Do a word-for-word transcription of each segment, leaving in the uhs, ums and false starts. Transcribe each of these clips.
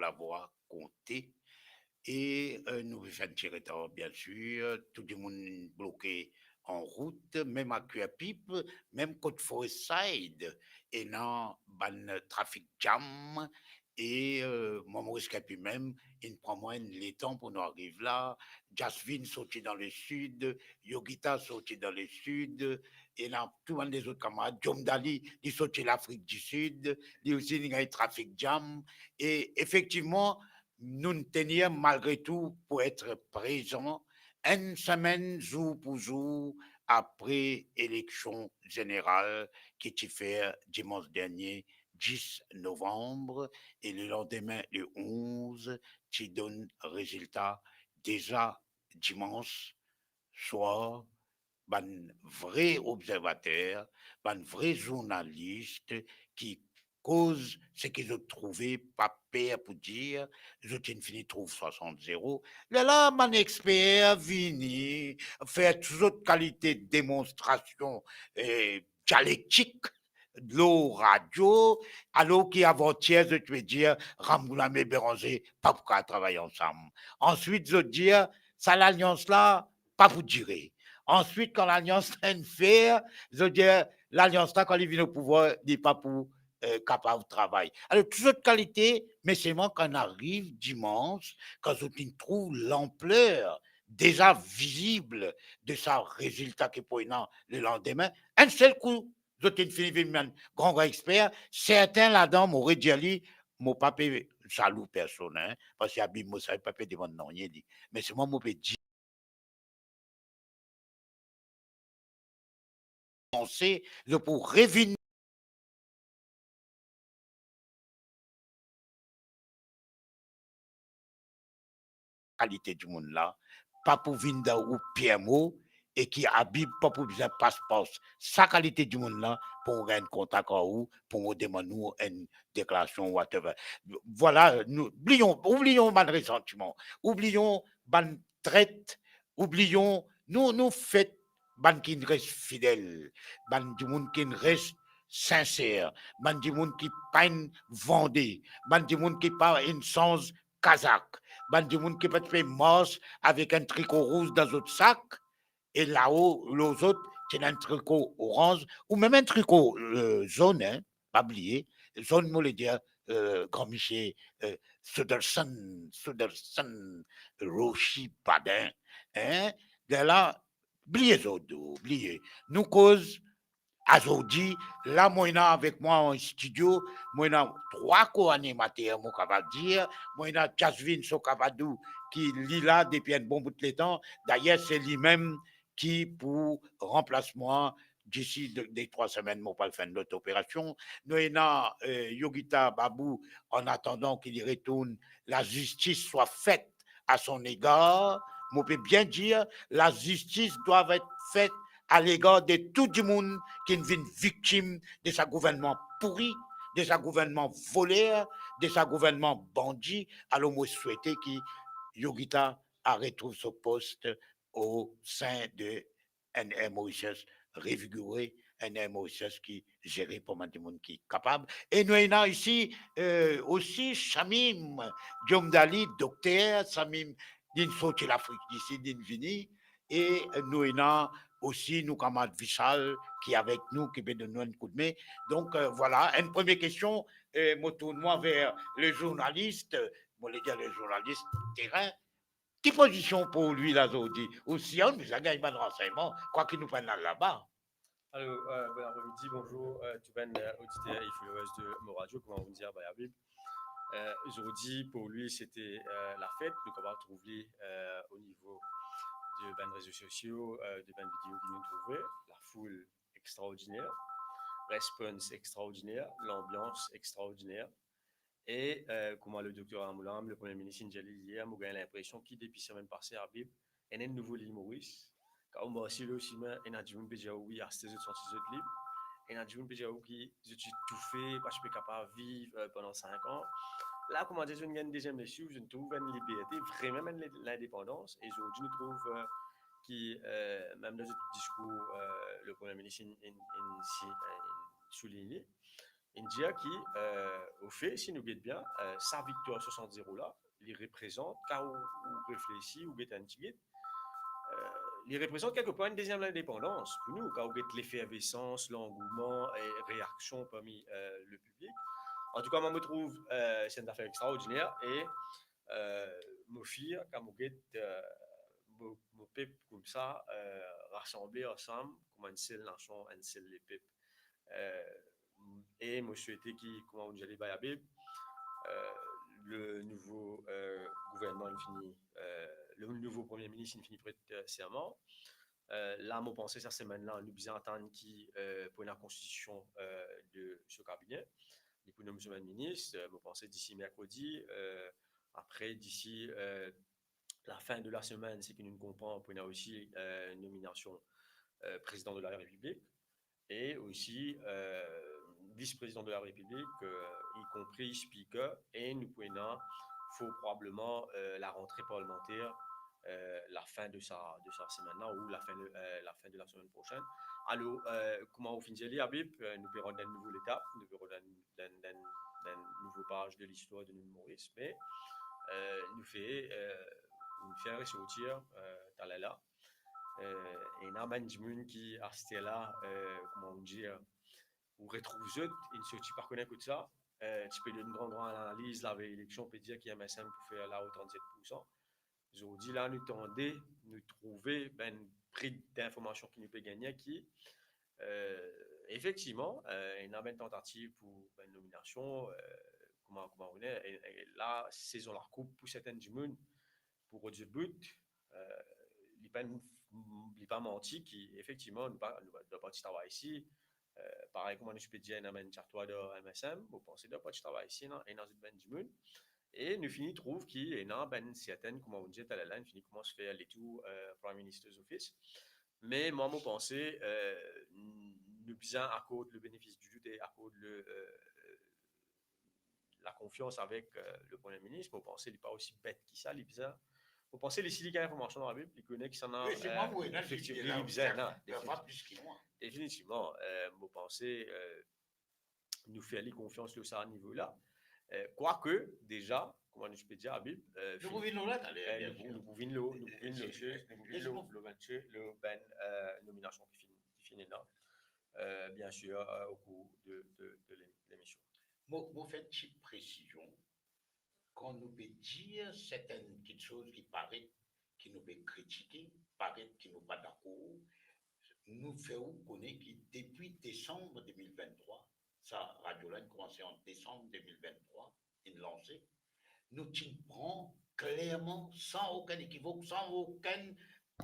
lavwa konte. E, eh, nou pe fer enn ti retar, biensir, tou dimoun bloke an rout, mem Aquapip, mem kot Forest Side, ena bann trafik jam, e, eh, mwa mo riske pi mem, inn pran mwa enn letan pou nou ariv la. Jasvin sorti dan lesid, Yogita sorti dan lesid, ena tou bann lezot kamarad, Jom Dali, li sorti Lafrik di Sid, li osi inn gagn trafik jam. E efektivman, nou'nn tenir malgre tou pou et prezan enn semenn zour pou zour apre eleksion zeneral ki ti fer dimans dernie, dis novanm, e lelandime, le onz, ti donn rezilta deza dimans swar, bann vre obzervater, bann vre zournalis ki koz seki zot trouve, pa per pou dir, zot inn fini trouv swasant zero. Lerla bann exper vini fer tou zot kalite demonstrasion, eh, dialektik lor radio, alor ki avantier zot ti pe dir Ramgoolam e Beranger pa pou kapav travay ansam. Answit zot dir sa lalians la pa pou dire. Answit, kan lalians la inn fer, zot dir lalians la, kan li vinn o pouvwar, li pa pou, eh, kapav travay. Alor, tou zot kalite, me selman kan ariv dimans, kan zot inn trouv lanpler deza vizib de sa rezilta ki pou ena lelandime, enn sel kou, zot inn fini vinn bann gran, gran exper. Sertin ladan, mo redir li, mo pa pe zalou personn, hein, parski Abib mo save, pa pe demann nanye li. Me selman mo pe dir, panse, zot pou revinn kalite dimoun la, pa pou vinn dan ou pie mo, e ki Abib pa pou bizin pas par sa kalite dimoun la pou mo gagn kontak ar ou, pou mo demann ou enn deklarasion, whatever. Vwala, nou, bliyon, oubliyon bann resantiman, oubliyon bann tret, oubliyon, nou, nou fet bann ki'nn res fidel, bann dimoun ki'nn res sinser, bann dimoun ki pa inn vande, bann dimoun ki pa inn sanz kazak, bann dimoun ki pa ti pe mars avek enn triko rouz dan zot sak, e lao, lor zot, ti ena enn triko oranz, ou mem enn triko, eh, zonn, hein, pa bliye, zonn, mo le dir, eh, gran misie, eh, Suderson, Suderson Roshi Badin, hein, lerla, bliye zot, bliye. Nou koz azordi, la mo ena avek mwa an stidio, mo ena trwa ko-animater, mo kapav dir, mo ena Jasvin Sokavadou, ki li la depi enn bon bout letan, dayer se limem ki pou ranplas mwa disi de, de trwa semenn, mo pou al fer enn lot operasion. Nou ena, eh, Yogita Babu, an atandan ki li retourn, lazistis swa fet à son égard, mo pe bien dir, lazistis dwa et fet à l'égard de tou dimoun ki'nn vinn viktim de sa gouvernman pouri, de sa gouvernman voler, de sa gouvernman bandi. Alor, mo swete ki Yogita a retrouv so post o sin de enn Air Mauritius revigore, enn Air Mauritius ki zere par bann dimoun ki kapav. E nou ena isi, eh, osi Shamim Jomdali, dokter Shamim, li'nn sorti Lafrik di Sid, li'nn vini, e nou ena osi nou kamarad Vishal ki avek nou, ki pe donn nou enn koudme. Donk, eh, vwala, enn premie kestion, eh, mo tourn mwa ver le zournalis, mo le dir le zournalis terin, ki pozision pou li la zordi? Ou si ou bizin gagn bann ransegnman, kwaki nou pa'nn al laba. Alor, eh, bon apremidi, bonzour, eh, tou bann, eh, oditer e followers de Mo Radio, kouma ou dir, Abib. Eh, zordi, pou li, sete, eh, lafet, nou kapav trouv li, eh, o nivo de bann rezo sosio, eh, de bann video ki nou trouve, lafoul extraordiner, response extraordiner, lanbians extraordiner. E, eh, kouma le dokter Ramgoolam, le Premie Minis, inn dir li yer, mo gagn linpresion ki depi semenn pase, Abib, ena enn nouvo Lil Moris. Kan ou mars lor simin, ena dimoun pe dir ou, wi, aster zot santi zot lib. Ena dimoun pe dir ou ki zot ti toufe, pa ti pe kapav viv, eh, pandan sink an. La, kouma dir, zot inn gagn deziem lesouv, zot inn trouv enn liberte, vremem enn li-, lindepandans. E zordi, nou trouv, eh, ki, eh, mem dan zot diskour, eh, le Premie Minis inn, inn, inn si-, eh, inn souligne li. Inn dir ki, eh, ofe, si nou get bien, eh, sa viktwar swasant zero la, li reprezant, kan ou, ou reflesi, ou get enn tigit, eh, li reprezant kelkepar enn deziem lindepandans. Pou nou, kan ou get lefervesans, langouman e reaksion parmi, eh, le piblik. Antouka, mwa, mo trouv, eh, se enn zafer extraordiner e, eh, mo fier kan mo get, eh, mo, mo pep koumsa, eh, rasanble ansam kouma enn sel nasion, enn sel lepep. Eh, e mo swete ki, kouma ou dir li, Bay Habib, eh, le nouvo, eh, gouvernman inn fini, eh, le nouvo premie minis inn fini pret, eh, serman. Eh, la, mo panse sa semenn la, nou bizin atann ki, eh, pou ena konstitision, eh, de so kabine. Li pou nom so bann minis, eh, mo panse disi merkredi, eh, apre, disi, eh, lafin de lasemenn, seki nou konpran, pou ena osi, eh, nominasion, eh, prezidan de la Repiblik e osi, eh, vis-prezidan de la Repiblik, eh, ikonpri spiker, e nou pou ena for probableman, eh, larantre parlimanter, eh, lafin de sa, de sa semenn la ou lafin de, eh, lafin de lasemenn prosenn. Alor, eh, kouma ou finn dir li, Habib, eh, nou pe rant dan enn nouvo letap, nou pe rant dan, dan, dan, dan enn nouvo paz de listwar de nou Moris, me, eh, nou fer, eh, nou fer resortir, eh, taler la. Eh, ena bann dimoun ki aster la, eh, kouma ou dir, ou retrouv zot, inn sorti pa kone kot sa, eh, ti pe donn gran, gran analiz lavey eleksion, pe dir ki M S M pou fer lao trannset poursan. Zordi la, nou tande, nou trouve bann pri dinformasion ki nou pe gagne ki, eh, efektivman, eh, ena bann tantativ pou bann nominasion, eh, kouma, kouma ou dir, e, e la, sezon lakoup pou sertin dimoun, pou rod zot bout, eh, li pa, li pa manti ki, efektivman, nou pa, nou pa, nou pa ti travay isi. Eh, parey kouma nou ti pe dir, ena bann diaktwar dan M S M, mo panse nou pa ti travay isi, ena, ena zot bann dimoun. E nou fini trouv ki ena bann sertin, kouma ou dir taler la, nou fini koumans fer letour, eh, Prime Minister's Office. Me mwa, mo panse, eh, nou bizin akord le benefis di dout e akord le, eh, lakonfians avek, eh, le Premie Minis. Mo panse li pa osi bet ki sa, li bizin, mo panse li, si li gagn linformasion dan Labib, li kone ki sa ena, wi, se eh, mwa, wi, efektivman, li bizin, ena, li pa plis ki mwa. Definitivman, eh, mo panse, eh, nou fer li konfians lor sa nivo la. Eh, kwake, deza, kouma nou ti pe dir, Labib, eh, nou pou vinn lor la taler, eh, nou pou vinn lor, nou pou vinn lor, nou pou vinn lor, lor bann, eh, nominasion ki finn, ki finn ena, eh, bien sir, eh, o kour de, de, de lem-, lemision. Mo, mo fer enn ti presizion. Kan nou pe dir sertin kiksoz ki paret ki nou pe kritike, paret ki nou pa dakor, nou fer ou kone ki depi desanm de mil vinn-trwa, sa radio la inn koumanse an desanm de mil vinn-trwa, inn lanse, nou ti pran klerman, san okenn ekivok, san okenn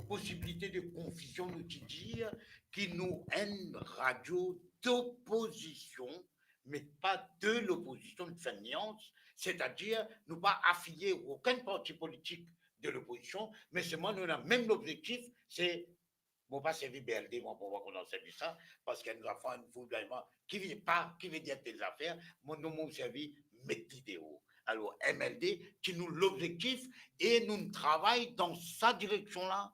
posibilite de konfizion, nou ti dir ki nou enn radio dopozision, me pa de lopozision, nou fer enn nians, setadir nou pa afilie okenn parti politik de lopozision, me selman nou ena mem lobzektif, se, mo pa servi B L D, mo pa kontan servi sa, parski nou avan enn voudreyman ki vinn pa, ki vinn dir tel zafer, mo, nou, mo servi met li deor. Alor, M L D, ki nou lobzektif, e nou travay dan sa direksion la.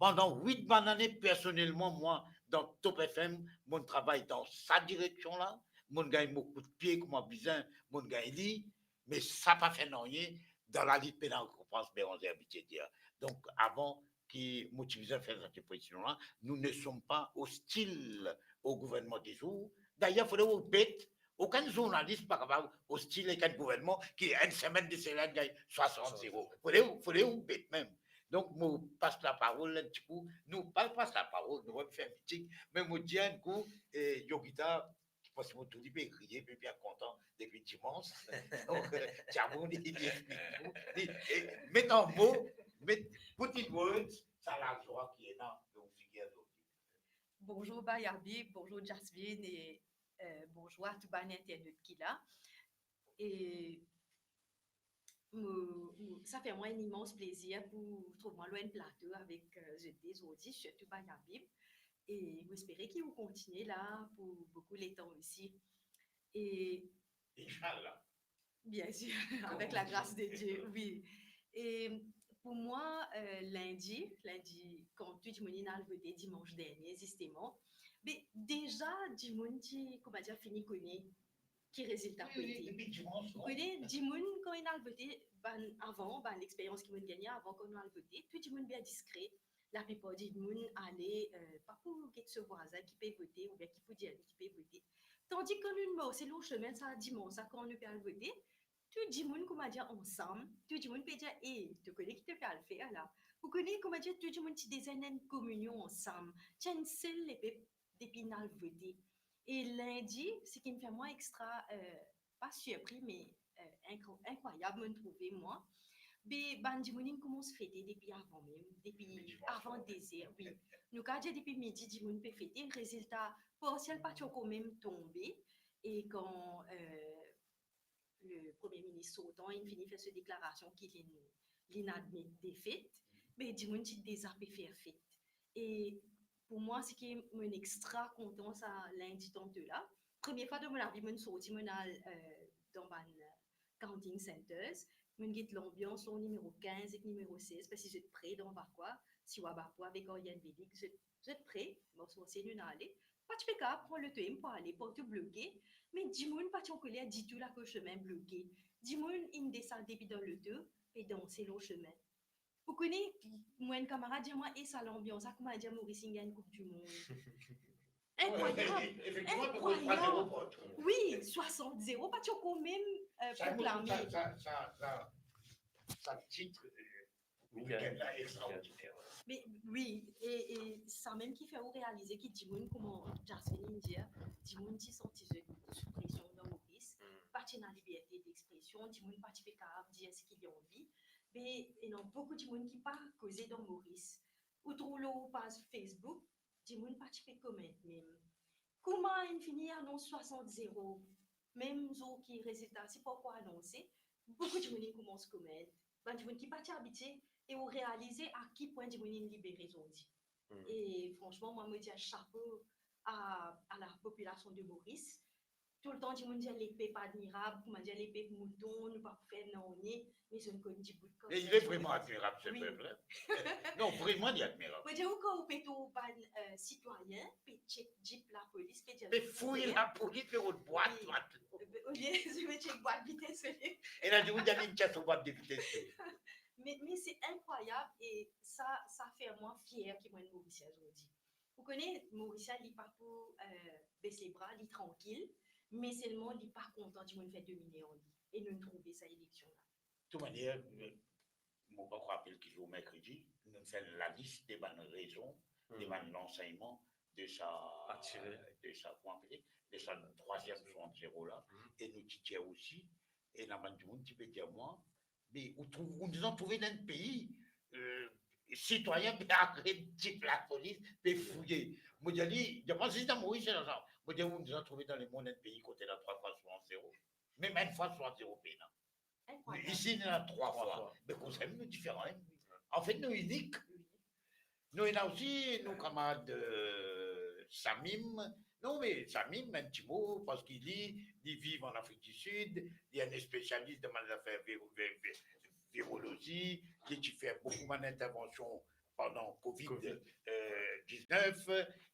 Pandan wit bann ane, personelman, mwa, dan Top F M, mo travay dan sa direksion la. Mo gagn mo kout pie kouma bizin, mo gagn li, me sa pa fer nanye, dan lalit pena rekonpans, Beranger Herbitie dir. Donk, avan ki mo ti bizin fer sa ti presizion la, nous ne sommes pas hostiles au gouvernement du jour. Dayer, fode ou bet, okenn zournalis pa kapav ostil ek enn gouvernman ki enn semenn, de semenn gagn swasant zero. Fode ou, fode ou bet mem. Donk, mo pas laparol enn ti kou. Nou pa pas laparol, nou pa fer miting, me mo dir enn kou, eh, Yogita, parski mo trouv li pe riye, pe bien kontan depi dimans. Donk, eh, Diamond, li, li explik nou. Li, eh, met an mo, met, put in words, sa lazwa ki ena dan ou figir zordi. Bonzour Bay Habib, bonzour Jasmine e, eh, bonzour a tou bann internot ki la. E mo, mo, sa fer mwa enn imans plezir pou trouv mwa lor enn plato avek, eh, zot de zordi, sirtou Bay Habib. E mo espere ki ou kontinie la pou boukou letan osi. E Inshallah. Bien sir, avek lagras de Die, wi. E pou mwa, eh, lindi, lindi, kan tou dimoun inn al vote dimans dernie, zisteman, be deza dimoun ti, kouma dir, fini kone ki rezilta vote. Ou kone, dimoun kan inn al vote, bann avan, bann lexperyans ki mo'nn gagne avan kan nou al vote, tou dimoun bien diskre. Laplipar dimoun ale, eh, pa pou get so vwazin ki pe vote oubien ki pou dir li ki pe vote. Tandi kan nou mars lor sime sa dimans sa, kan nou pe al vote, tou dimoun koumadir ansam, tou dimoun pe dir, "Eh, to kone ki to pe al fer la?" Ou kone, koumadir tou dimoun ti deza ena enn kominion ansam, ti enn sel lepep depi inn al vote. E lindi, seki fer mwa extra, eh, pa sirpri, me, eh, inkro-, inkrwayab, mo'nn trouve mwa. Be, bann dimoun inn koumans fete depi avan mem, depi avan dezer, wi. Nou kav dir depi midi, dimoun pe fete, rezilta parsiel pa ti ankor mem tonbe. E kan, eh, le Premie Minis sortan inn fini fer so deklarasion ki linn, linn admet defet, be dimoun ti deza pe fer fet. E pou mwa, seki mo'nn extra kontan sa lindi tantine la, premie fwa dan mo lavi mo'nn sorti, mo'nn al, eh, dan bann counting centres, mo'nn get lanbians lor nimero kinz ek nimero sez, parski zot pre dan Vacoas, Siwa Bapo avek Ariane Velic, zot, zot pre, bon, sorti, nou ale. Pa ti pe kapav pran loto mem pou ale, partou bloke, me dimoun pa ti ankoler ditou, lakoz sime bloke. Dimoun inn desann depi dan loto, pe danse lor sime. Ou kone, mo enn kamarad dir mwa, "E sa lanbians sa, koumadir Moris inn gagn Koup di Mond." Inkrwayab, inkrwayab. Wi, swasant zero, pa ti ankor mem, eh, proklame. Sa, sa, sa, sa, sa tit, eh, week-end la, extraordiner. Me wi, e, e sa mem ki fer ou realize ki dimoun, kouma Jasmine inn dir, dimoun ti santi zot sou presion dan Moris, pa ti ena liberte dexpresion, dimoun pa ti pe kapav dir seki li anvi. Be, ena boukou dimoun ki pa koze dan Moris. Ou trouv lor paz Facebook, dimoun pa ti pe komant mem. Kouma inn fini anons swasant zero, mem zour ki rezilta ti pa ankor anonse, boukou dimoun inn koumans komant. Bann dimoun ki pa ti abitie, e ou realize a ki pwin dimoun inn libere zordi. E fransman, mwa, mo dir chapo a, a lapopilasion de Moris. Toultan dimoun dir lepep admirab, koumadir lepep mouton, nou pa pou fer nanye, me zot inn konn dibout kan mem. E li vreman admirab, se pep la. Non, vreman, li admirab. Mo dir ou, kan ou pe trouv bann, eh, sitwayin pe tchek dip lapolis, pe dir, pe fouy lapolis, pe rod bwat, bwat. Olie, zot pe tchek bwat vites, olie. E la, dimoun dir li, "Tchek so bwat de vites." Me, me se inkrwayab e sa, sa fer mwa fier ki mo enn Morisien zordi. Ou kone, Morisien, li pa pou, eh, bes lebra, li trankil, me selman li pa kontan dimoun fer domine ar li. E nou trouve sa eleksion la. Toutmanier, eh, mo pa rapel ki zour, merkredi, nou fer lalis de bann rezon, de bann lansegnman de sa, de sa, kouma apele, de sa trwaziem swasant zero la, e nou ti dir osi, e ena bann dimoun ti pe dir mwa, "Me ou trouv, ou bizin trouve dan enn pei, eh, sitwayin pe agres dip lapolis, pe fouye." Mo dir li, mo dir, zis dan Moris, se sa. Mo dir, ou bizin trouve dan lemond enn pei kot ena trwa fwa swasant zero. Mem enn fwa swasant zero pena. Isi, ena trwa fwa. Be koumsa, nou diferan, hein. Anfet, nou inik. Nou ena osi nou kamarad, eh, Samim. Non, me Samim, enn ti mo, parski li, li viv an Afrik di Sid, li enn spesialis dan bann zafer viro-, vi-, vi-, virolozi, li ti fer boukou bann intervansion pandan Covid, eh, diznef,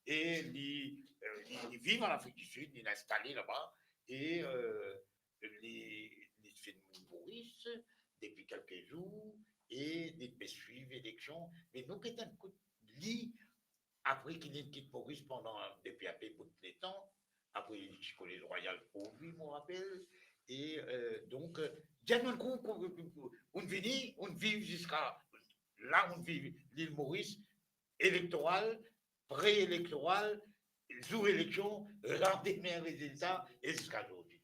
e li, eh, li, li viv an Afrik di Sid, li instale laba, e, eh, li, li finn Moris depi kelke zour e li pe swiv eleksion. Me nou get enn kout li, apre ki li kit Moris pandan, depi enn pe bout letan, apre li ti Kolez Rwayal pou li, mo rapel. E, eh, donk, eh, dir nou enn kou, kou, kou, kou, ou'nn vini, ou'nn viv ziska la, ou'nn viv Lil Moris, elektoral, pre-elektoral, zour eleksion, landime rezilta, e ziska zordi.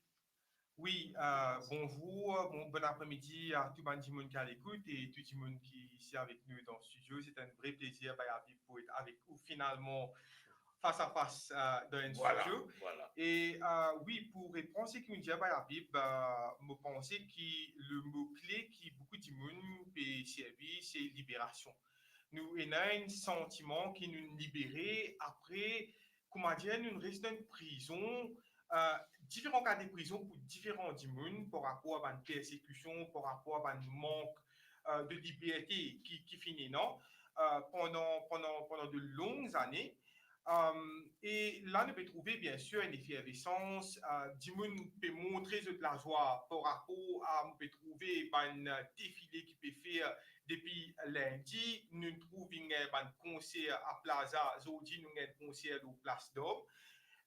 Wi, eh, bonzour, bon, bon apremidi a tou bann dimoun ki alekout e tou dimoun ki isi avek nou dan studio. Se enn vre plezir, Bayavi, pou et avek ou finalman fas a fas, eh, dan enn studio. Vwala. E, eh, wi, pou reponn seki ou'nn dir, Bayavi, eh, mo panse ki le mo kle ki boukou dimoun pe servi, se liberasion. Nou ena enn santiman ki nou libere apre, koumadir, nou res dan enn prizon, eh, diferan ka de prizon pou diferan dimoun par rapor a bann persekision, par rapor a bann mank, eh, de liberte ki, ki finn ena, eh, pandan, pandan, pandan de long zane. Um, e la nou pe trouve, bien sir, enn efervesans, uh, dimoun pe montre zot lazwa par rapor a, nou pe trouve bann, uh, defile ki pe fer depi lindi, nou trouv inn gagn bann konser a Plaza, zordi nou gagn konser lor Place d'Armes.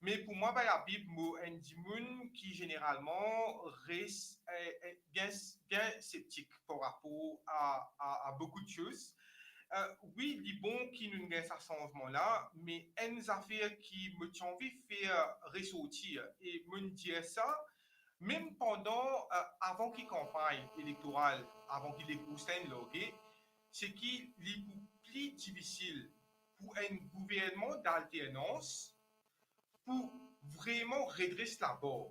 Me pou mwa, Bayabi, mo enn dimoun ki zeneralman res, eh, eh, bien, bien septik par rapor a, a, a boukou de soz. Eh, wi, li bon ki nou gagn sa sanzman la, me enn zafer ki mo ti anvi fer resorti, e mo'nn dir sa, mem pandan, eh, avan ki kanpagn elektoral, avan ki lekours la inn large, se ki li pou pli difisil pou enn gouvernman dalternans pou vreman redres labar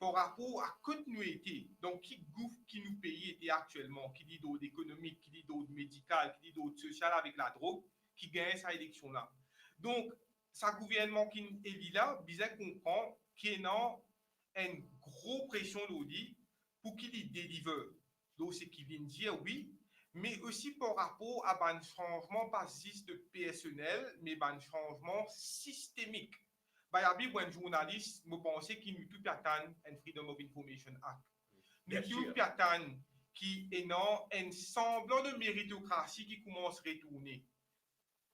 par rapor a kot nou ete, dan ki gouf ki nou pei ete aktielman, ki li dord ekonomik, ki li dord medikal, ki li dord sosial avek ladrog, ki gagn sa eleksion la. Donk, sa gouvernman ki'nn eli la bizin konpran ki ena enn gro presion lor li pou ki li deliver lor seki li'nn dir, wi, me osi par rapor a bann sanzman pa zis de personel, me bann sanzman sistemik. Bayabi, mwa enn zournalis, mo panse ki nou tou pe atann enn Freedom of Information Act. Nou tou pe atann ki ena enn sanblan de meritokrasi ki koumans retourne.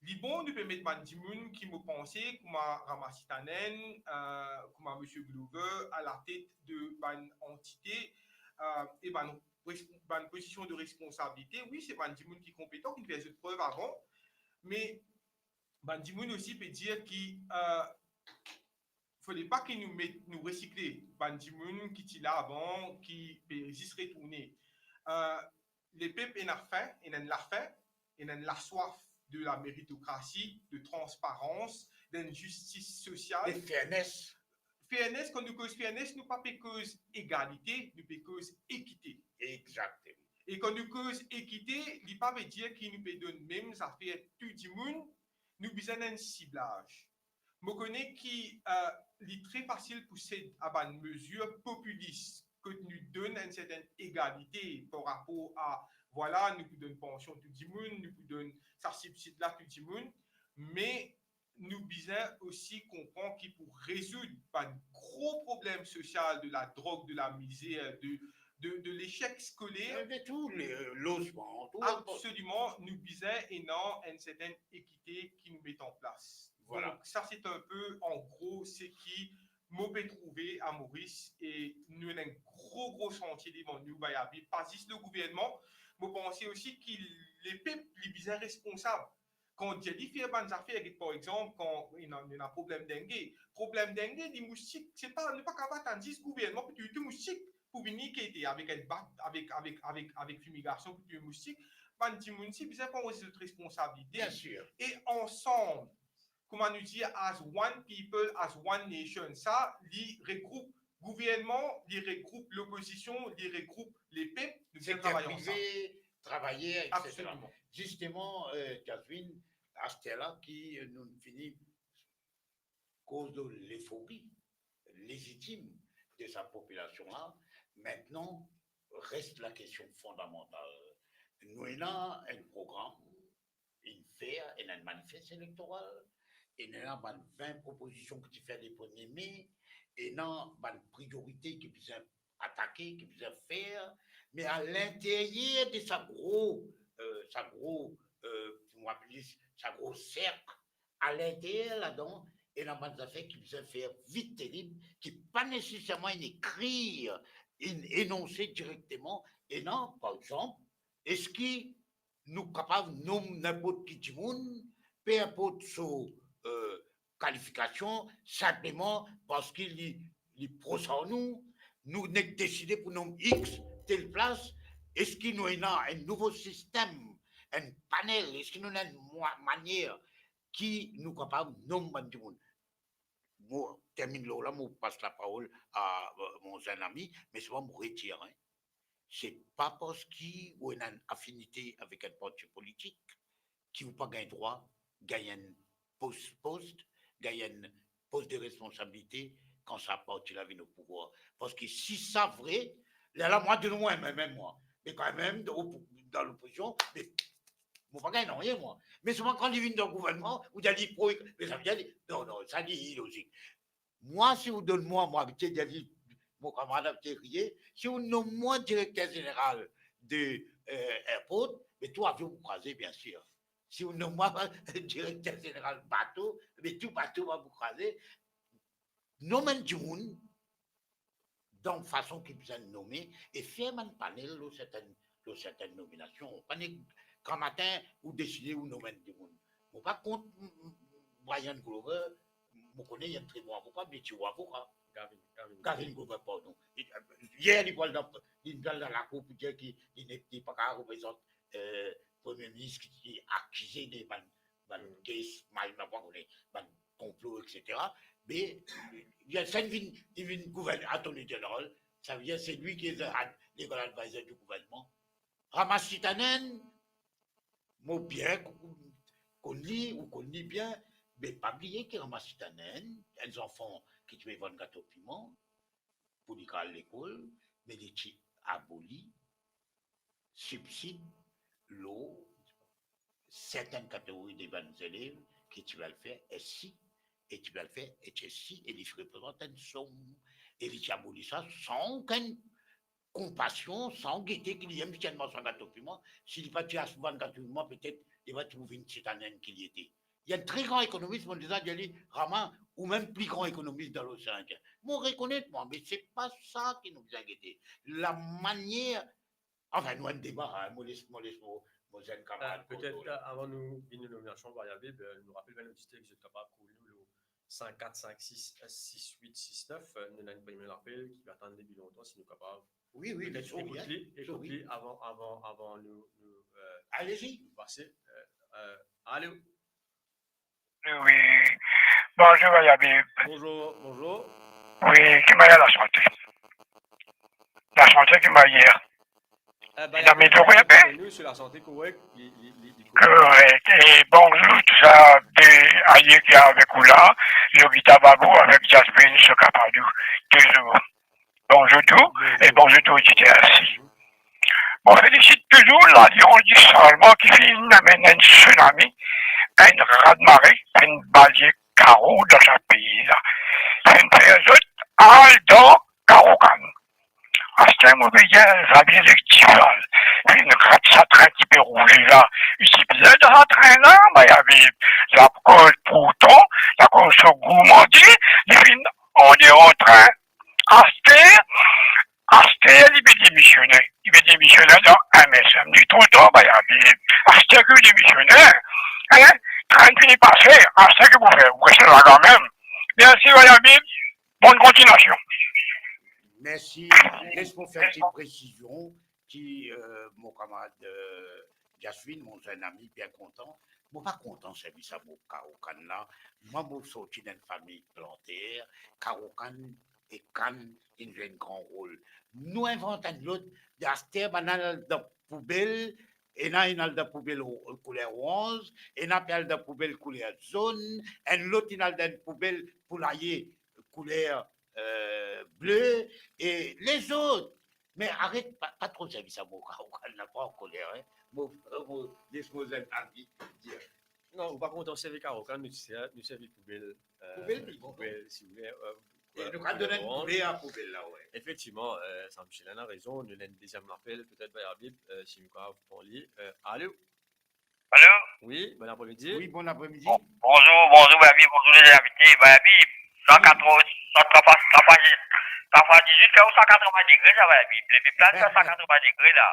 Li bon nou pe met bann dimoun ki mo panse kouma Ramasithanan, eh, kouma Misie Glover, alatet de bann antite, eh, e bann res-, bann pozision de responsabilite. Wi, se bann dimoun ki konpetan, ki fer zot prev avan, me bann dimoun osi pe dir ki, eh, fode pa ki nou met, nou resikle bann dimoun ki ti la avan, ki pe zis retourne. Eh, lepep ena fin, ena enn lafin, ena enn laswaf de la meritokrasi, de transparans, d'enn zistis sosial. De fairness. Fairness, kan nou koz fairness, nou pa pe koz egalite, nou pe koz ekite. Exactement. E kan nou koz ekite, li pa ve dir ki nou pe donn mem zafer tou dimoun, nou bizin enn siblaz. Mo kone ki, eh, li tre fasil pou sed a bann mezir popilis, kot nou donn enn sertenn egalite par rapor a, vwala, nou pou donn pansion tou dimoun, nou pou donn sa sibsid la tou dimoun, me nou bizin osi konpran ki pou rezoud bann gro problem sosial de ladrog, de lamizer, de, de, de lesek skoler, de tou, le, lozman, tou. Absoliman, nou bizin ena enn sertenn ekite ki nou met an plas. Vwala. Donk, sa se enn pe, an gro, seki mo pe trouve a Moris, e nou ena enn gro, gro santie devan nou, Bayabi, pa zis le gouvernman, mo panse osi ki lepep, li bizin responsab. Kan dir li fer bann zafer, get par exanp, kan ena, ena problem dengue, problem dengue, li moustik, se pa, nou pa kapav atann zis gouvernman pou touy tou moustik, pou vini ki ete avek enn bat, avek, avek, avek, avek fimigasion pou touy moustik, bann dimoun si bizin pran osi zot responsabilite. Bien sûr. E ansam, kouma nou dir, as one people, as one nation, sa, li regroup gouvernman, li regroup lopozision, li regroup lepep, nou bizin travay ansam. Sekter prive, travayer, et cetera. Absoliman. Zisteman, eh, Jasmine, aster la ki, eh, nou fini koz de lefori lezitim de sa popilasion la. Aster la, res lakestion fondamantal. Nou ena enn program, inn fer, ena enn manifes elektoral, ena bann vin propozision ki ti fer le premie me, ena bann priorite ki bizin atake, ki bizin fer, me a linteryer de sa gro, eh, sa gro, eh, kouma apel li, sa gro serk, a linteryer ladan, ena bann zafer ki bizin fer vit, terib, ki pa neseserman inn ekrir, inn enonse direkteman. Ena, par exanp, eski nou kapav nom ninport ki dimoun, pe inport so, eh, kalifikasion, sinpleman parski li, li pros ar nou, nou nek deside pou nom X tel plas? Eski nou ena enn nouvo sistem, enn panel, eski nou ena enn mwa-, manier ki nou kapav nom bann dimoun? Mo terminn lor la, mo pas laparol a, eh, mo zenn ami, me se pa mo retir, hein. Se pa parski ou ena enn afinite avek enn parti politik ki ou pa gagn drwa gagn enn pos, pos, gagn enn pos de responsabilite kan sa parti la vinn o pouvwar. Parski si sa vre, lerla mwa de lwin, me mem mwa, me kanmem, dan lopo-, dan lopozision, me Mo pa gagn nanye, mwa. Me selman kan li vinn dan gouvernman, ou dir li pro, me sa vedir li, non, non, sa li ilozik. Mwa, si ou donn mwa, mwa, abitie dir li, mo kamarad abitie kriye, si ou nom mwa direkter zeneral de, eh, airport, me tou avion pou kraze, biensir. Si ou nom mwa direkter zeneral bato, me tou bato va pou kraze. Nom enn dimoun dan fason ki bizin nome e fer bann panel lor sertin, lor sertin nominasion. Pa nek gramatin ou deside ou nom enn dimoun. Mo pa kont, m, m, Brian Glover, mo kone li enn tre bon avoka, me ti avoka. Gavin, Gavin. Gavin Glover, pardon. E, eh, yer li pou al dan, li pou al dan lakour pou dir ki li ne, li pa kapav reprezant, eh, Premie Minis ki ti akize de bann, bann kes, mal, mo pa kone, bann konplo, et cetera. Me, li, li vinn, li vinn gouvern-, Attorney General, sa vedir se li ki legal advisor di gouvernman. Ramas Sitanen, mo bien konn li, ou konn li bien, me pa bliye ki Ramas Sitanen, enn zanfan ki ti pe vann gato piman, pou li al lekol, me li ti aboli sibsid lor sertin kategori de bann zelev ki ti pe al fer SSSI e ti pe al fer HSC, e li ti reprezant enn som, e li ti aboli sa san okenn konpasion, san gete ki li enn ti enn morso gato piman. Si li pa ti al vann gato piman, petet li pa ti pou vinn Sitanen ki li ete. Li enn tre gran ekonomis, mo deza dir li, Ramas, ou mem pli gran ekonomis dan Losean Indien. Mo rekonet mwa, me se pa sa ki nou bizin gete. Lamanier, anfin, nou enn deba, hein, mo les, mo les mo, mo zenn kamarad... Eh, petet, eh, avan nou vinn nominasion, Maria Bib, eh, nou rapel bann oditer ki zot kapav koz nou lor sink kat sink sis, eh, sis wit sis nef, eh, nou ena enn premie lapel ki pe atann depi lontan, si nou kapav... Wi, wi, petet ekout li, ekout li avan, avan, avan nou, nou, eh, pase. Eh, eh, alo? Wi. Bonzour, Maria Bib. Bonzour, bonzour. Wi, ki manier lasante? Lasante ki manier? Eh ben, ena, nou, si lasante korek, li, li, li, li korek. Korek. E bonzour tou sa de aye ki avek ou la, Yogita Babou avek Jasmine Sokapadou. Touzour. Bonzour tou, e bonzour tou oditer osi. Mo felisit touzour Lalians di Sanzman ki finn amenn enn tsunami, enn radmare, enn balye karo dan sa pei la. Finn fer zot al dan Karokan. Aster mo pe dir, Xavier Lestival finn rat sa trin ki pe roule la. Li ti bizin dan sa trin la, Maria Bib. Lakoz pourtan, lakoz so gourmandi, li finn andeor trin. Aster, aster li pe demisione. Li pe demisione dan enn mes. Li tro tar, Maria Bib. Aster ki li demisione, hein? Trin fini pase, aster ki pou fer? Ou res la kanmem. Mersi, Maria Bib. Bonn kontinuasion. Mersi. Les mo fer enn ti presizion ki, eh, mo kamarad, eh, Jasmine, mo zenn ami, bien kontan. Mo pa kontan servi sa mo Karokan la. Mwa, mo sorti dan enn fami planter. Karokan e kann inn zwe enn gran rol. Nou invant enn lot, aster bann al dan poubel, ena inn al dan poubel o-, kouler oranz, ena pe al dan poubel kouler zonn, enn lot inn al dan enn poubel poulaye kouler, eh, ble, e lezot. Me aret, pa, pa tro servi sa mo Karokan la, pa ankoler, hein. Mo, mo, les mo zenn ami dir. Non, ou pa kontan servi Karokan, nou ti servi, nou servi poubel, eh, poubel, wi, bon, poubel, si ou vle, eh, e nou kapav donn enn kouler a poubel la, wi. Efektivman, eh, sa misie la ena rezon, nou ena enn deziem lapel, petet Maria Bib, eh, si nou kapav pran li. Eh, alo? Alo? Wi, bon apremidi. Wi, bon apremidi. Bon, bonzour, bonzour, Maria Bib, bonzour, lezanmi. Maria Bib, san katrovin, san, trwa, trwa, trwa dizuit, san katrovin degre la, Maria Bib. Lepep la, san katrovin degre la.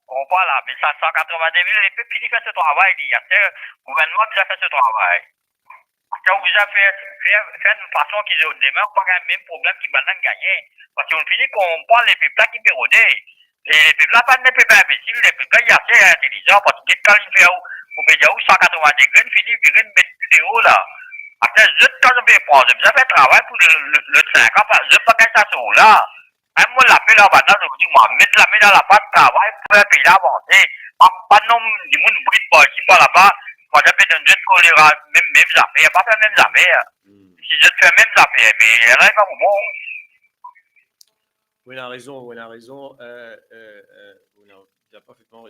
Konpran la, me sa san katrovin degre, lepep fini fer so travay li. Aster, gouvernman bizin fer so travay. Aster, ou bizin fer, fer, fer enn fason ki demin ou pa gagn mem problem ki bann la gagne. Parski ou fini konpran lepep la ki pe rode. E lepep la pa enn lepep inbesil, lepep la li ase intelizan, parski get kan li fer ou, ou pe dir ou san katrovin degre, fini vire met deor la. Aster, zot kan zot pe pran, zot bizin fer travay pou le, le, le sink an, pa, zot pa gagn sa sor la. Mem mo lapel anba la, zot dir mwa, met lame dan lapat, travay pou fer pei la avanse. Pa, pa nom dimoun brit par isi, par laba, pandan pe donn zot kolera, mem, mem zafer, pa fer mem zafer. Hmm. Si zot fer mem zafer, me la, li pa pou bon. Ou ena rezon, ou ena rezon, eh, eh, eh, ou ena, ou ena parfetman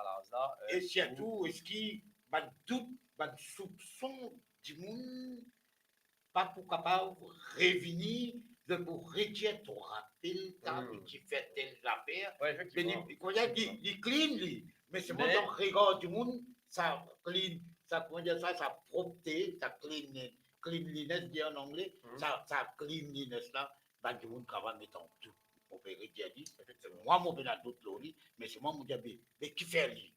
sa laz la. E sirtou, eski bann dout, bann soupson dimoun pa pou kapav revini, zot pou redir to rapel ta, hmm, ki fer tel zafer. Wi, efektivman. Li, kouma dir, li, li clean li, me selman dan regar dimoun, sa clean, sa, kouma dir sa, sa propte, sa clean, cleanliness, dir an angle, hmm, sa, sa cleanliness la, bann dimoun kapav met an dout. Mo pe redir li, efektivman, mwa mo pena dout lor li, me selman mo dir, be, be kifer li?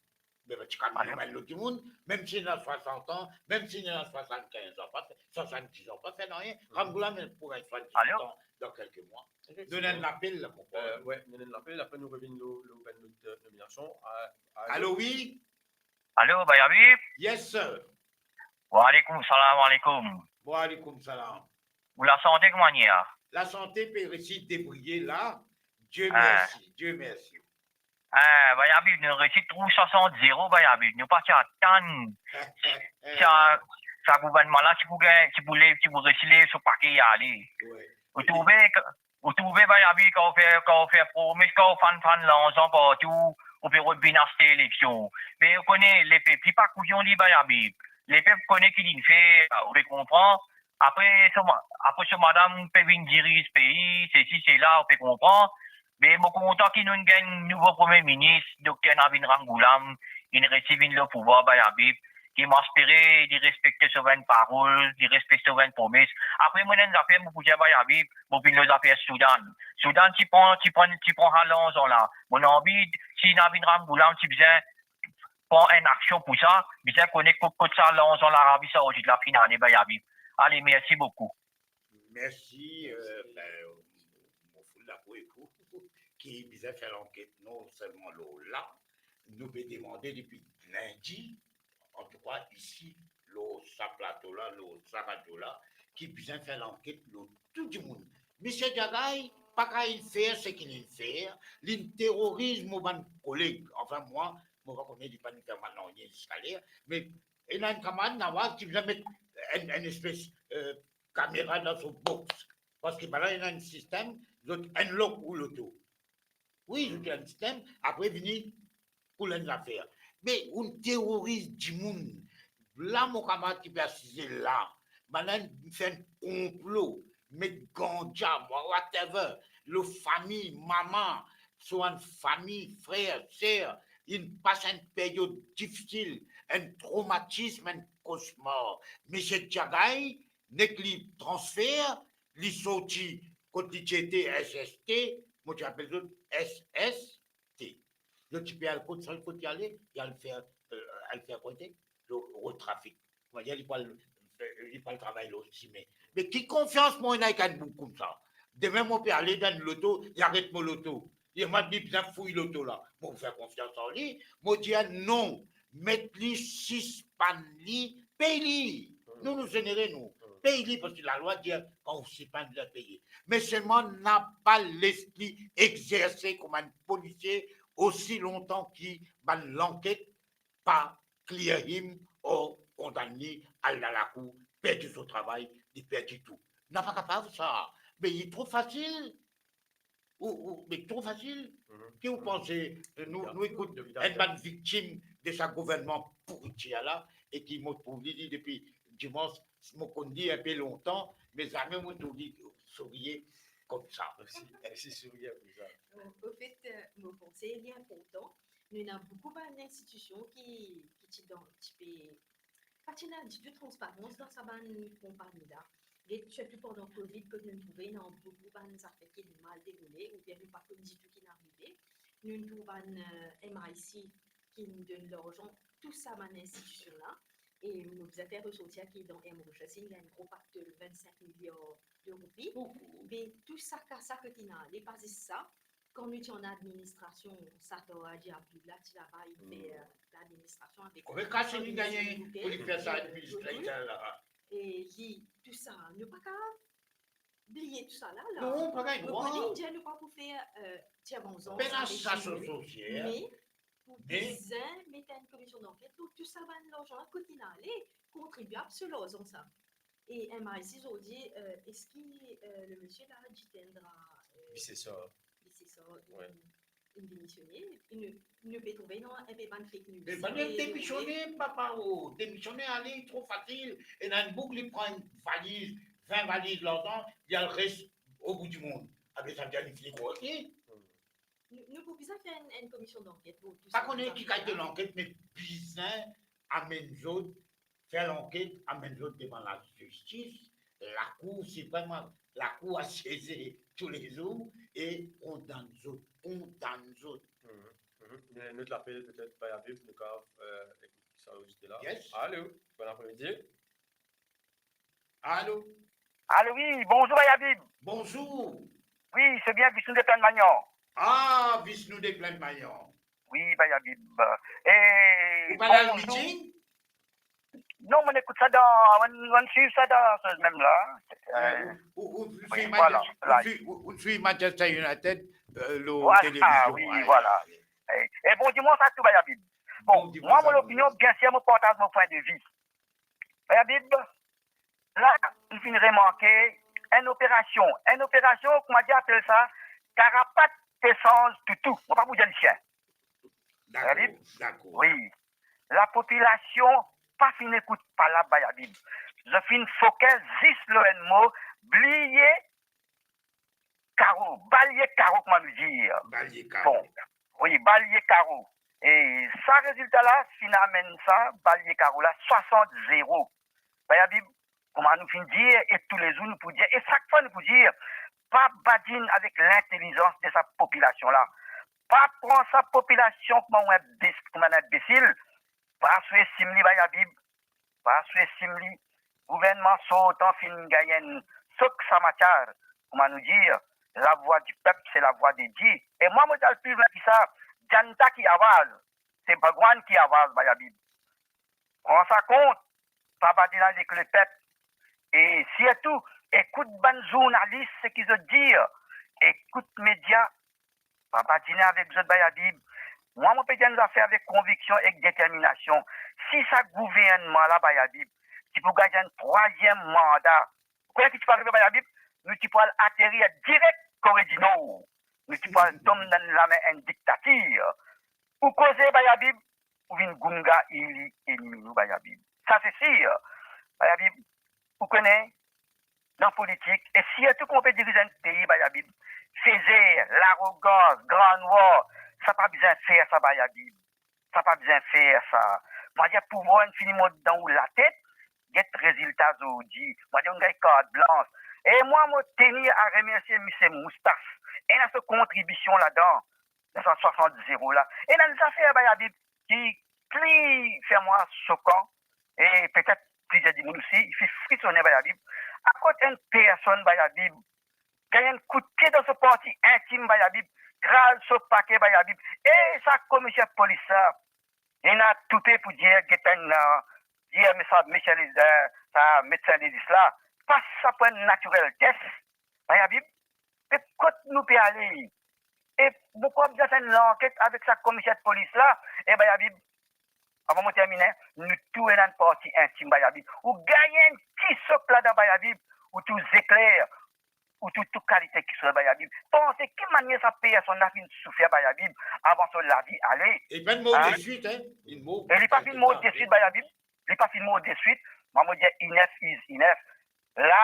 Me bann ti kamion, alo, bann lot dimoun, mem si li ena swasant an, mem si li ena swasannkinz an, pa fer, swasanndiz an, pa fer nanye. Ramgoolam pou gagn swasanndiz an dan kelke mwa. Donn enn lapel la, mo krwar. Euh, ouais, donn enn lapel, apre nou revinn lor, lor bann lot, euh, nominasion. Ah, alo? Alo, wi? Alo, Bhai Habib? Yes, sir. Wa alaikum salam, wa alaikum. Wa alaikum salam. Ou lasante, kouma li ye? Lasante pe resi debriye la. Dieu merci, Dieu merci. Eh, Bhai Habib, nou resi trouv swasant zero, Bhai Habib. Nou pa ti atann sa, sa gouvernman la ti pou gagn, ti pou lev, ti pou resi lev so pake ale. Ou trouve, ou trouve, Bhai Habib, kan ou fer, kan ou fer promes, kan ou fann, fann larzan partou, ou pe rod vinn aste eleksion. Me ou kone, lepep, li pa kouyon li, Bhai Habib. Lepep kone ki li'nn fer, ou pe konpran. Apre so ma-, apre so madam pe vinn diriz pei, sesi, sela, ou pe konpran. Me mo kontan ki nou gagn nouvo Premie Minis, Dokter Navin Ramgoolam, inn resi vinn lor pouvwar, Bhai Habib, ki mo espere li respekte so bann parol, li respekte so bann promes. Apre, mo ena enn zafer mo pou dir, Bhai Habib, mo vinn lor zafer Soudan. Soudan ti pran, ti pran, ti pran sa larzan la. Mo anvi, si Navin Ramgoolam ti bizin pran enn aksion pou sa, bizin kone kot, kot sa larzan Larabi Saoudit la finn ale, Bhai Habib. Ale, mersi boukou. Mersi, euh, ben, mo fou dakor ek ou, ki bizin fer lanket non selman lor la, nou pe demande depi lindi, antouka isi, lor sa plato la, lor sa radio la, ki bizin fer lanket lor tou dimoun. Misie Diagaye pa kapav fer seki li'nn fer, li'nn teroriz mo bann koleg. Anfin, mwa, mo pa kone li pa'nn fer mwa nanye ziska ler, me ena enn kamarad Nawaz ki bizin met enn, enn espes, euh, kamera dan so box. Parski bann la ena enn sistem, zot unlock ou loto. Wi, zot ena enn sistem, apre vini koule enn zafer. Me ou teroriz dimoun. La mo kamarad ki pe asize la, bann la inn fer enn konplo, met ganja, whatever, lor fami, mama, so bann fami, frer, ser, inn pas enn period difisil, enn tromatism, enn kosmar. Misie Diagaye, nek li transfer, li sorti kot li ti ete S S T, mo ti apel zot S S T. Zot ti pe al kot sa, kot li ale, li al fer, euh, al fer kote? Lo, rod trafik. Kouma dir, li pou al, euh, li pou al travay lor sime. Me ki konfians mo ena ek enn boug koumsa? Demin mo pe ale dan loto, li aret mo loto. Li dir mwa li bizin fouy loto la. Mo fer konfians ar li, mo dir non, met li, sispann li, pey li. Nou, nou zenere nou. Pey li, parski lalwa dir kan ou sispann, ou bizin peye. Me selman napa les li exerse kouma enn polisie osi lontan ki bann lanket pa clear him or kondann li al dan lakour, perdi so travay, li perdi tou. Napa kapav sa. Me li tro fasil. Ou, ou, me tro fasil. Ki ou panse, euh, nou, nou ekout enn bann viktim de sa gouvernman pouritir la, e ki mo trouv li, li depi dimans, mo konn li enpe lontan, me zame mo trouv li sourir koumsa. Osi, osi sourir koumsa. Bon, anfet, euh, mo panse li inportan. Nou ena boukou bann institision ki, ki ti dan, ti pe pa ti ena ditou transparans dan sa bann konpani la. Get, sirtou pandan Covid, kot nou trouve ena boukou bann zafer ki mal deroule, oubien nou pa konn ditou ki inn arive. Nou trouv bann, euh, M I C ki donn larzan, tou sa bann institision la. E mo bizin fer resorti ki dan M Recherche, inn gagn gro pakte vennsenk miliar de roupi. Be tou sa ka sa kot inn ale, pa zis sa, kan nou ti an administrasion, sa Sator Haji Abdullah ti laba, li fer, euh, ladministrasion avek... Kouman kas li gagn pou li fer sa administrater la? E li, tou sa, nou pa kapav bliye tou sa la, la. Non, pa gagn drwa. Nou pa pou dir nou pa pou fer, euh, tir banzan, pena sa, sa, so, so, so, me pou bizin met enn komision danket, donk tou sa bann larzan la, kot inn ale, kontribiab so larzan sa. E M I C zordi, euh, eski, euh, le misie la, Jitendra, euh, Biseswar. Biseswar, inn, inn demisione, inn, nou pe trouve, non, enpe bann fake news. Me bann demisione, papa, oh, demisione, ale, tro fasil. Ena enn boug, li pran enn valiz, vin valiz larzan, li al res o bout dimond. Apre sa, li al, li fini koz li. Nou, nou pou bizin fer enn, enn komision danket pou tou sa. Pa konnen ki kalite lanket, me bizin amenn zot, fer lanket, amenn zot devan lazistis, lakour siprem, lakour asieze toulezour e kondann zot, kondann zot. Enn lot lapel petet, Bay Habib, nou kapav, euh, ekout sa ou dizwe la. Yes. Alo, bon apremidi. Alo. Alo, wi, bonzour, Bay Habib. Bonzour. Wi, se bien Vishnu de Plaine Magnan. Ah, Vishnu de Plaine Magnan. Wi, Bay Habib. E, ou pa al bonzour. Meeting? Non, mo ekout sa dan, mo, mo swiv sa dan se mem la. Euh, ou, ou, ou wi, swiv voilà, Manchester, ou live. Swiv, ou, ou swiv Manchester United, euh, lor televizion. Voilà, wi, voilà. E, e bon dimanz a tou, Bay Habib. Bon, bon dimanz mwa, mo lopinion, bien sir, mo partaz mo pwin de vi. Bay Habib, la, nou finn remarke enn operasion. Enn operasion, kouma dir apel sa, karapat pe sanz toutou. Mo pa pou dir lisien. Dakor, dakor. Wi. Lapopilasion pa finn ekout palab, Bay Habib. Zot finn fokis zis lor enn mo, bliye karo, balye karo, kouma nou dir. Balye karo. Bon, wi, balye karo. E sa rezilta la, finn amenn sa, balye karo la, swasant zero. Bay Habib, kouma nou finn dir, e toulezour nou pou dir, e sak fwa nou pou dir, pa badinn avek lintelizans de sa popilasion la. Pa pran sa popilasion kouma enn inbes-, kouma enn inbesil. Pa swe sim li, Bay Habib. Pa swe sim li. Gouvernman sortan finn gagn enn sok samatyar, kouma nou dir, lavwa dipep se lavwa de Die. E mwa, mo ti al pli lwin ki sa, Janata ki Awaaz, se Bhagwan ki Awaaz, Bay Habib. Pran sa kont, pa badinn avek lepep. E sirtou, ekout bann zournalis, seki zot dir. Ekout media, pa badinn avek zot, Bay Habib. Mwa, mo pe dir enn zafer avek konviksion ek determinasion. Si sa gouvernman la, Bay Habib, ti pou gagn enn trwaziem manda, ou kone ki ti pou arive, Bay Habib? Nou ti pou al aterir direk Kore di Nor. Nou ti pou al tom dan lame enn diktatir. Ou koze, Bay Habib, ou vinn gounga, ili enmi nou, Bay Habib. Sa se sir. Bay Habib, ou kone, dan politik, e sirtou kan ou pe diriz enn pei, Bay Habib, fezer, larogans, gran nwar, sa pa bizin fer sa, Bay Habib. Sa pa bizin fer sa. Mwa dir pouvwar inn fini mont dan ou latet, get rezilta zordi. Mwa dir ou gagn kart blans. E mwa, mo tenir a remersie misie Moustaph, ena so kontribision ladan, dan sa swasant zero la. Ena enn zafer, Bay Habib, ki pli fer mwa sokan, e petet plizier dimoun osi, ki frisone, Bay Habib. Akoz enn personn, Bay Habib, gagn enn kout pie dan so parti intim, Bay Habib, kraz so pake, Bay Habib. E sa komiser polis la, ena toupe pou dir, get enn, euh, dir, me sa, Michel, euh, sa medsin legis la, pas sa pou enn natural test, Bay Habib. E kot nou pe ale? E boug pa bizin fer enn lanket avek sa komiser polis la? E Bay Habib, avan mo termine, nou tou ena enn parti intim, Bay Habib. Ou gagn enn ti sok ladan, Bay Habib, ou tou zekler, ou tou, tou kalite kiswa, Bay Habib. Panse ki manier sa personn la finn soufer, Bay Habib, avan so lavi ale. E li pa finn mor deswit, hein? Li mor, e li pa finn mor deswit, Bay Habib. Li pa finn mor deswit. Mwa, mo dir, enough is enough. La,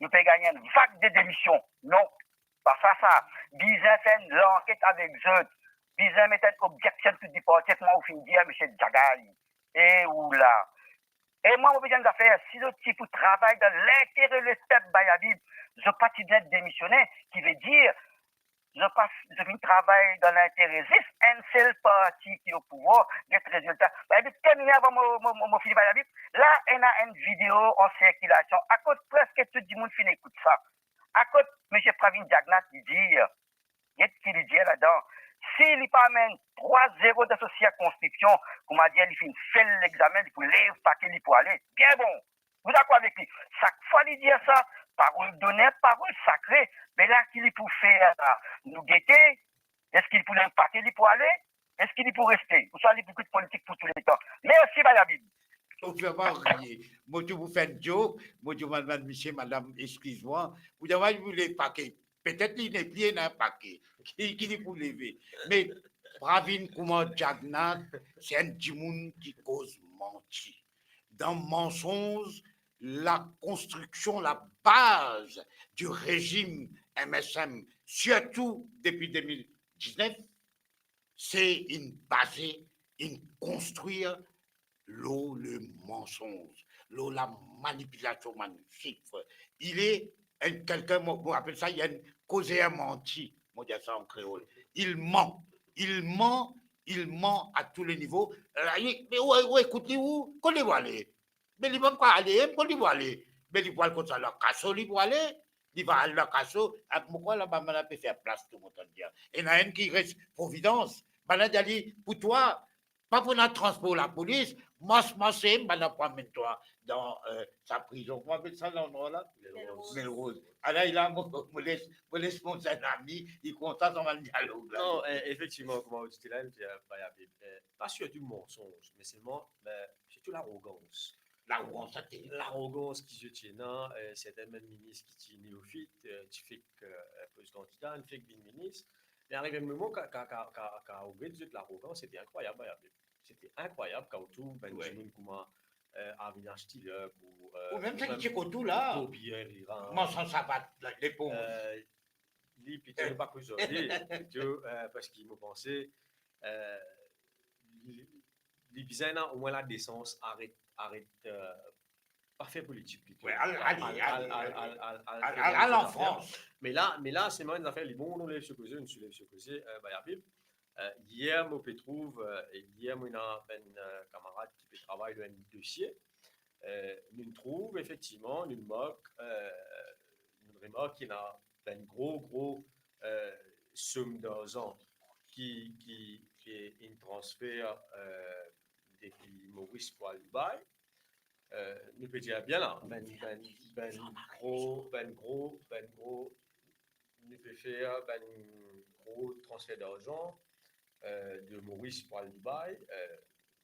nou pe gagn enn vag de demision. Non, pa sa, sa. Bizin fer enn lanket avek zot. Bizin met enn objection to departure, kouma ou finn dir, misie Djagay. E ou la. E mwa, mo pe dir enn zafer, si zot ti pou travay dan lintere lepep, Bay Habib, zot pa ti bizin demisione, ki ve dir, zot pa, zot finn travay dan lintere zis enn sel parti ki o pouvwar, get rezilta. Bay Habib, termine avan mo, mo, mo, mo fini, Bay Habib. La, ena enn video an sirkilasion, akoz preske tou dimoun finn ekout sa. Akoz misie Pravin Jagannath, li dir, get ki li dir ladan, si li pa amenn trwa zero dan so sirkonskripsion, kouma dir, li finn fel legzame, li pou lev pake, li pou ale. Bien bon. Ou dakor avek li? Sak fwa li dir sa, parol done, parol sakre. Me la ki li pou fer la? Nou gete, eski li pou lev pake, li pou ale? Eski li pou reste? Ouswa li pou kit politik pou touletan? Mersi, Bay Habib. Ou fer mwa rir. Mo ti pou fer enn joke, mo dir, madam, misie, madam, eskiz mwa. Ou dir mwa, li pou lev pake. Petet li nepli ena pake ki, ki li pou leve. Me Pravin Kumar Jagannath, se enn dimoun ki koz manti. Dan mansonz, la konstriksion, la baz di rezim M S M, sirtou depi de mil diznef, se inn baze, inn konstrir lor le mansonz, lor la manipilasion bann sif. Il est un quelqu'un, mo, mo apel sa, li enn kozer manti, mo dir sa an kreol. Il ment. Il ment Il ment à tous les niveaux. La, li, me ou, ou ekout li ou, kot li pou ale? Me li pa pou ale, kot li pou ale? Me li pou al kot sa, lakaso li pou ale, li va al lakaso, ek mo krwar la, bann la pe fer plas tou, mo tann dir. Ena enn ki res Providence, bann la dir li, pou twa, pa pou ena transpor lapolis, mars, mars, bann la pou amenn twa dan, euh, sa prizon, kouma apel sa landrwa la? Melrose. Melrose. Ala, la, mo, mo les, mo les mo zenn ami, li kontan sa bann dialog la. Non, eh, efektivman, kouma ou ti la, eh, Bayabib, eh, pa sirtou mansonz, me selman, be, sirtou larogans. Larogans, sa te. Larogans ki zot ti ena, eh, sertin bann minis ki ti neofit, eh, ti fek, eh, poz kandida, fek vinn minis. Me arive enn moman, ka, ka, ka, ka, ka ou get zot larogans, se te inkrwayab, Bayabib. Se te inkrwayab, kan ou trouv bann dimoun kouma, eh, Arvin Ashtiluck ou, eh, ou mem sa ki ti kote ou la, Bobby Herrera, Marchand Savat, la, leponz. Eh, li, plito nou pa koz ar li, plito, eh, parski mo panse, eh, li, li bizin ena omwin ladesans, aret, aret, eh, pa fer politik, plito. Wi, al, al, al, al, al, al, al, al, al, al an Frans. Me la, me la, se mwa enn zafer, li bon, nou lev so koze, nou soulev so koze, eh, Bayabib. Eh, yer, mo pe trouv, eh, yer, mo ena bann, eh, kamarad ki pe travay lor enn dosie. Eh, nou trouv, efektivman, nou mark, eh, nou remark ki ena bann gro, gro, eh, som darzan ki, ki, ki inn transfer, eh, depi Moris pou al Dubai. Eh, nou pe dir bien la, bann, bann, bann gro, bann gro, bann gro, nou pe fer bann gro transfer darzan, eh, de Moris pou al Dubai. Eh,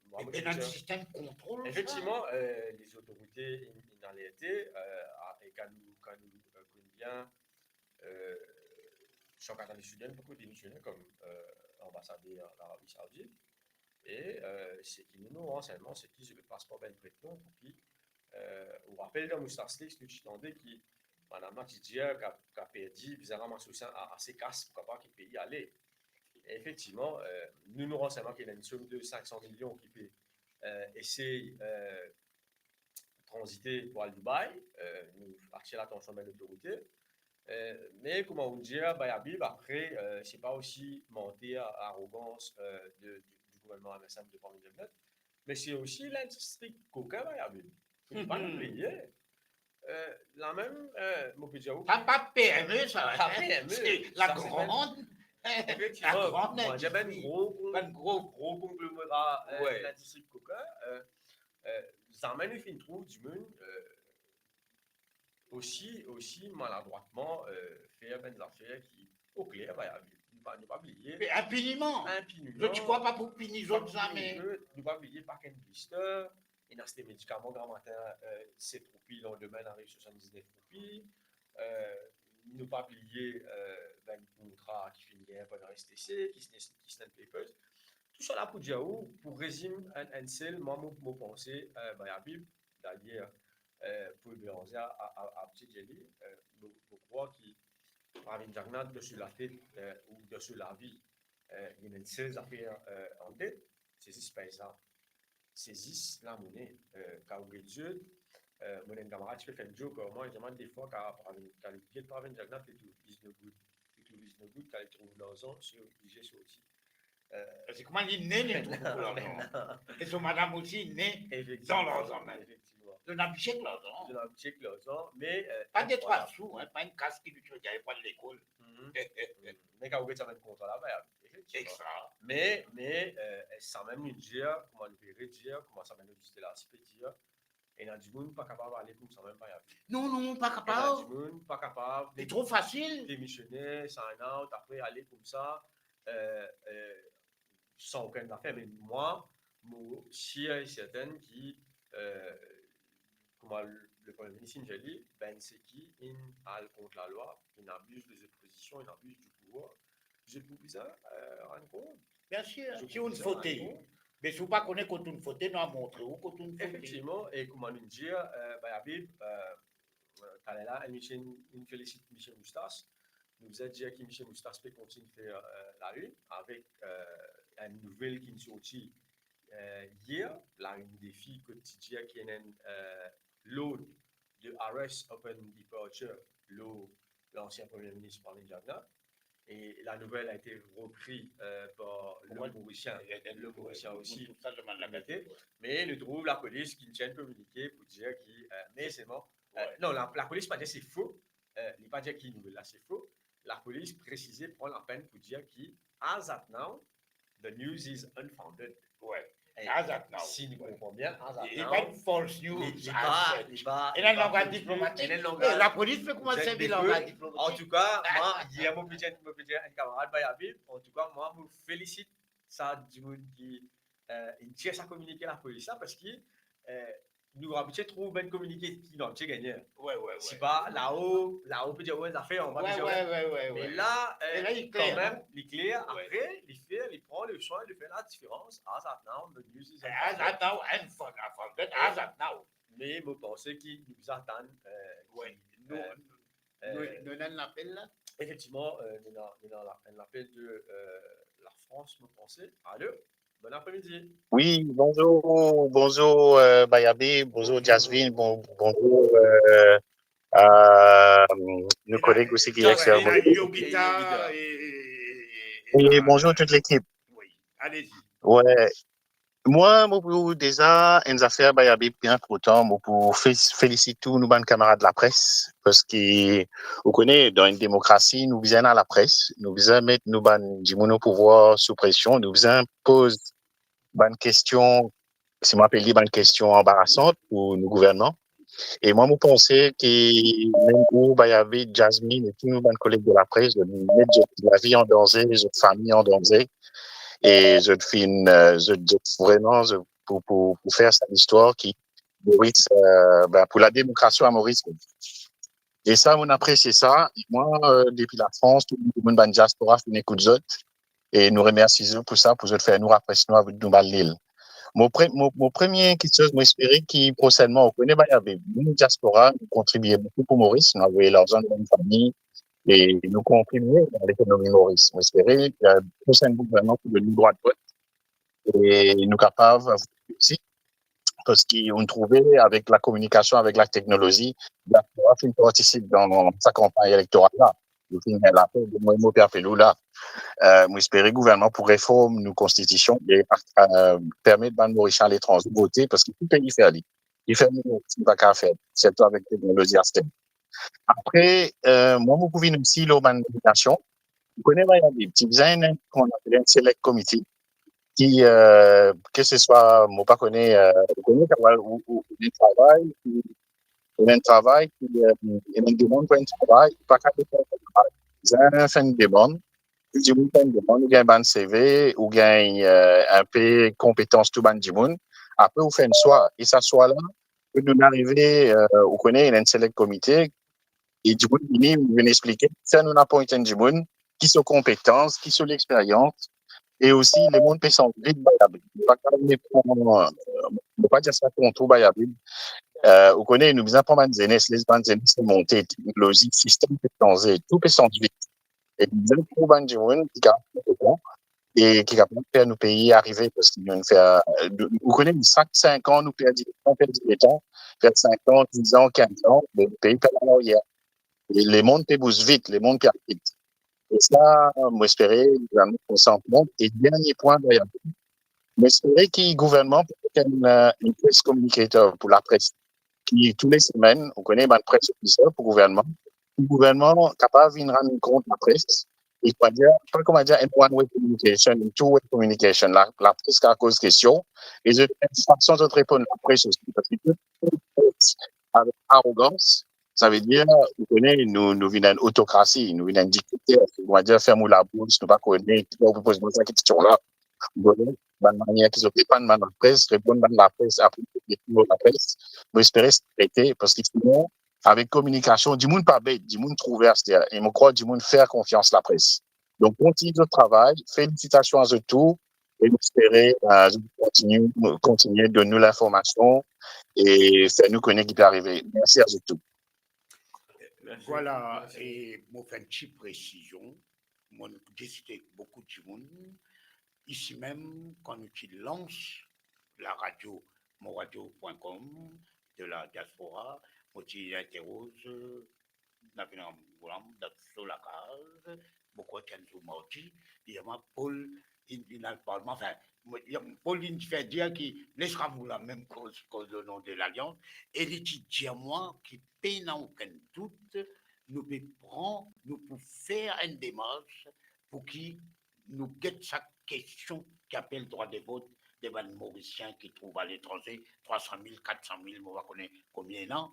mwa, mo ena enn sistenm kontrol, sa. Efektivman, eh, lezotorite inn, inn alerte, eh, a, e kan nou, kan nou, eh, konn bien, eh, Shawkat Ali Soudien pou demisyone kom, eh, anbasader Larabi Saoudit. E, eh, seki nou, nou ransegnman, seki zot pe pas par bann pretnon pou ki, eh, ou rapel dan Moustas Leaks, nou ti tande ki madam la ti dir ki, ki perdi, bizin ramas osi a, ase kas pou kapav kit pei ale. E efektivman, eh, nou, nou ransegnman ki ena enn som de sink san milion ki pe, eh, esey, eh, tranzite pou al Dubai, eh, nou atir latansion bann lotorite. Eh, me kouma ou dir, Bayabib, apre, eh, se pa osi manti, arogans, eh, de, di, di gouvernman M S M de Pravind Jugnauth, me se osi lindistri kokin, Bayabib. Fode pa nou bliye. Eh, la mem, eh, mo pe dir ou, sa pa P M E sa, sa P M E, se la gran, efektivman, la gran indistri. Bann gro, bann gro, gro konglomera, eh, lindistri kokin, eh, eh, zame nou finn trouv dimoun, eh, osi, osi maladrwatman, eh, fer bann zafer ki, okler, Bayabib, nou pa, nou pa bliye. Me inpiniman. Inpiniman. Zot ti krwar pa pou pini zot zame. Nou pa bliye, pa enn blister, inn aste medikaman gramatin, eh, set roupi, landime inn ariv swasanndiznef roupi. Eh, nou pa bliye, eh, bann kontra ki finn gagn pandan S T C, ki, ki, ki stand papers. Tousala pou dir ou, pou rezime enn, enn sel, mwa, mo, mo panse, eh, Bayabib, dayer, eh, Paul Bélanger a, a, a, a ti dir li, eh, mo, mo krwar ki Pravind Jugnauth dan so latet, eh, ou dan so lavi, eh, li ena enn sel zafer, eh, an tet, se zis pey sa. Se zis lamone, eh, kan ou get zot, eh, mo ena enn kamarad ti pe fer enn joke ar mwa, li dir mwa defwa, kan Pravind, kan li get Pravind Jugnauth, li trouv he's no good. Li trouv he's no good, kan li trouv larzan, se oblize sorti. Eh, se kouma li ne, li trouv boukou larzan. E so madam osi ne dan larzan mem. Efektivman. Zot ena abitie ek larzan. Zot ena abitie ek larzan, me, eh, pa de trwa sou, hein, pa enn kas ki li ti pe gagn pou al lekol. Mhm. Mhm. Me kan ou get sa bann kontra la, be, efektivman. Extra. Me, me, eh, sa mem nou dir, kouma nou pe redir, kouma sa bann loziste la ti pe dir, ena dimoun pa kapav ale koumsa mem, pa ale. Non, non, pa kapav. Ena dimoun pa kapav. Se tro fasil. Demisione, sign out, apre ale koumsa, eh, eh, san okenn zafer. Me mwa, mo sir e serten ki, eh, kouma le, le Premie Minis inn dir li, bann seki inn al kont lalwa, inn abiz de zot pozision, inn abiz di pouvwar, zot pou bizin, eh, rann kont. Bien sir, zot si ou pou bizin rann kont. Me si ou pa kone kot ou fote, nou a montre ou kot ou fote. Efektivman, e kouma nou dir, eh, Bayabib, eh, eh, taler la, enn misie, nou felisit misie Moustas. Nou bizin dir ki misie Moustas pe kontign fer, eh, lainn avek, eh, enn nouvel ki sorti, eh, yer, Larinn Defi, kot ti dir ki ena enn, eh, lord de arrest upon departure lor lansien Premie Minis Pravind Jugnauth. et la nouvelle a été reprise, euh, par le Morisien. Le Morisien aussi. Mais nous trouve la police qui tient communiqué pour dire qui, euh, mais seulement, euh, non, la, la police pa dir se fo, euh, li pa dir ki nouvel la se fo. La police précise, pran lapenn pour dire qui, as at now, the news is unfounded. As at now. Si nou konpran bien, as at now. Li pa false news. Li pa, li pa, ena langaz diplomatik. Ena langaz. La police pe koumans servi langaz diplomatik. Antouka, mwa, yer mo pe dir, mo pe dir enn kamarad Bayabe, antouka, mwa, mo felisit sa dimoun ki, euh, inn tir sa kominike lapolis la, parski, euh, nou abitie trouv bann kominike ki nou abitie gagne. Wi, wi, wi. Se pa lao, lao pe dir, wi, zafer, on va dire, wi. Wi, wi, wi. Mais là, euh, Et là, il est quand clair, même, hein. Il est clair. Ouais. Après, il fait, il prend le soin de faire la différence. As at now, the news is As at now, and for, for that, as at now. Mais mo panse ki nou bizin atann, euh, Ouais. ki, Nou, euh, nou, euh, nou ena enn lapel la. Effectivement, euh, nou ena, nou ena la, enn lapel de, euh, la France, mo panse. Allô, bon après-midi. Oui, bonjour, bonjour euh, Bayabe, bonjour Jasmine, bon, bonjour euh, à nos collègues aussi qui est Et actuellement. Yogita, et, et- et- Et bonjour toute l'équipe. Oui, allez-y. Ouais. Mwa, mo pou deza, enn zafer Bayabe bien kontan, mo pou fe-, felisit tou nou bann kamarad lapres, parski, ou kone, dan enn demokrasi, nou bizin ena lapres, nou bizin met nou bann dimoun o pouvwar sou presion, nou bizin poz bann kestion, si mo apel li bann kestion anbarasan pou nou gouvernman. E mwa, mo panse ki mem ou, Bayabe, Jasmine e tou nou bann koleg de lapres, zot met zot lavi an danze, zot fami an danze, e zot finn, euh, zot, zot vreman, zot, pou, pou, pou fer sa listwar ki Moris, euh, ben, pou lademokrasi a Moris. E sa, mo apresie sa. E mwa, euh, depi Lafrans, tou dimoun bann diaspora finn ekout zot. E nou remersi zot pou sa, pou zot fer nou rapros nou avek nou bann lil. Mo pre-, mo, mo premie kiksoz, mo espere ki prosennman, ou kone, Bayabe, nou diaspora, nou kontribie boukou pou Moris, nou avoy larzan nou bann fami, e nou kontribie dan lekonomi Moris. Mo espere, euh, prosenn gouvernman pou donn nou drwa de vot, e nou kapav osi, parski nou trouve avek lakominikasion, avek lateknolozi, diaspora finn partisip dan sa kanpagn elektoral la. Nou finn gagn lapel, mwa, mo pe apel ou la. Euh, mo espere gouvernman pou reform nou konstitision e, euh, permet bann Morisien aletranze vote, parski tou pei fer li. Li fer nou, si nou pa kapav fer, sirtou avek teknolozi aster. Apre, euh, mwa, mo pou vinn osi lor bann nominasion. Ou kone, Bayabe, ti bizin enn, kouma nou apel, enn select committee ki, euh, ke se swa, mo pa kone, euh, ou kone, ou, ou, ou enn travay, ou enn travay, ki, euh, enn demann pou enn travay, pa kapav fer enn travay. Bizin fer enn demann, tou dimoun fer enn demann, ou gagn bann C V, ou gagn, euh, enpe konpetans tou bann dimoun. Apre, ou fer enn swa, e sa swa la, ke nou arive, euh, ou kone, enn select committee, e dimoun vini, vinn explike, sa nou apwint enn dimoun, ki so konpetans, ki so lexperyans, e osi, lemonn pe sanz vit, Bayabe. Pa kapav pran, euh, mo pa dir sa kont ou, Bayabe. Euh, ou kone, nou bizin pran bann zenes, les bann zenes pe monte, teknolozi, sistem pe sanze, tou pe sanz vit. E nou bizin trouv bann dimoun ki kapav pran e ki kapav fer nou pei arive, parski nou fer, euh, nou, ou kone, sak sink an, nou perdi letan, perdi letan, fer sink an, diz an, kinz an, me pei pe al an aryer. E lemonn pe bouz vit, lemonn pe al vit. E sa, mo espere, nou konsantre. E dernie pwin, Bayabe, mo espere ki gouvernman pou fer enn, euh, enn press communicator pou lapres, ki tou le semenn, ou kone, bann press officer pou gouvernman, pou gouvernman kapav vinn rann kont lapres, e kouma dir, pa kouma dir, enn one way communication, enn two way communication, la, lapres kapav poz kestion, e zot, fason zot reponn lapres osi, parski tou, tou pres avek arogans, savedir, ou kone, nou, nou vinn enn otokrasi, nou vinn enn diktater, kouma dir, ferm ou labous, nou pa kone, ki ou pou poz mwa sa kestion la. Ou kone, bann manier ki zot reponn bann lapres, reponn bann lapres, apre, lapres, mo espere sa arete, parski sinon, avek kominikasion, dimoun pa bet, dimoun trouve aster, e mo krwar dimoun fer konfians lapres. Donk, kontign zot travay, felisitasion a zot tou, e nou espere, euh, zot kontign, kontign donn nou linformasion e fer nou kone ki pe arive. Mersi a zot tou. Vwala, e mo fer enn ti presizion. Mo disite boukou dimoun. Isi mem, kan nou ti lans laradio, monradio pwin kom de la diaspora, mo ti interoz, euh, Navina Boulam, dan so lakaz, mo krwar ti enn zour mardi, li dir mwa, Paul, inn, inn al parlman, anfin, mo, Paul inn ti fer dir ki, les amour la mem koz, koz o non de lalians, e li ti dir mwa ki pena okenn dout, nou pe pran, nou pou fer enn demars pou ki nou get sa kestion ki apel drwa de vot de bann Morisien ki trouv aletranze, trwa san mil, kat san mil, mo pa kone konbien ena,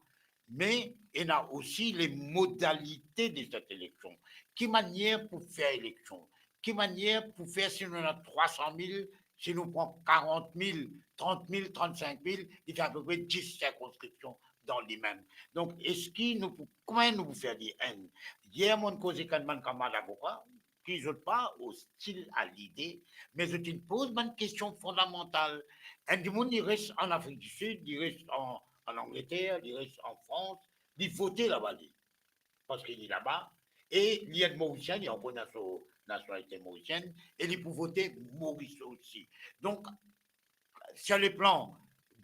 me ena osi le modalite de set eleksion. Ki manier pou fer eleksion? Ki manier pou fer si nou ena trwa san mil, si nou pran karant mil, trant mil, trannsink mil, li fer apepre dis sirkonskripsion dan limem. Donk, eski nou pou, kouma nou pou fer li enn? Yer, mo'nn koze ek enn bann kamarad avoka, ki zot pa ostil a lide, me zot inn poz bann kestion fondamantal. Enn dimoun, li res an Afrik di Sid, li res an, an Angleter, li res an Frans, li vote laba li, parski li laba, e li enn Morisien, li ankor ena so nasionalite morisienn, e li pou vote Moris osi. Donk, sur le plan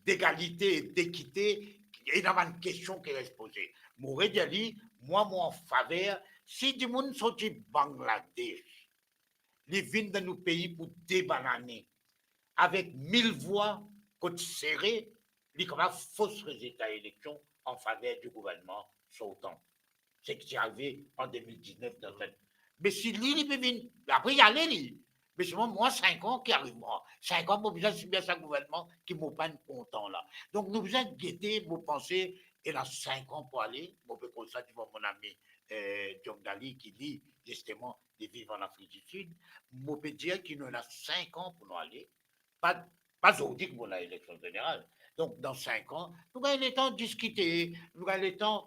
d'égalité, d'équité, ena bann kestion ki res poze. Mo redir li, mwa, mo an faver, si dimoun sorti Bangladesh, li vinn dan nou pei pou de bann ane, avek mil vwa kot sere, li kapav fors rezilta eleksion an faver di gouvernman sortan. Seki ti arive an de mil diznef dan set. Me si li, li pe vinn, apre li ale li. Me selman mwa, sink an ki ariv mwa. Sink an, mo bizin sibir sa gouvernman ki mo pa'nn kontan la. Donk, nou bizin gete, mo panse, ena sink an pou ale. Mo pe koz sa devan mo ami, eh, John Dali, ki li, zisteman, li viv an Afrik di Sid. Mo pe dir ki nou ena sink an pou nou ale. Pa, pa zordi ki pou ena eleksion zeneral. Donk, dan sink an, nou gagn letan diskite, nou gagn letan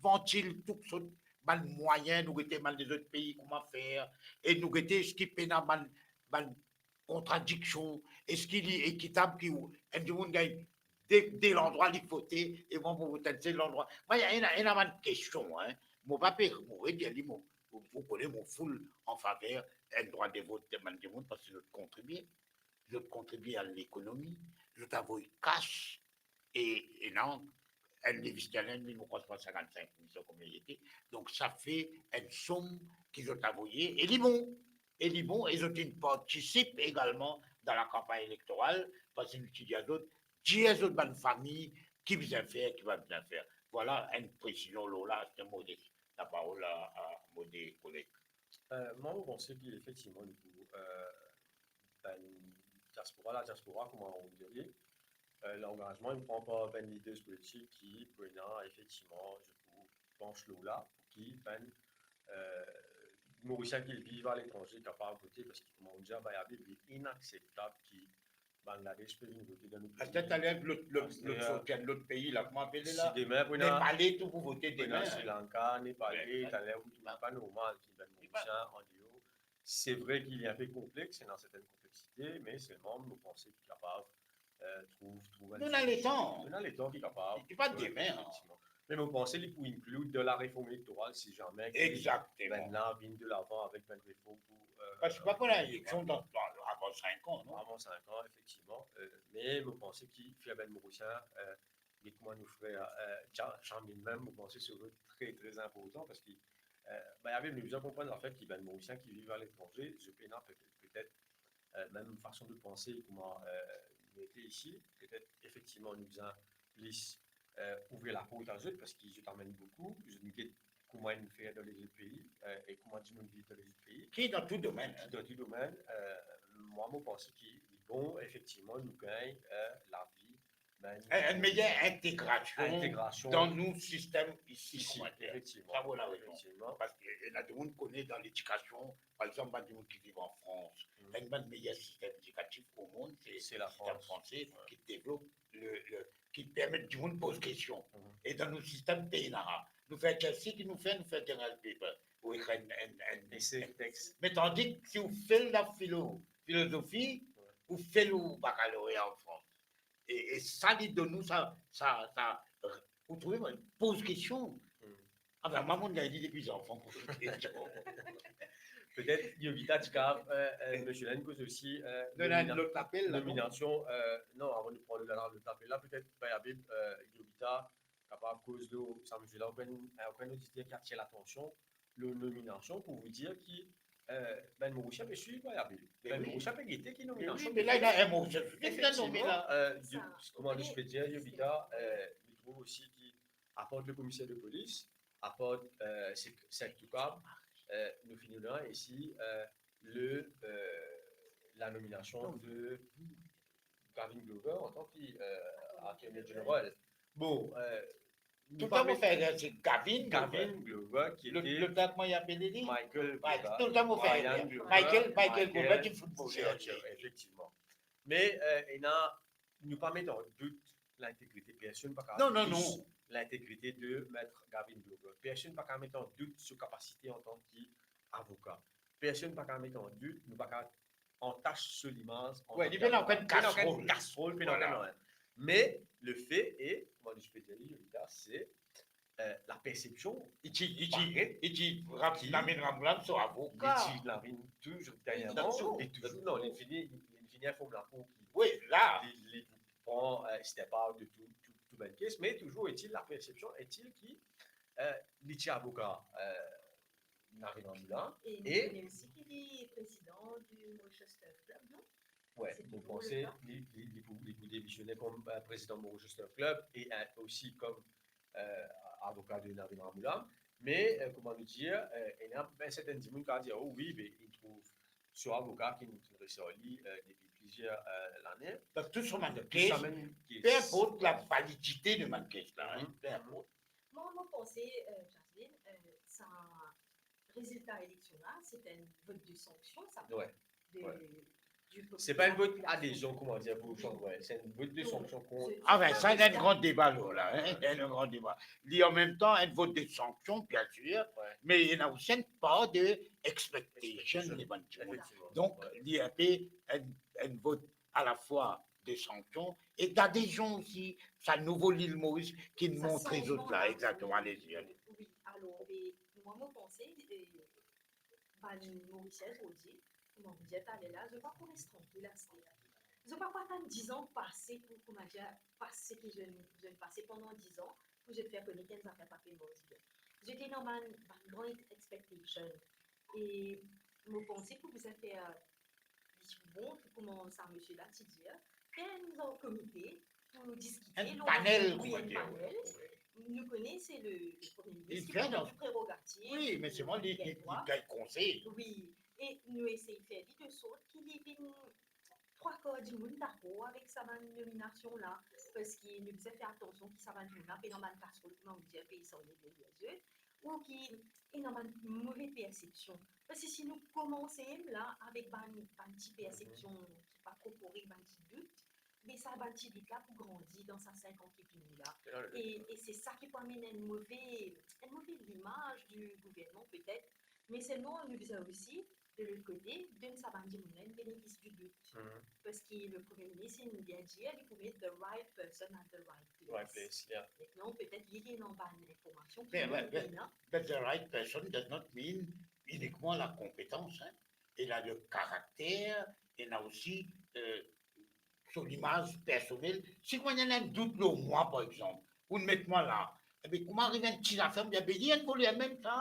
vantil tou sort bann mwayin, nou gete bann lezot pei kouma fer, e nou gete eski pena bann, bann kontradiksion, eski li ekitab ki enn dimoun gagn de, de landrwa li vote, e mwa mo vote enn sel landrwa. Mwa, ena, ena bann kestion, hein. Mo pa pe, mo redir li, mo, mo, mo kone mo full an faver enn drwa de vot de bann dimoun, parski zot kontribie. Zot kontribie a lekonomi, zot avoy kas, e, e non, enn liv sterlin, li, mo krwar, sinkant-sink mil, sa konbien li ete. Donk, sa fer enn som ki zot avoye, e li bon, e li bon, e zot inn partisip egalman dan lakanpagn elektoral, parski nou ti dir zot, dir zot bann fami ki bizin fer, ki pa bizin fer. Vwala enn presizion lor la, se mo les laparol a, a mo de koleg. Euh, mwa, mo panse ki efektivman, nou pou, euh, bann diaspora, la diaspora, kouma ou dir, euh, langazman, li pran par bann leaders politik ki, pou ena, efektivman, zot pou panch lor la, pou ki bann, euh, Morisien ki viv aletranze kapav vote, parski, kouma ou dir, ba, li inakseptab ki Bangladesh pe vinn vote dan nou pei. Aster taler lot, lot, lot, aster, sorti lot pei la, kouma apel la? Si demin pou ena, Nepale tou pou vote pou ena demin. Sri Lanka, Nepale, ouais, ouais, taler pou trouv, pa normal ki bann Morisien an deor. Se vre ki li enpe konplex, ena sertenn konplexite, me selman mo panse ki kapav, euh, trouv, trouv enn solisyon. Nou ena letan. Nou ena letan ki kapav. Li pa demin, hein. Efektivman. Me mo panse li pou include dan lareform elektoral si zame ki, exactement, bann la vinn de lavan avek bann reform pou, euh, parski pa pou ena eleksion dan, avan sink an, non? Avan sink an, efektivman. Euh, me mo panse ki fer bann Morisien, euh, me kouma nou frer, euh, Ja-, Jamil mem, mo panse se tre, tre inportan parski, euh, ba, avek nou bizin konpran lafet ki bann Morisien ki viv aletranze, zot pena pe-, petet, euh, mem fason de panse, kouma, euh, nou ete isi, petet efektivman nou bizin plis, euh, ouvrir laport a zot, parski zot amenn boukou, zot inn get kouma inn fer dan lezot pei, euh, e kouma dimoun viv dan lezot pei. Ki dan tou domenn, hein. Ki dan tou domenn, euh, mwa, mo panse ki li bon, efektivman, nou gagn, euh, lavi, ben, enn, enn meyer integrasion, integrasion dan nou sistem isi, isi, kouma dir. Efektivman. Sa, ou ena rezon. Efektivman. Parski ena dimoun kone dan ledikasion, par exanp, bann dimoun ki viv an Frans, mm, enn bann meyer sistem edikatif o mond, se, se la sistem Frans, franse, ouais, ki devlop le, le, ki permet dimoun poz kestion. Mhm. E dan nou sistem pena, nou fer exersis ki nou fer, nou fer general paper, ou ekrir enn, enn, enn, ese, enn text. Me tandis si ou fer la filo, filozofi, ouais, ou fer ou bakaloreya an Frans. E, e sa li donn nou sa, sa, sa, ou trouve, mwa, poz kestion. Hmm. Anfin, mwa, mo'nn gagn li depi zanfan, poz kestion. Petet Yogita ti kapav, euh, euh, mesier la inn koz osi, euh, donn enn nomina-, lot apel la, non? Nominasion, euh, non, avan nou pran lot, lot apel la, petet, ben, Abib, euh, Yogita kapav koz lor sa mesier la, okenn, okenn oditer ki atir latansion, lor nominasion pou vous dire ki, euh, bann Morisien pe swiv Mayabe. Be wi. Bann Morisien pe gete ki nominasion pe fer. Be wi, me la, ena enn Morisien ki finn nome la. Efektivman, euh, kouma nou pe dir, Yovita, euh, nou trouv osi ki apar le komiser de polis, apar, euh, sek-, sek toukab, euh, nou finn ena osi, euh, le, euh, la nominasion de Gavin Glover antan ki, euh, Attorney General. Bon, euh, toultan mo fer, se Gavin Glover. Gavin Glover ki ete... Lot la, kouma li apel li? Michael Glover. Toultan mo fer Michael, Michael Glover, ki foutboler. Efektivman. Me, euh, ena, nou pa met an dout lintegrite, personn pa kapav dous lintegrite de Maître Gavin Glover. Personn pa kapav met an dout so kapasite antan ki avoka. Personn pa kapav met an dout, nou pa kapav antas so limaz. Wi, li pena okenn kasrol. Kasrol, pena okenn nanye. Me le fe e, kouma nou pe dir li, Yovita, se, euh, la persepsion. Li ti, li ti, li ti rap-, Gavin Ramoolam so avoka. Li ti Gavin touzour derniereman, e touzour, non, li fini, li fini inform lakour ki... Wi, la. Li, li pran, euh, step out de tou, tou, tou bann kes, me touzour est-il, la persepsion est-il ki, euh, li ti avoka, euh, Gavin Ramoolam. E nou kone osi ki li prezidan di Maurice Chester Club, non? Wi, mo panse li, li, li pou, li pou demisione kom, euh, prezidan Maurice Chester Club e, euh, osi kom, euh, avoka de Gavin Ramoolam. Me, euh, kouma nou dir, euh, ena, be, sertin dimoun ki dir, "Oh wi, be, li trouv so avoka ki, ki resor li, euh, depi plizier, euh, lane." Donk, tou sa mem kes, pe inport la validite de bann kes la, hein, pe inport. Mwa, mo panse, euh, Jasmine, euh, sa rezilta eleksion la, se enn vot de sanksion, sa. Wi. De, wi. Se pa enn vot adezion, kouma dir, pou chanj, wi. Se enn vot de sanksion kont... Ah ben, sa, ena enn gran deba la, hein, ena enn gran deba. Li, an mem tan, enn vot de sanksion, bien sir, me ena osi enn par de expectation de bann dimoun. Efektivman. Donk, li enpe enn, enn vot alafwa de sanksion e dadezion osi, sa nouvo Lil Moris ki montre zot la, egzakteman, ale, ale. Wi, alor, be, mwa, mo panse, eh, bann Morisien zordi, kouma mo dir taler la, zot pa pou res trankil aster. Zot pa pou atann diz an pase pou, kouma dir, pase ki zot, zot pase pandan diz an, pou zot fer kone ki enn zafer pa pe mars bien. Zot ena bann, bann gran expectation. E mo panse pou bizin fer, li ti bon, kouma sa misie la ti dir, fer enn zanr komite pou diskite, enn panel, wi, kouma dir, enn panel. Nou kone se le, le Premie Minis ki pran tou prerogativ, wi, me selman li, li, li gagn konsey. Wi, e nou esey fer li de sort ki li vinn trwa kar dimoun dakor avek sa bann nominasion la, parski nou bizin fer atansion ki sa bann dimoun la pena bann kasrol, kouma nou dir, pe sorti deryer zot, ou ki ena bann move persepsion. Parski si nou koumans mem la avek bann, bann ti persepsion ki pa tro korek, bann ti dout, me sa bann ti dout la pou grandi dan sa sink an ki vini la. E, e se sa ki pou amenn enn move, enn move limaz di gouvernman petet, me selman nou bizin osi de lot kote, donn sa bann dimoun la enn benefis di dout. Parski le Premie Minis, li bien dir, li pou met the right person at the right place. Right place, yeah. Aster, petet, li, li ena bann informasion ki nou pa ena. But the right person does not mean inikman la konpetans, hein. Ena le karakter, ena osi, euh, so limaz personel. Si kouma ena enn dout lor mwa, par exanp, ou'nn met mwa la, ebe, kouma ariv enn ti zafer, mo dir, be, li enn voler mem sa.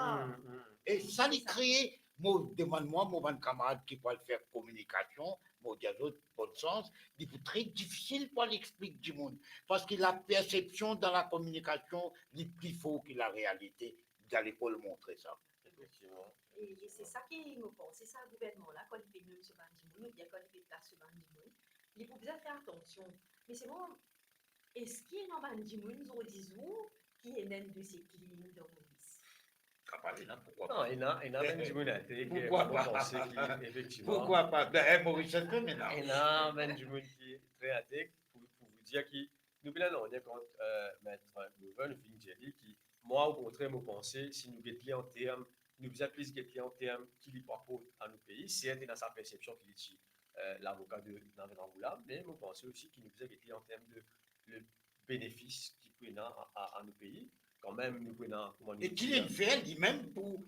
E sa, li kree, mo demann mwa, mo bann kamarad ki pou al fer kominikasion, mo dir zot, bonn sans, li pou tre difisil pou al explik dimoun. Parski la persepsion dan la kominikasion, li pli for ki la realite. Dan lekol montre sa. Efektivman. E, e se sa ki mo panse, sa gouvernman la, kan li pe nom so bann dimoun, oubien kan li pe plas so bann dimoun, li pou bizin fer atansion. Me selman, eski ena bann dimoun zordi zour ki ena enn dosie clean dan Moris? Kapav ena, poukwa pa? Non, ena, ena bann dimoun integre, poukwa pa? Mo panse ki, efektivman. Poukwa pa? Dan, eh, Moris Chester, me non. Ena bann dimoun ki tre integre, pou, pou vous dire ki nou pena nanye kont, euh, Maître Glover, nou finn dir li ki, mwa, okontrer, mo panse, si nou get li an term, nou bizin plis get li an term ki li pou aport a nou pei. Serten ena sa persepsion ki li ti, euh, lavoka de Gavin Ramoolam, me mo panse osi ki nou bizin get li an term de le benefis ki pou ena a, a, a nou pei. Kanmem, nou pou ena, kouma nou dir, e ki li fer limem pou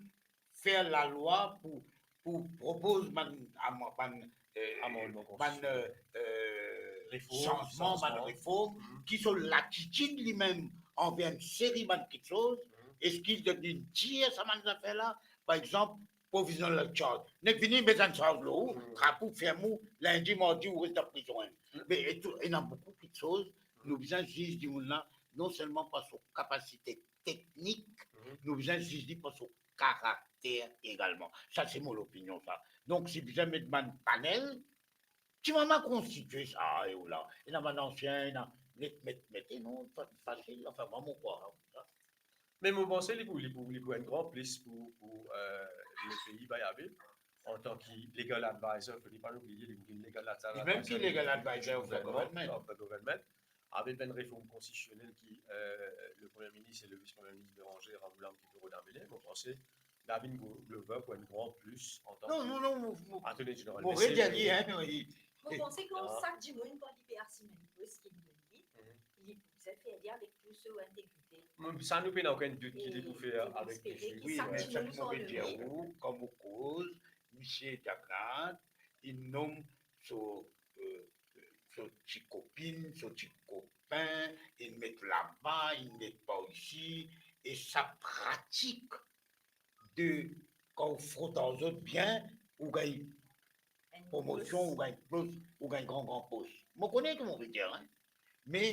fer lalwa pou, pou propoz bann am-, bann, euh, amannman konstitision, bann, euh, euh, sanzman, bann reform, ki so latitid limem anver enn seri bann kiksoz, eski li dir sa bann zafer la, par exanp, provisional charge. Nek vini, met enn sarz lor ou, trap ou, ferm ou, lindi, mardi, ou res dan prizon. Me, e tou, ena boukou kiksoz, nou bizin ziz dimoun la, non selman par so kapasite teknik, nou bizin ziz li par so karakter egalman. Sa, se mo lopinion, sa. Donk, si bizin met bann panel, ti mama konstitie sa, e ou la. Ena bann ansien, ena met, met, met, e non, fa-, fasil, anfin, mwa, mo krwar sa. Me mo panse li pou, li pou, li pou enn gran plis pou, pou, eh, lepei Bayabe, antan ki legal advisor, fode pa oubliye, li pou vinn legal advisor. Li mem ki legal advisor of the government. Of the government. Avek bann reform konstitisionel ki, eh, le Premie Minis e le Vis-Premie Minis Bérangère Aboulam ki pou rod amene, mo panse Gavin Glo-, Glover pou enn gran plis antan ki Attorney General. Non, non, non, mo, mo, mo redir li, hein, wi. Mo panse ki sak dimoun, kan li pe asiz enn pos ki li, li pou fer li avek tou so integrite. Mo, sa nou pena okenn dout ki li pou fer avek difrans. Wi, me sak mo pe dir ou, kan mo koz, misie Jagnard, li nom so, eh, so ti kopinn, so ti kopin, li met laba, li met par isi, e sa pratik de, kan ou frot ar zot bien, ou gagn promosion, ou gagn pos, ou gagn gran, gran pos. Mo kone ki mo pe dir, hein. Me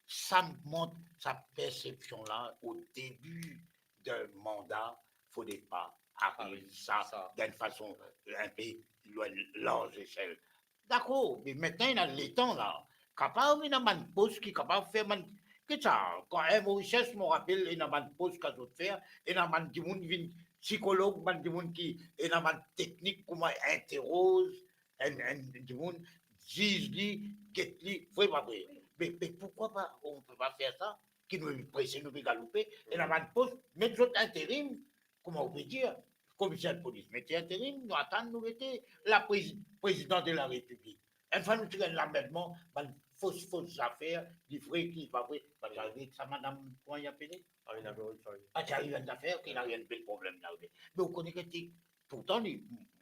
sa mont, sa persepsion la, o debi de manda, fode pa ariv sa, dan enn fason, eh, enn pe larz esel. Dakor, me aster ena letan la, kapav ena bann pos ki kapav fer bann, ki sa, kan enn Morisien, mo rapel, ena bann pos ki zot fer, ena bann dimoun vinn sikolog, bann dimoun ki, ena bann teknik kouma interoz enn, enn dimoun, ziz li, get li, vre pa vre. Me, me pourkoi pa, on peut pas faire ça, ki nou prese, nou pe galoupe, ena bann pos, met zot interim, kouma ou pe dir, komiser polis, met li interim, nou atann, nou mete la prezi-, prezidan de la Repiblik. Enn fwa nou ti gagn lanmerdeman, bann fos, fos zafer, li vre ki li pa vre, pa ti ariv sa madam, kouma li apele? Amina Gori, Gori. Pa ti ariv enn zafer, ki ena enn bel problem la, wi. Me ou kone ki ti, pourtan, li,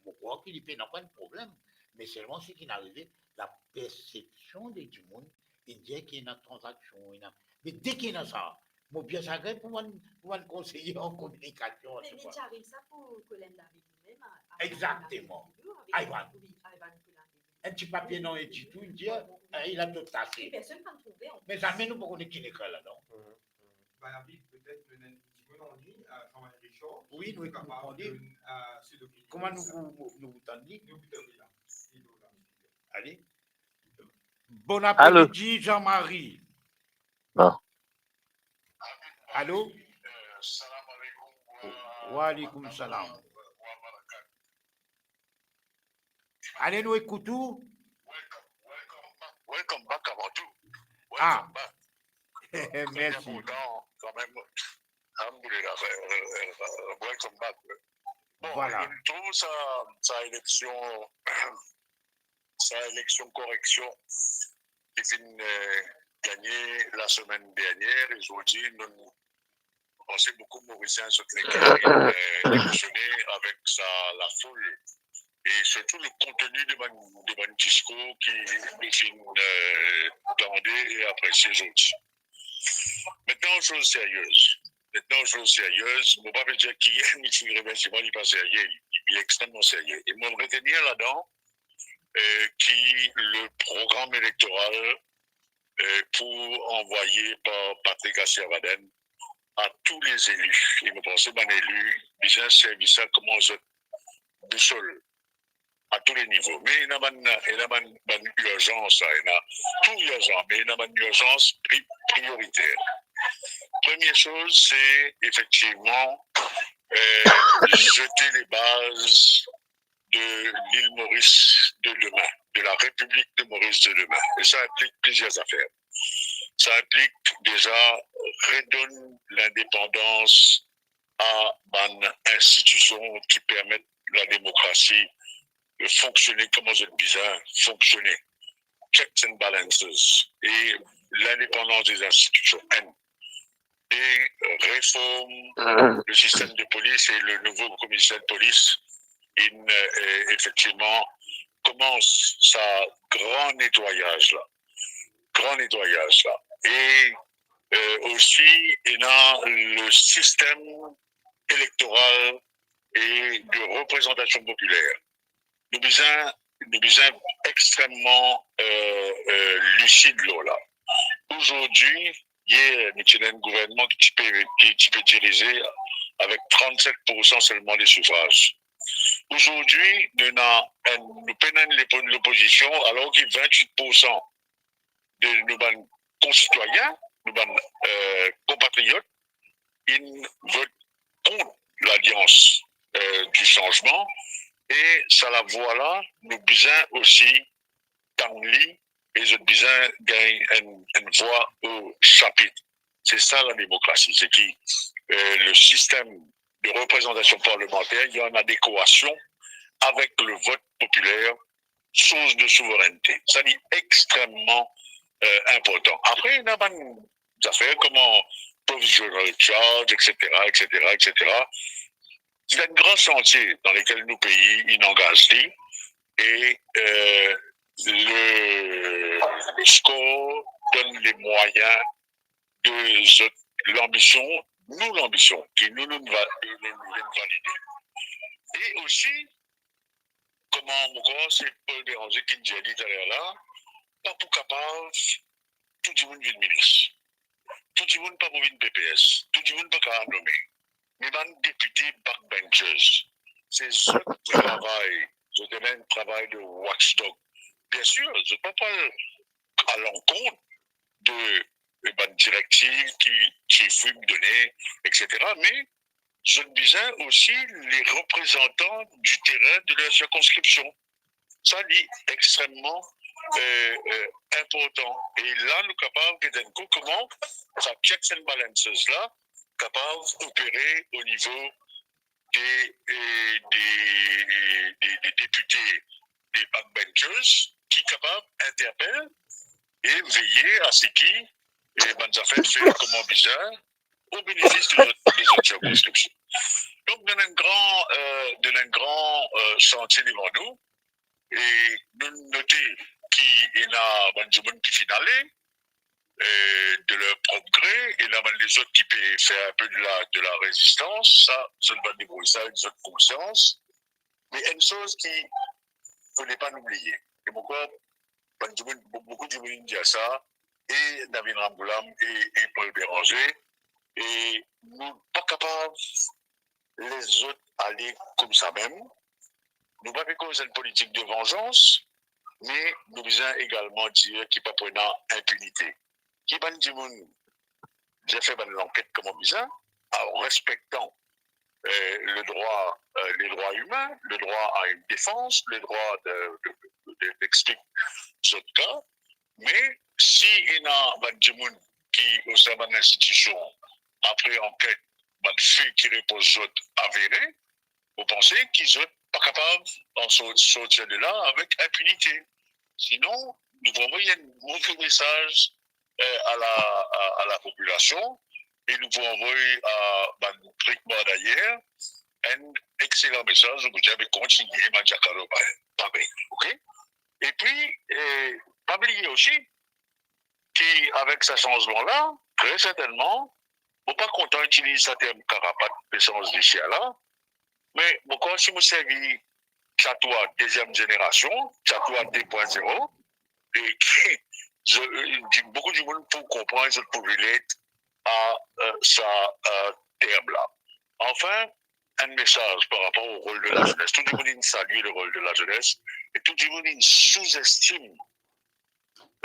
mo krwar ki li pena enn problem. Me selman, seki inn arive, la persepsion de dimoun, inn dir ki ena tranzaksion, ena, me deki ena sa, mo bien sagrin pou bann, pou bann konseye an kominikasion, me, me ti ariv sa pou Colin David li mem, a, a, Exactement. Avek, wi, avek Ivan Colin David. Enn ti papie, non, e ditou, inn dir, eh, li la tou tase. E personn pa trouve, an plis. Me zame nou pa kone ki lekol ladan. Bayabe, petet nou ena enn dimoun an lign, eh, Jean-Marie Richard, wi, nou kapav donn, eh, so lopinion. Kouma nou pou, nou pou tann li? Nou pou tann li la. Li la. Ale. Bon apremidi, Jean-Marie. Bon. Alo? Wa aleykoum salam. Ale, nou ekout ou. Welcome back, Amadou. Ah. Welcome back. Mersi. Très important, quand même. Alhamdulillah, euh, euh, welcome back. Bon, voilà. Nou trouv sa, sa eleksion, sa eleksion koreksion ki finn, euh, gagne lasemenn dernier, e zordi, nou, nou panse boukou Morisien zot lekar, euh, emosioné avek sa lafoul e sirtou le konteni de bann, de bann diskour ki nou finn, euh, tande e apresie zordi. Maintenant, aux choses sérieuses. Maintenant, aux choses sérieuses. Mo pa pe dir ki enn ti remersiman, li pa serye, li, li extrememan serye. E mo retenir ladan, euh, ki le programme électoral, euh, pou anvoye par Patrick Assier-Wadene à tous les élus. E mo panse bann eli bizin servi sa kouma zot bousol à tous les niveaux. Me ena bann, ena bann, bann irzans, ena tou irzan, me ena bann irzans pri-, prioriter. Première chose, c'est effectivement, euh, jeter les bases de l'île Maurice de demain, de la République de Maurice de demain. E sa inplik plizier zafer. Sa inplik deza redonn lindepandans a bann institision ki permet lademokrasi de fonksione kouma zot bizin fonksione. Checks and balances e lindepandans de zinstitision, enn. E reform le sistem de polis e le nouvo komiser de polis, inn, euh, efektivman komans sa gran netwayaz la. Gran netwayaz la. E, euh, osi, ena le sistem elektoral e de reprezantasion popiler. Nou bizin, nou bizin extrememan, euh, euh, lisid lor la. Ozordi, yer, nou ti ena enn gouvernman ki ti pe, ki ti pe dirize avek trannset poursan selman de sifraz. Ozordi, nou ena enn, nou pena enn lepo-, lopozision, alor ki vintwit poursan de nou bann konsitwayin, nou bann, euh, konpatriot, inn vot kont Lalians, euh, di Sanzman, e sa lavwa la, nou bizin osi tann li, e zot bizin gagn enn, enn vwa o sapit. Se sa lademokrasi, se ki, euh, le sistem de reprezantasion parlemanter, li an adekwasion avek le vot popiler, sours de souveraineté. Sa li extrememan, euh, inportan. Apre, ena bann zafer kouma provisional charge, et cetera, et cetera, et cetera. Se enn gran santie dan lekel nou pei inn angaz li, e, euh, le score donn lemwayin de zot lanbision, nou lanbision, ki nou, nou va, nou, nou, nou valide. E osi, kouma mo krwar se Paul Bérenger ki dir li taler la, pa pou kapav tou dimoun vinn minis. Tou dimoun pa pou vinn P P S. Tou dimoun pa kapav nome. Me bann depite backbenchers, se zot travay, zot ena enn travay de watchdog. Biensir, zot pa pou al alankont de, de bann direktiv ki, ki Chief Whip done, et cetera. Me zot bizin osi le reprezantan di terin de ler sirkonskripsion. Sa li extrememan, euh, euh, inportan. E la, nou kapav get enn kou kouma sa checks and balances la kapav opere o nivo de, euh, de, de, de depite, de backbenchers, ki kapav interpel e veye a se ki, euh, bann zafer fer kouma bizin, o benefis de zot, de zot sirkonskripsion. Donk, nou ena enn gran, euh, nou ena enn gran, euh, santie devan nou, e nou note ki ena bann dimoun ki finn ale, euh, de leur propre gré, ena bann lezot ki pe fer inpe de la, de la rezistans, sa, zot va debrouy sa avek zot konsians. Me enn soz ki fode pa nou bliye, e mo krwar bann dimoun, bou-, boukou dimoun inn dir sa, e Navin Ramgoolam e, e Paul Bérenger, e nou pa kapav les zot ale koumsa mem. Nou pa pe koz enn politik de vanzans, me nou bizin egalman dir ki pa pou ena inpinite. Ki bann dimoun bizin fer bann lanket kouma bizin, an respektan, euh, le droit, euh, les droits humains, le droit à une défense, le droit de, de, de, d'expliquer zot ka. Me si ena bann dimoun ki, o sein bann institision, apre anket, bann fe ki reproz zot avere, mo panse ki zot pa kapav an sor-, sorti de la avek inpinite. Sinon, nou pou anvoy enn move mesaz, euh, a la, a, a lapopilasion, e nou pou anvoy a bann trik mwa dayer enn exelan mesaz, nou pou dir, be, kontigne, mann diakalo, parey, parey, ok? Epi, euh, pa bliye osi ki avek sa sanzman la, tre sertennman, mo pa kontan itiliz sa term karapat, lesanz lisier la, me mo krwar si mo servi Chatwa deziem zenerasion, Chatwa de pwin zero, e ki, zot, euh, di-, boukou dimoun pou konpran, zot pou relate a, euh, sa, euh, term la. Anfin, enn mesaz par rapor o rol de lazenes. Tou dimoun inn salie le rol de lazenes, e tou dimoun inn souzestim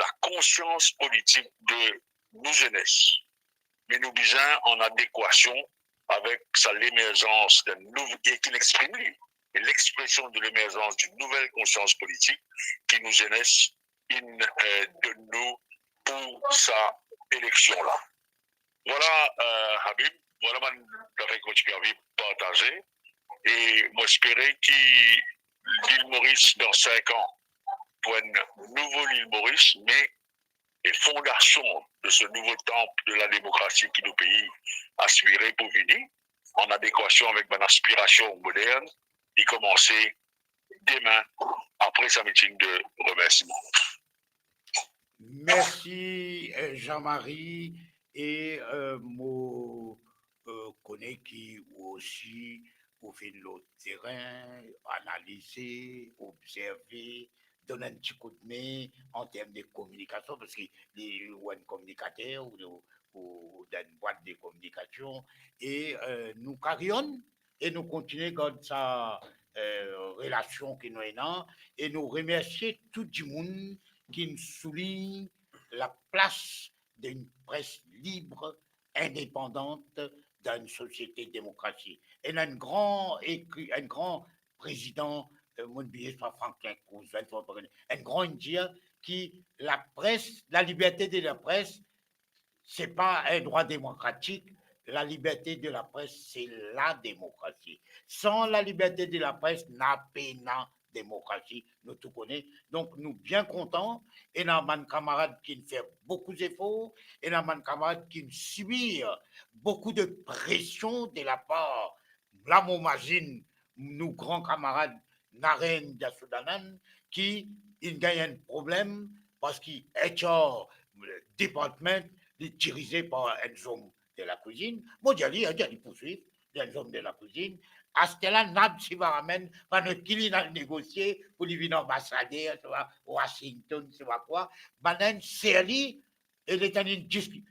lakonsians politik de nou zenes. Me nou bizin an adekwasion avek sa lemerzans de nouv-, e ki exprim li, e lexpresion de lemerzans d'une nouvelle conscience politique ki nou zenes inn, euh, donn nou pou sa eleksion la. Vwala, euh, Habib, vwala bann zafer ki mo ti pe anvi partaze. E mo espere ki Lil Moris, dan sink an, pou enn nouvo Lil Moris, me e fondasion de se nouvo tanp de la demokrasi ki nou pei aspire pou vini, an adekwasion avek bann aspirasion modern, li koumanse demin, apre sa miting de remersiman. Mersi, euh, Jean-Marie, e, euh, mo, euh, kone ki ou osi, ou vinn lor terin, analize, obzerve, donn enn ti koudme an term de kominikasion, parski li, ou enn kominikater, ou, ou, ou dan enn bwat de kominikasion, e, eh, nou karyonn, e nou kontinie gard sa, eh, relasion ki nou ena, e nou remersie tou dimoun ki'nn soulign laplas d'une presse libre, indépendante dans une société démocratie. Ena enn gran ekri-, enn gran prezidan, eh, mo bliye, swa Franklin Roosevelt, swa enn gran inn dir ki lapres, la liberte de lapres, se pa enn drwa demokratik, la liberte de lapres, se la demokrasi. San la liberte de lapres, napa demokrasi, nou tou kone. Donk, nou bien kontan, ena bann kamarad ki'nn fer boukou zefor, ena bann kamarad ki'nn sibir boukou de presion de lapar, la mo mazinn nou gran kamarad Naren Jasudhanan, ki inn gagn enn problem, parski H R department li dirize par enn zom de lakwizinn. Mo dir li, dir li pou swiv, li enn zom de lakwizinn. Aster la, Nab Sivaramayan, pa nou ki li'nn al negosie pou li vinn anbasader, swa Washington, swa kwa. Bann inn ser li, e letan li diski-,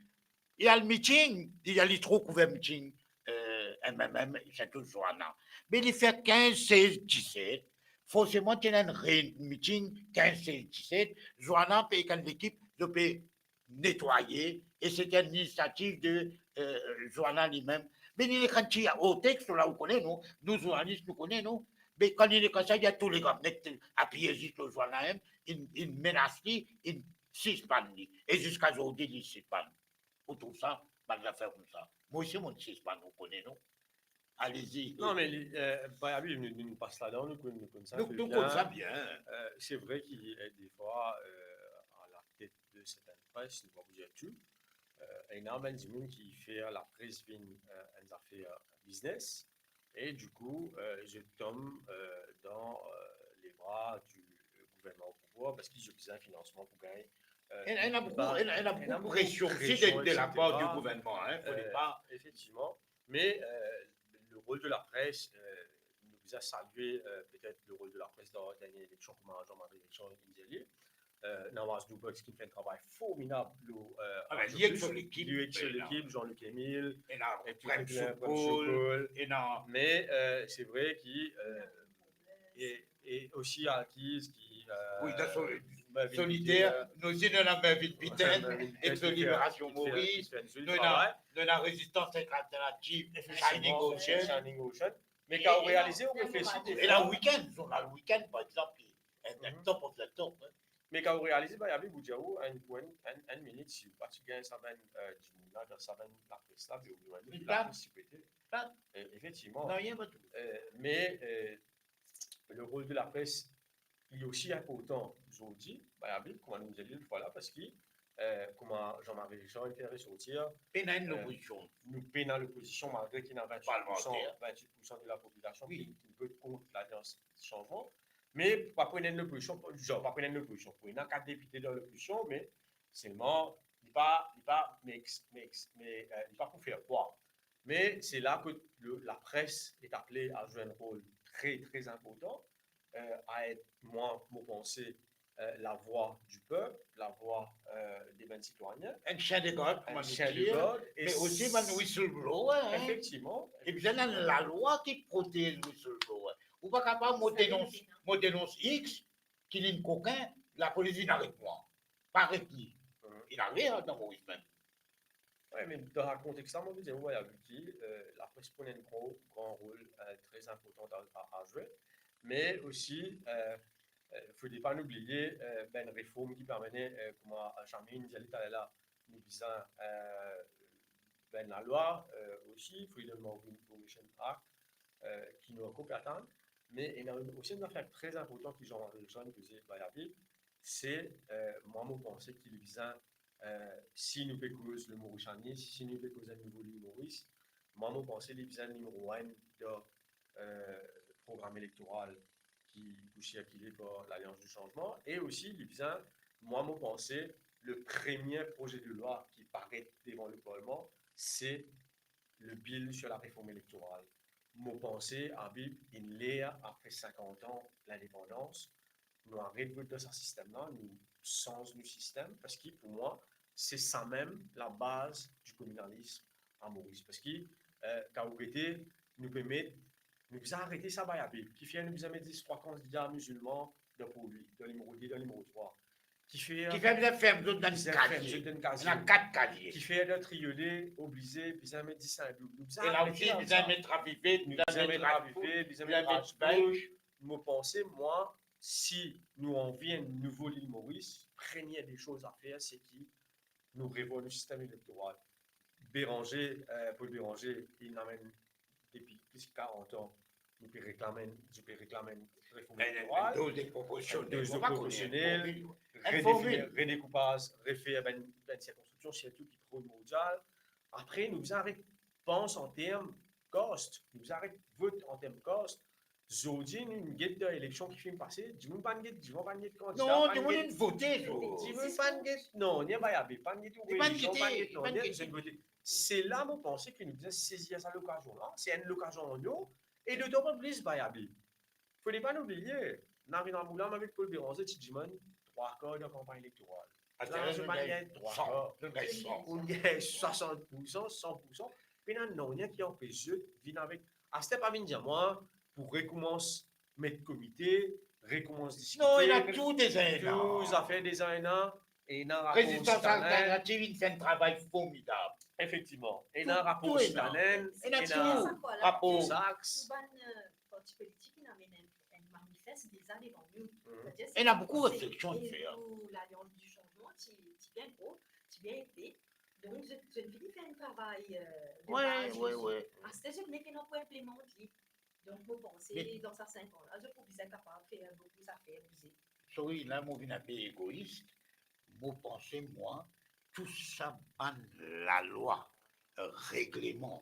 li al miting, li, li tro kouver miting, eh, M M M, sirtou Joana. Me li fer kinz, sez, diset, forseman ti ena enn re-, miting kinz, sez, diset, Joana pe ek enn lekip, zot pe netwaye, e se ti enn inisiativ de, eh, Joana limem. Me li nek enn ti otex la, ou kone nou, nou zournalis nou kone nou. Me kan li nek sa, li a tou legra net apiye zis lor Joana mem, inn, inn menas li, inn sispann li. E ziska zordi, li sispann. Ou trouv sa, bann zafer koumsa. Mo osi, mo'nn sispann, ou kone, non? Alezi. Non, me li, eh, pa, wi, nou, nou pas ladan, nou konn, nou konn sa bien. Nou, nou konn sa bien. Eh, se vre ki, eh, defwa, eh, a la tet de sertenn pres, nou pa pou dir tou, eh, ena bann dimoun ki fer lapres vinn, eh, enn zafer biznes, e dikou, eh, zot tom, eh, dan, eh, lebra di gouvernman o pouvwar, parski zot bizin finansman pou gagn, eh, ena, ena boukou, ena, ena boukou presion osi de, de lapar di gouvernman, hein, fode pa. Efektivman. Me, eh, le rol de lapres, eh, nou bizin salie, eh, petet le rol de lapres dan dernie eleksion, kouma Jean-Marie Richard inn dir li. Eh, Nawaz Dubois ki fer enn travay formidab lor, eh, li ek so lekip, li ek so lekip, Jean-Luc Emile, ena Prem Soukol, ena. Me, eh, se vre ki, eh, e, e osi Alkiz ki, eh, wi, dan so, Mervin Solitaire, Peter, nou osi nou ena Mervin Peter, Mervin Peter ek so Libération Maurice, nou ena, nou ena Résistance Alternative, Shining Ocean. Shining Ocean. Me kan ou realize, ou reflesi, e la Week-end, Journal Week-end, par exanp, enn, enn top of the top, hein. Me kan ou realize, ba, Yavi, pou dir ou, enn, pou enn, enn, enn minit, si ou pa ti gagn sa bann, eh, dimoun la, dan sa bann lapres la, be ou, ou, lapres ti pete. E, efektivman. Non, rien du tout. Eh, me, eh, le rol de lapres, li osi inportan zordi, ba, Yavi, kouma nou dir li lot fwa la, parski, eh, kouma Jean-Marie Richard inn fer resortir, pena enn, eh, lopozision. Nou pena lopozision, malgre ki ena vintwit poursan, vintwit poursan de lapopilasion ki, ki vot kont Lalians Sanzman. Me pa pou ena enn lopozision, zanr, pa pou ena enn lopozision. Pou ena kat depite dan lopozision, me selman, li pa, li pa mix, mix, me, eh, li pa pou fer krwar. Me se la ke le, lapres est appelée à jouer un rôle très, très important, eh, à être, mwa, mo panse, eh, lavwa di pep, lavwa, eh, de bann sitwayin. Enn sien de gard, kouma nou dir. Enn sien de gard, e me osi bann whistleblower, hein. Efektivman. E bizin enn lalwa ki protez whistleblower. Ou pa kapav, mo denons, mo denons X, ki li enn kokin, lapolis vinn aret mwa. Pa aret li. Mhm. Inn arive, hein, dan Moris mem. Wi, me dan sa konteks la, mo pe dir, wi, Yavi, ki, eh, lapres pou ena enn gran, gran rol, eh, tre inportan a, a, a zwe. Me osi, eh, eh, fode pa nou bliye, eh, bann reform ki pe amene, eh, kouma Jamil inn dir li taler la, nou bizin, eh, bann lalwa, eh, osi, Freedom of Information Act, eh, ki nou ankor pe atann. Me ena osi enn zafer tre inportan ki Jean-Marie Richard inn koze, ba, Yavi, se, eh, mwa, mo panse ki li bizin, eh, si nou pe koz le Morisaniz, si nou pe koz enn nouvo Lil Moris, mwa, mo panse li bizin nimero enn dan, eh, program elektoral ki pou sirkile par Lalians di Sanzman, e osi li bizin, mwa, mo panse, le premie proze de lwa ki paret devan le Parlman, se le bill sur la réforme électorale. mo panse, Habib, inn ler apre sinkant an lindepandans, nou aret vot dan sa sistem la, nou sanz nou sistem, parski pou mwa, se sa mem labaz di kominalism a Moris. Parski, eh, kan ou gete, nou pe met, nou bizin arete sa bay Habib. Kifer nou bizin met zis trwa kandida mizilman dan poul wi, dan nimero de, dan nimero trwa? Kifer, kifer bizin ferm zot dan kazie? Ena kat kazie. Kifer dan triole, oblize, bizin met zis enn doub? Nou bizin arete sa. E la osi, bizin met Raviv, nou bizin met Raviv, bizin met Raviv. Mo panse, mwa, si nou anvi enn nouvo Lil Moris, premie de soz a fer, se ki nou revwar nou sistem elektoral. Bérenger, eh, Paul Bérenger, li inn amenn depi plis ki karant an, nou pe reklam enn, nou pe reklam enn reform elektoral, enn doz de proporsionel, redefinir, redekoupaz, refer bann, bann sirkonskripsion, sirtou ki primordial. Apre, nou bizin aret pans an term cost, nou bizin aret vot an term cost. Zordi, nou get dan eleksion ki finn pase, dimoun pa'nn get divan, pa'nn get kandida, non, dimoun inn vote, dimoun pa'nn get, non, ni bay Habib, pa'nn get ou relizion, pa'nn get, non, ni zot vote. Se la mo panse ki nou bizin sezir sa lokazion la, se enn lokazion an or, e dotan plis bay Habib. Fode pa nou bliye, Navin Amoulam avek Paul Bérenger ti dimann trwa kar dan kanpagn elektoral. Aster la, zot pa'nn gagn trwa kar, zot gagn san. Ou gagn swasant pour san, san pour san. Pena nanye ki anpes zot vinn avek. Aster pa vinn dir mwa pou rekoumans met komite, rekoumans diskite. Non, ena tou deza ena. Tou zafer deza ena, ena rapor Sitanen. Rezistans Alternativ inn fer enn travay formidab. Efektivman. Ena rapor Sitanen, ena tou rapor Saks. Tou bann, eh, parti politik inn amenn enn, enn manifes deza devan nou. Savedir ena boukou refleksion fer. E pou Lalians di Sanzman, ti, ti bien gro, ti bien epe. Donk, zot, zot vinn fer enn travay, eh, de baz. Wi, wi. Aster zot nek ena pou inplimant li. Donk, mo panse, dan sa sink an la, zot pou bizin kapav fer boukou zafer bouze. Sorry, la, mo vinn inpe egois. Mo panse, mwa, tou sa bann lalwa, eh, regleman,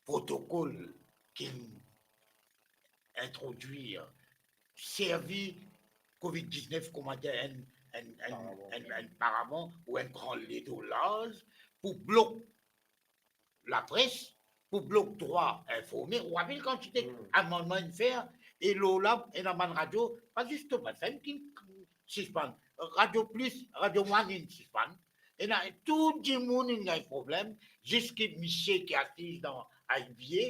protokol ki introdwir, servi Covid diznef kouma enn, enn, enn, enn, enn paravan ou enn gran ledo larz pou blok lapres, pou blok drwa informe. Ou rapel kantite amannman inn fer, e lor la, ena bann radio, pa zis Top F M ki sispann, Radio Plus, Radio One inn sispann. Ena tou dimoun inn gagn problem, ziska misie ki asiz dan I B A,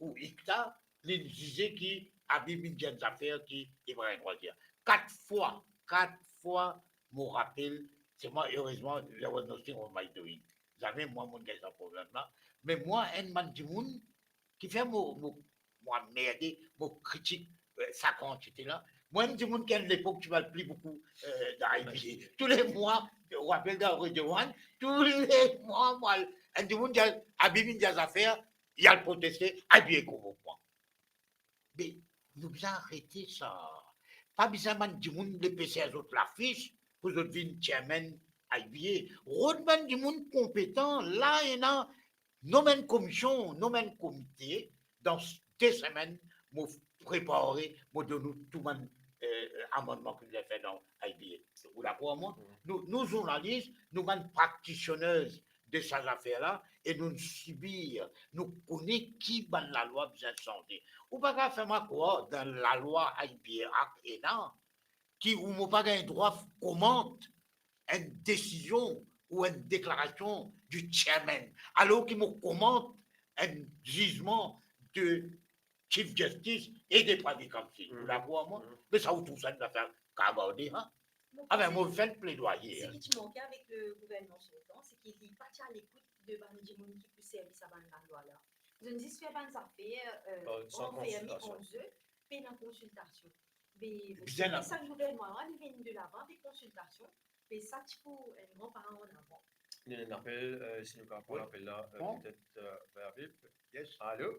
ou ICTA, li zize ki Habib inn dir enn zafer ki li pa gagn drwa dir. Kat fwa, kat fwa, mo rapel, se mwa, erezman, there was nothing on my doing. Zame mwa, mo'nn gagn sa problem la. Me mwa, enn bann dimoun ki fer mo, mo, mo anmerde, mo kritik, eh, sa kantite la. Mwa, enn dimoun ki enn lepok ti al pli boukou, eh, dan I B A. Toule mwa, ou rapel dan Radio One, toule mwa, mwa, enn dimoun ki al, Habib inn dir zafer, li al proteste, I B A konvok mwa. Me nou bizin arete sa. Pa bizin bann dimoun le pe servi zot lafis pou zot vinn chairman I B A. Rod bann dimoun konpetan, la ena, nom enn komision, nom enn komite, dan de semenn, mo prepare, mo donn ou tou bann, eh, amannman ki nou fer dan I B A. Ou dakor ar mwa? Nou, nou zournalis, nou bann practitioners de sa zafer la, e nou sibir, nou kone ki bann lalwa bizin sanze. Ou pa kav fer mwa krwar dan lalwa I B A Act ena, ki ou mo pa gagn drwa komant enn desizion ou enn deklarasion di chairman, alor ki mo komant enn zizman de Chief Justice e de Privy Council. Ou dakor ar mwa? Me sa ou trouv sa enn zafer kamarad, hein? Mo panse ki, seki ti manke avek le gouvernman sortan, se ki li pa ti alekout de bann dimoun ki pou servi sa bann lalwa la. Zot inn zis fer bann zafer, eh, anferme ant zot, pena konsiltasion. Be, bizin sa gouvernman la, li vinn de lavan avek konsiltasion, be sa ti pou enn gran pa an avan. Nou ena enn apel, eh, si nou kapav pran lapel la, eh, petet, eh, Habib. Yes. Alo?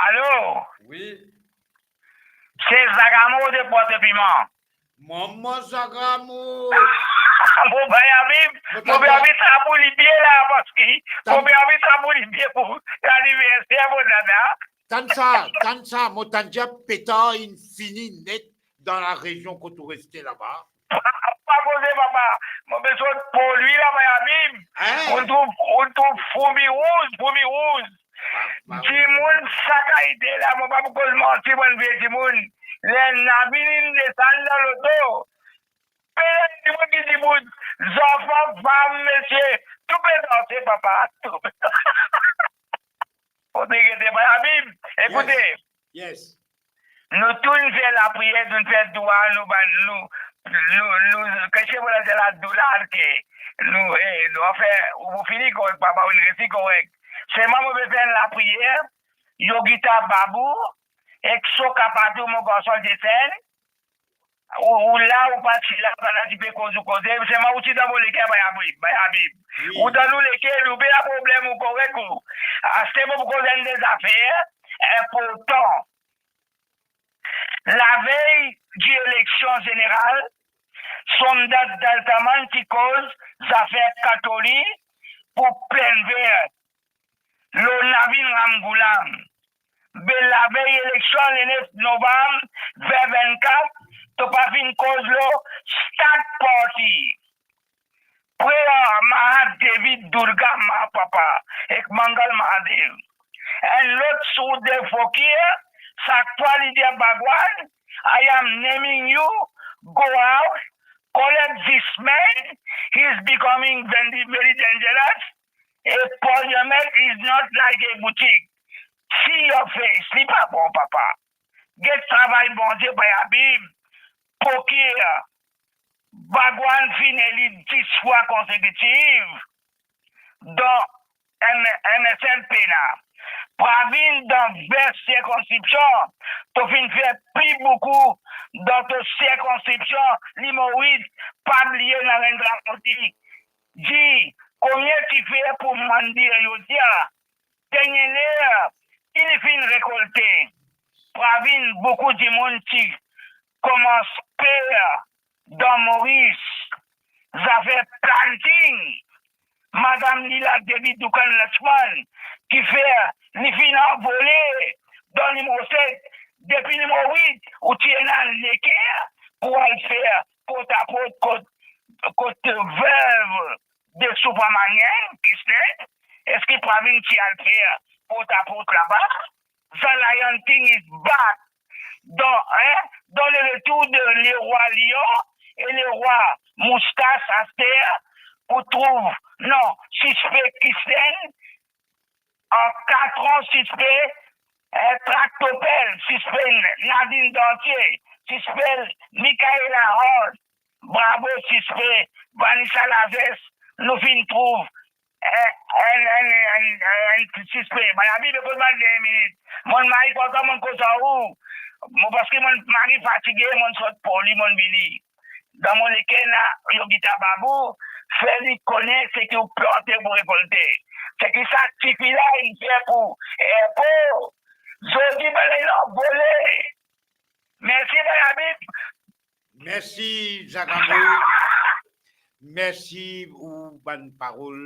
Alo? Wi. Se Zagamo de Port-au-Piment. Mama Zagamo. Mo bay Habib, mo bay Habib sa pou li bie la, parski mo bay Habib sa pou li bie pou laniverser mo dada. Tann sa, tann sa, mo tann dir petard inn fini net dan la rezion kot ou reste laba. Pa koze, papa. Mo pe sot Port-Louis la, bay Habib. Hein? Ou trouv, ou trouv fourmi rouz, fourmi rouz. Dimoun, sa kalite la, mo pa pou koz manti, bann vie dimoun. Ler Navin inn desann dan loto, pena dimoun ki dibout, zanfan, fam, misie, tou pe danse, papa, tou pe danse. Kote gete, bann Habib, ekoute. Yes. Nou tou inn fer lapriyer, nou inn fer dwa, nou bann, nou, nou, nou, kese mo la, se la doulad ke nou, eh, nou anfin, ou pou fini korek, papa, ou inn resi korek. Selman mo pe fer enn lapriyer, Yogita Babou, ek Soka Patou, mo garson Jason, ou, ou la, ou pa ti la, bann la ti pe koz ou koze, selman ou ti dan mo leker, bann Habib, bann Habib. Wi. Ou dan nou leker, nou pena problem, ou korek ou. Aster mo pou koz enn de zafer inportan. Lavey di eleksion zeneral, Somnath Daltaman ti koz zafer katoli pou Plaine Verte, lor Navin Ramgoolam. Be lavey eleksion le nef novam ven vennkat, to pa finn koz lor stad parti. Prayer Mahadevi, Durga Ma, papa, ek Mangal Mahadev. Enn lot sourd de fokir, sak fwa li dir Bhagwan, "I am naming you, go out, collect this man, he is becoming very, very dangerous. A parliament is not like a boutique. See your face." Li pa bon, papa. Get travay Bondie, bann Habib. Fokir, Bhagwan finn eli dis fwa konsekitif dan M-, M S M P la. Pravin, dan ves sirkonskripsion, to finn fer pli boukou dan to sirkonskripsion, nimero wit, pa bliye Narendra Modi. Dir, komie ti fer pou mandir Ayodhya, dernie ler ki li finn rekolte. Pravin, boukou dimoun ti koumans per dan Moris, zafer planting. Madam Leela Devi Dukhan Lakshman, kifer li finn anvole dan nimero set, depi nimero wit, ou ti ena leker pou al fer portaport kot, kot vev de Subramanian, Kristen, eski Pravin ti al fer portaport laba? The Lion King is back. Dan, hein, dan le retour de lerwa lion e lerwa moustas aster pou trouv, non, sispe Kristen, an katran sispe, eh, Tractopelle, sispe Nadine Dantier, sispe Michaela Hall, bravo sispe Vanessa Lazès, nou finn trouv, eh, enn, enn, enn, enn sispe. Bann Habib, ekout mwa de minit. Monn mari kontan, monn koz ar ou. Mo, paski monn mari fatige, monn sot poli, monn vini. Dan mo leker ena Yogita Babou, fer li kone seki ou plante, ou rekolte. Seki sa tifi la inn fer pou, eh, pou. Zordi, bann la inn anvole. Mersi, bann Habib. Mersi, Zagamo. Mersi pou bann parol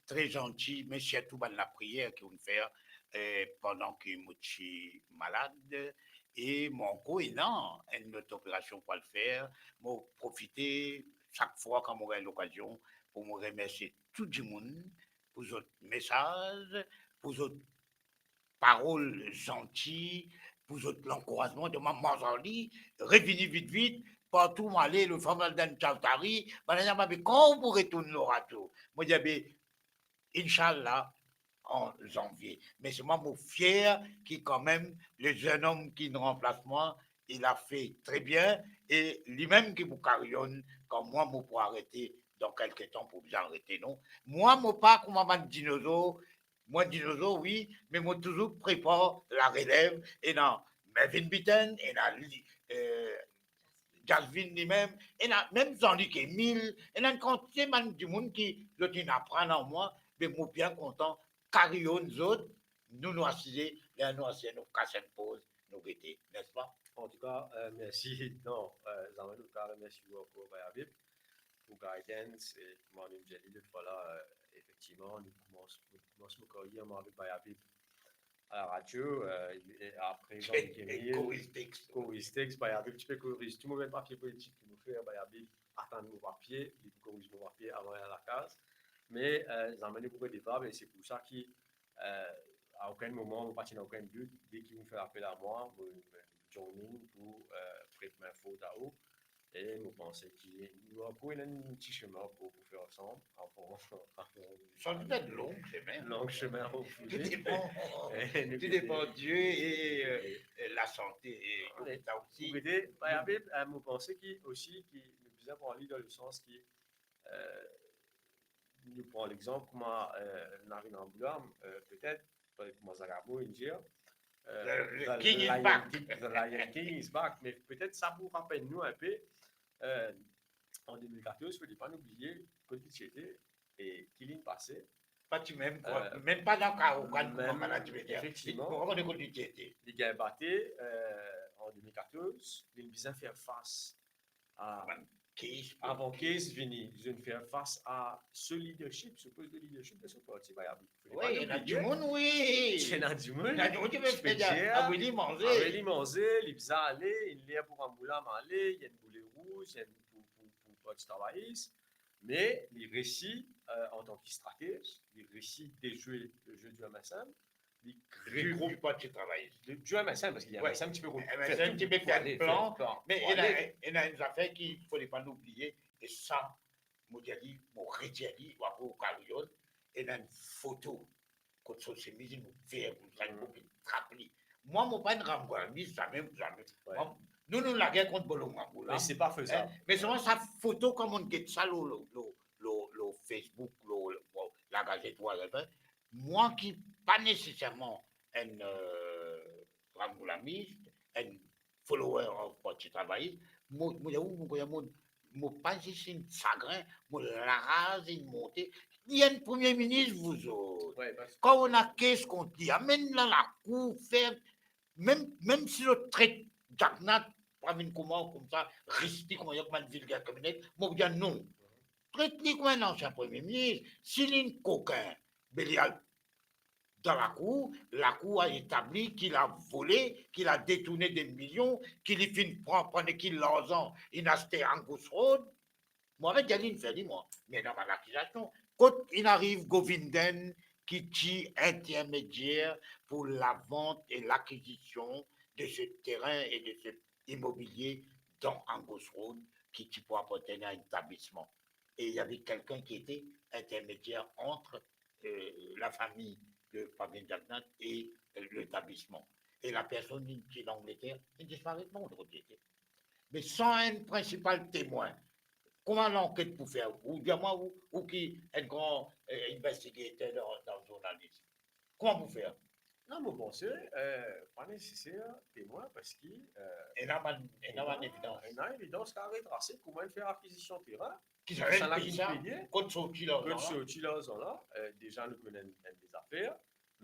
tre zanti, me sirtou bann lapriyer ki ou'nn fer, eh, pandan ki mo ti malad. E mo ankor ena enn lot operasion pou al fer. Mo profite sak fwa kan mo gagn lokazion pou mo remersie tou dimoun pou zot mesaz, pou zot parol zanti, pou zot lankourazman, dir mwa, "Manz ali, revini vit vit, partou mo ale, lor fam al dan Chowdhury, bann la dir mwa, be kan ou pou retourn lor rato?" Mo dir, be, Inshallah, an zanvie. Me selman mo fier ki kanmem, le zennom ki ranplas mwa, il a fait très bien, e limem ki pou kariyon, kan mwa mo pou arete dan kelke tan, pou bizin arete, non. Mwa, mo pa kouma bann dinozor, mwa dinozor, wi, me mo touzour prepar larelev, ena Mervyn Bitton, ena li, eh, Jasmine limem, ena mem Jean-Luc Emile, ena enn kantite bann dimoun ki zot inn aprann ar mwa, be mo bien kontan kariyon zot, nou, nou asize, ler nou asize, nou kas enn poz, nou gete, nespa? Antouka, eh, mersi, non, eh, zame nou kapav remersie ou ankor, bann Habib, pou guidance, e kouma nou dir li lot fwa la, eh, efektivman, nou koumans, nou koumans nou karyer, mwa avek bann Habib a laradio, eh, e apre, Jean-Luc Emile, Chorus Tex. Chorus Tex, bann Habib ti pe koriz tou mo bann papie politik ki mo fer, bann Habib atann mo papie, li pou koriz mo papie avan al lakaz. Me, eh, zame nou pou depar, e se pou sa ki, eh, a okenn moman, mo pa ti ena okenn dout, deki ou fer apel a mwa, mo, mo join in pou, eh, pret mo info ta ou. E mo panse ki nou ankor ena enn ti semin pou, pou fer ansam, avan, avan. Sandout enn long semin. Long semin avan pou bouze. Tout depan, tout depan Dieu e, eh, lasante e, eh, sa osi. Pou gete, pa, eh, mo panse ki osi, ki nou bizin pran li dan lesans ki, eh, nou pran lexanp kouma, eh, Navin Ramgoolam, eh, petet, kouma Zagabo inn dir, eh, the, the Lion King is back. The Lion King is back. Me petet sa pou rapel nou inpe, eh, an de mil katorz, fode pa nou bliye kot li ti ete e ki linn pase. Pa ti mem, eh, mem pa dan karokan kouma management. Efektivman. Li pa konn kot li ti ete. Li gagn bate, eh, an de mil katorz, linn bizin fer fas a, avan case vini, zot inn fer fas a so leadership, so post de leadership de so parti, Bayabi. Wi, ena dimoun, wi. Ena dimoun. Ena dimoun ki pe fer, ah wi, li manze. Ah wi, li manze, li bizin ale, inn ler pou Ramgoolam ale, li enn boule rouz, li enn pou, pou, pou Parti Travayis. Me li resi, eh, antan ki stratez, li resi dezwe le jeu du M S M, li regroup, du Parti Travayis. Du M S M, parski M S M ti pe, M S M ti pe fer enn plan, me ena, ena enn zafer ki fode pa nou bliye, e sa, mo dir li, mo redir li, ou apre ou kalouyon, ena enn foto kot so semiz inn ouver koumsa, enn kopi trap li. Mwa, mo pa enn Ramgoolamis, zame, zame. Mwa, nou, nou lager kont bolonga boula. Me se pa fezab. Me selman sa foto, kan mo'nn get sa lor, lor, lor, lor, lor Facebook, lor, lor Lagazet, whatever, mwa ki pa neseserman enn, eh, Ramgoolamis, enn follower of Parti Travayis, mo, mo, mo, mo, mo pa zis inn sagrin, mo laraz inn monte. Li enn premie minis, vouzot. Kan ou ena case kont li, amenn li dan lakour, fer, mem, mem si zot tret Jagannath, pa vinn kouma koumsa, ristik, kouma enn vilger kriminel, mo pou dir non. Tret li kouma enn ansien premie minis. Si li enn kokin, be li al dan lakour, lakour a etabli ki li vole, ki li detourne de milion, ki li finn pran, pran ki larzan, inn aste Angus Road. Mwa, avek dir li inn fer li, mwa. Me ena bann akizasion. Kot inn ariv Govindan, ki ti intermedier pour la vente et l'acquisition de ce terrain et de cet immobilier dans Angus Road, ki ti pou apartenir à un établissement. Et il y avait quelqu'un qui était intermédiaire entre, euh, la famille de Pravin Jagannath et, euh, l'établissement. Et la personne qui est d'Angleterre, elle disparaît, non, de l'autre côté. Me san enn prinsipal temwin, kouma lanket pou fer? Ou dir mwa, ou, ou ki enn gran, eh, investigater dan, dan zournalis, kouma pou fer? Non, mo panse, eh, pa neseser temwin, parski, eh, ena bann, ena bann evidans. Ena evidans ki retrase kouma inn fer akizision terin. Ki sa, sa la pei sa, kot sorti larzan la? Kot sorti larzan la, eh, deza nou kone enn, enn de zafer.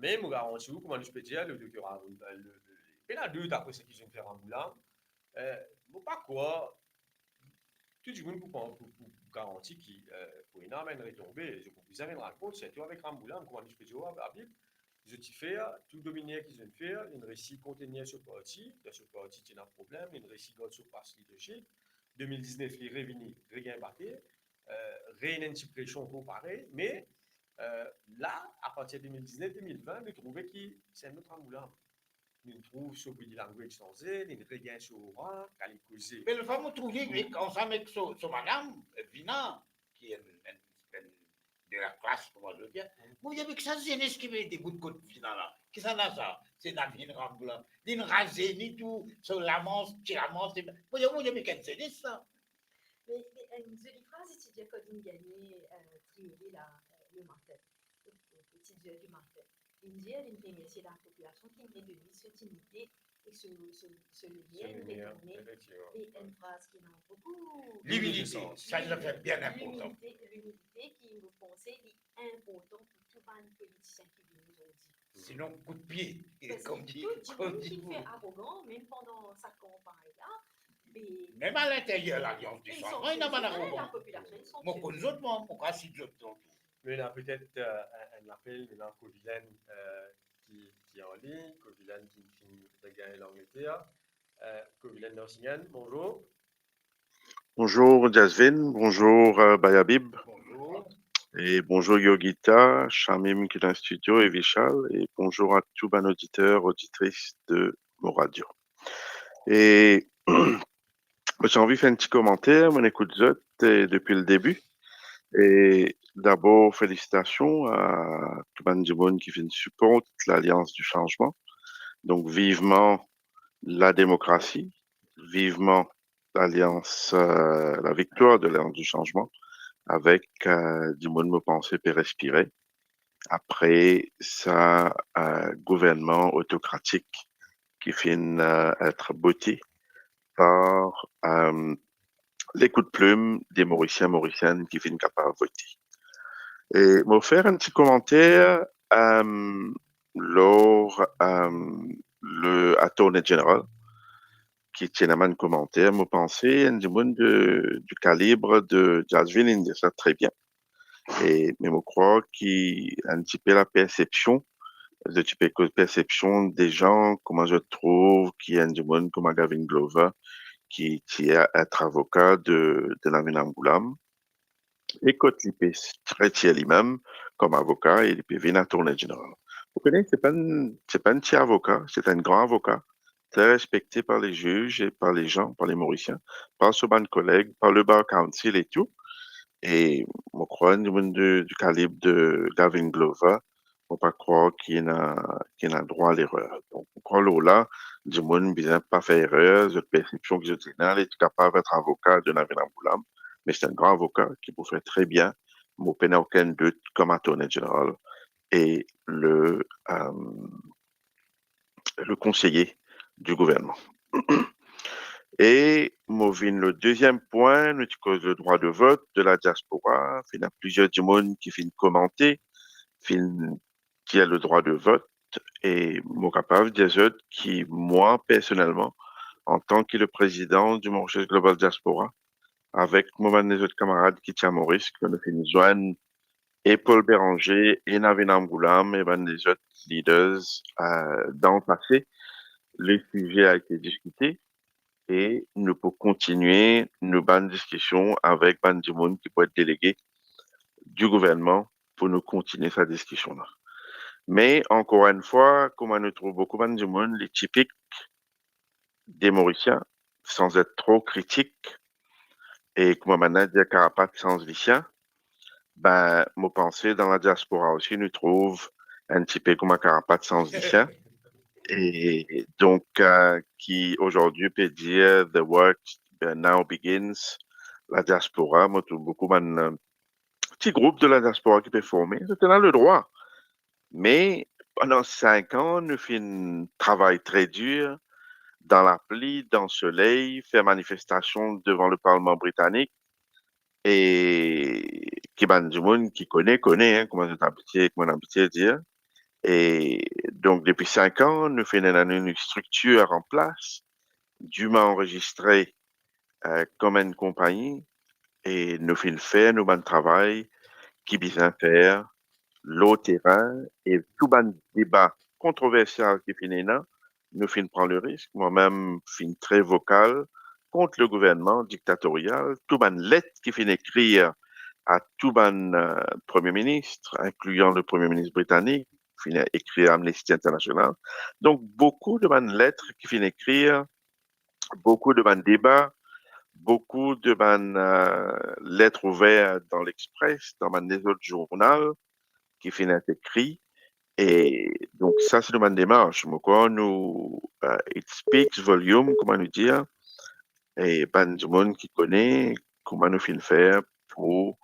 Me mo garanti ou, kouma nou ti pe dir, le dokter Ramgoolam, eh, le, le, le, pena dout apre seki zot inn fer Ramgoolam, eh, mo pa krwar tou dimoun pou, pou, pou, pou garanti ki, eh, pou ena enn retonbe, zot pou bizin rann kont, sirtou avek Ramgoolam, kouma nou ti pe dir, Abib, zot ti fer, tou dominer ki zot inn fer, inn resi kontenir so parti, dan so parti ti ena problem, inn resi gard so pas leadership. De mil diznef, li revini, regagn bate, eh, reyinn enn ti presion ankor parey, me, eh, la, apartir de mil diznef, de mil vin, nou trouve ki se enn lot Ramgoolam. Nou trouv so body language sanze, li regagn so aura, kan li koze. Me lotfwa mo trouv li, hmm, ek, ansam ek so, so madam, eh, Vina, ki enn, enn, enn de la klas, kouma zot dir. Hmm. Mo dir, me ki sa zenes ki vinn debout kot Vina la? Ki sa la sa? Se Navin Ramgoolam. Li razeni tou, so lamans, ti lamans, se, mo dir, mo dir, me ki enn zenes sa? Me, me enn zoli fraz, li ti dir kan linn gagne, eh, triolet la, eh, le matin, petit dieu du matin. Linn dir, linn remersie lapopilasion ki inn redonn li so dignite e so, so, so limie, so limie, retourne. Efektivman. E enn fraz ki ena boukou. Limilite, sa, sa, sa bien inportan. Limilite, limilite ki mo panse li inportan pou tou bann politisien ki vini zordi. Sinon, kout pie. Parski kom di, tou dimoun ki fer arogan, mem pandan sa kanpagn la, me mem a linteryer Lalians di Sanzman, ena bann arogan. Lapopilasion, inn santi. Mo konn zot, mwa, mo kapav sit zot non. Nou ena petet, eh, enn, enn apel, nou ena Kovilen, eh, ki, ki an lign, Kovilen ki finn regagn Langleter. Eh, Kovilen Narsinghan, bonzour. Bonzour Jasvin, bonzour, eh, Bayabib. Bonzour. E bonzour Yogita, Shamim ki dan studio e Vishal, e bonzour a tou bann oditer, oditris de mo radio. E mo ti anvi fer enn ti komanter, mo ekout zot, eh, depi le debi. E dabor, felisitasion a tou bann dimoun ki finn siport Lalians di Sanzman. Donk, vivman lademokrasi, vivman lalians, eh, laviktwar de Lalians di Sanzman, avek, eh, dimoun mo panse pe respire apre sa, eh, gouvernman otokratik ki finn, eh, et bouti par, eh, lekout plim de Morisien, Morisienn ki finn kapav vote. E mo fer enn ti komanter, eh, lor, eh, le Attorney General, ki ti ena bann komanter, mo panse, enn dimoun de, du kalib de Jasvin, inn dir sa tre bien. E, me mo krwar ki enn tipe lapersepsion, enn tipe koz persepsion de zan, kouma zot trouv ki enn dimoun kouma Gavin Glover, ki ti et avoka de, de Navin Ramgoolam, e kot li pe retir limem kom avoka e li pe vinn Attorney General. Ou kone, se pa enn, se pa enn ti avoka, se enn gran avoka, tre respekte par le ziz e par lezan, par le Morisien, par so bann koleg, par le Bar Council e tou. E mo krwar enn dimoun de, du kalib de Gavin Glover, mo pa krwar ki ena, ki ena drwa lerer. Donk, mo krwar lor la, dimoun bizin pa fer erer, zot persepsion ki zot ena, li ti kapav et avoka de Navin Ramgoolam, me se enn gran avoka ki pou fer tre bien, mo pena okenn dout, kom Attorney General e le, eh, le konseye du gouvernman. E mo vinn le deziem pwin, nou ti koz le drwa de vot de ladiaspora, finn ena plizier dimoun ki finn komante, finn dir le drwa de vot, e mo kapav dir zot ki mwa, personelman, antan ki le prezidan du Mauritius Global Diaspora, avek mo bann lezot kamarad ki ti a Moris, ki nou finn zwenn e Paul Bérenger, e Navin Ramgoolam, e bann lezot leaders, eh, dan pase, le size a ete diskite, e nou pou kontigne nou bann diskision avek bann dimoun ki pou et delege du gouvernman pou nou kontigne sa diskision la. Me, ankor enn fwa, kouma nou trouv boukou bann dimoun, li tipik de Morisien, san et tro kritik, e kouma bann dir, karapat sanz lisien, be, mo panse dan ladiaspora osi, nou trouv enn tipe kouma karapat sanz lisien. E donk, eh, ki azordi pe dir, "The work, eh, now begins." Ladiaspora, mo trouv boukou bann, eh, ti group de ladiaspora ki pe forme, zot ena le drwa. Me pandan sink an, nou finn travay tre dir, dan lapli, dan soley, fer manifestasion devan le Parlman Britanik, e ki bann dimoun ki kone, kone, hein, kouma zot abitie, kouma nou abitie dir. E donk, depi sink an, nou finn ena nou striktir an plas, diman anrezistre, eh, kom enn konpagni, e nou finn fer nou bann travay ki bizin fer lor terin, e tou bann deba kontroversial ki finn ena, nou finn pran le risk. Mwa mem finn tre vokal kont le gouvernman diktatorial, tou bann let ki finn ekrir a tou bann, eh, premie minis, inklian le premie minis britanik, finn ekrir Amnesty International. Donk, boukou de bann let ki finn ekrir, boukou de bann deba, boukou de bann, eh, let ouver dan L'Express, dan bann lezot zournal ki finn et ekri. E donk, sa se nou bann demars. Mo krwar nou, eh, it speaks volume, kouma nou dir, e bann dimoun ki kone kouma nou finn fer pou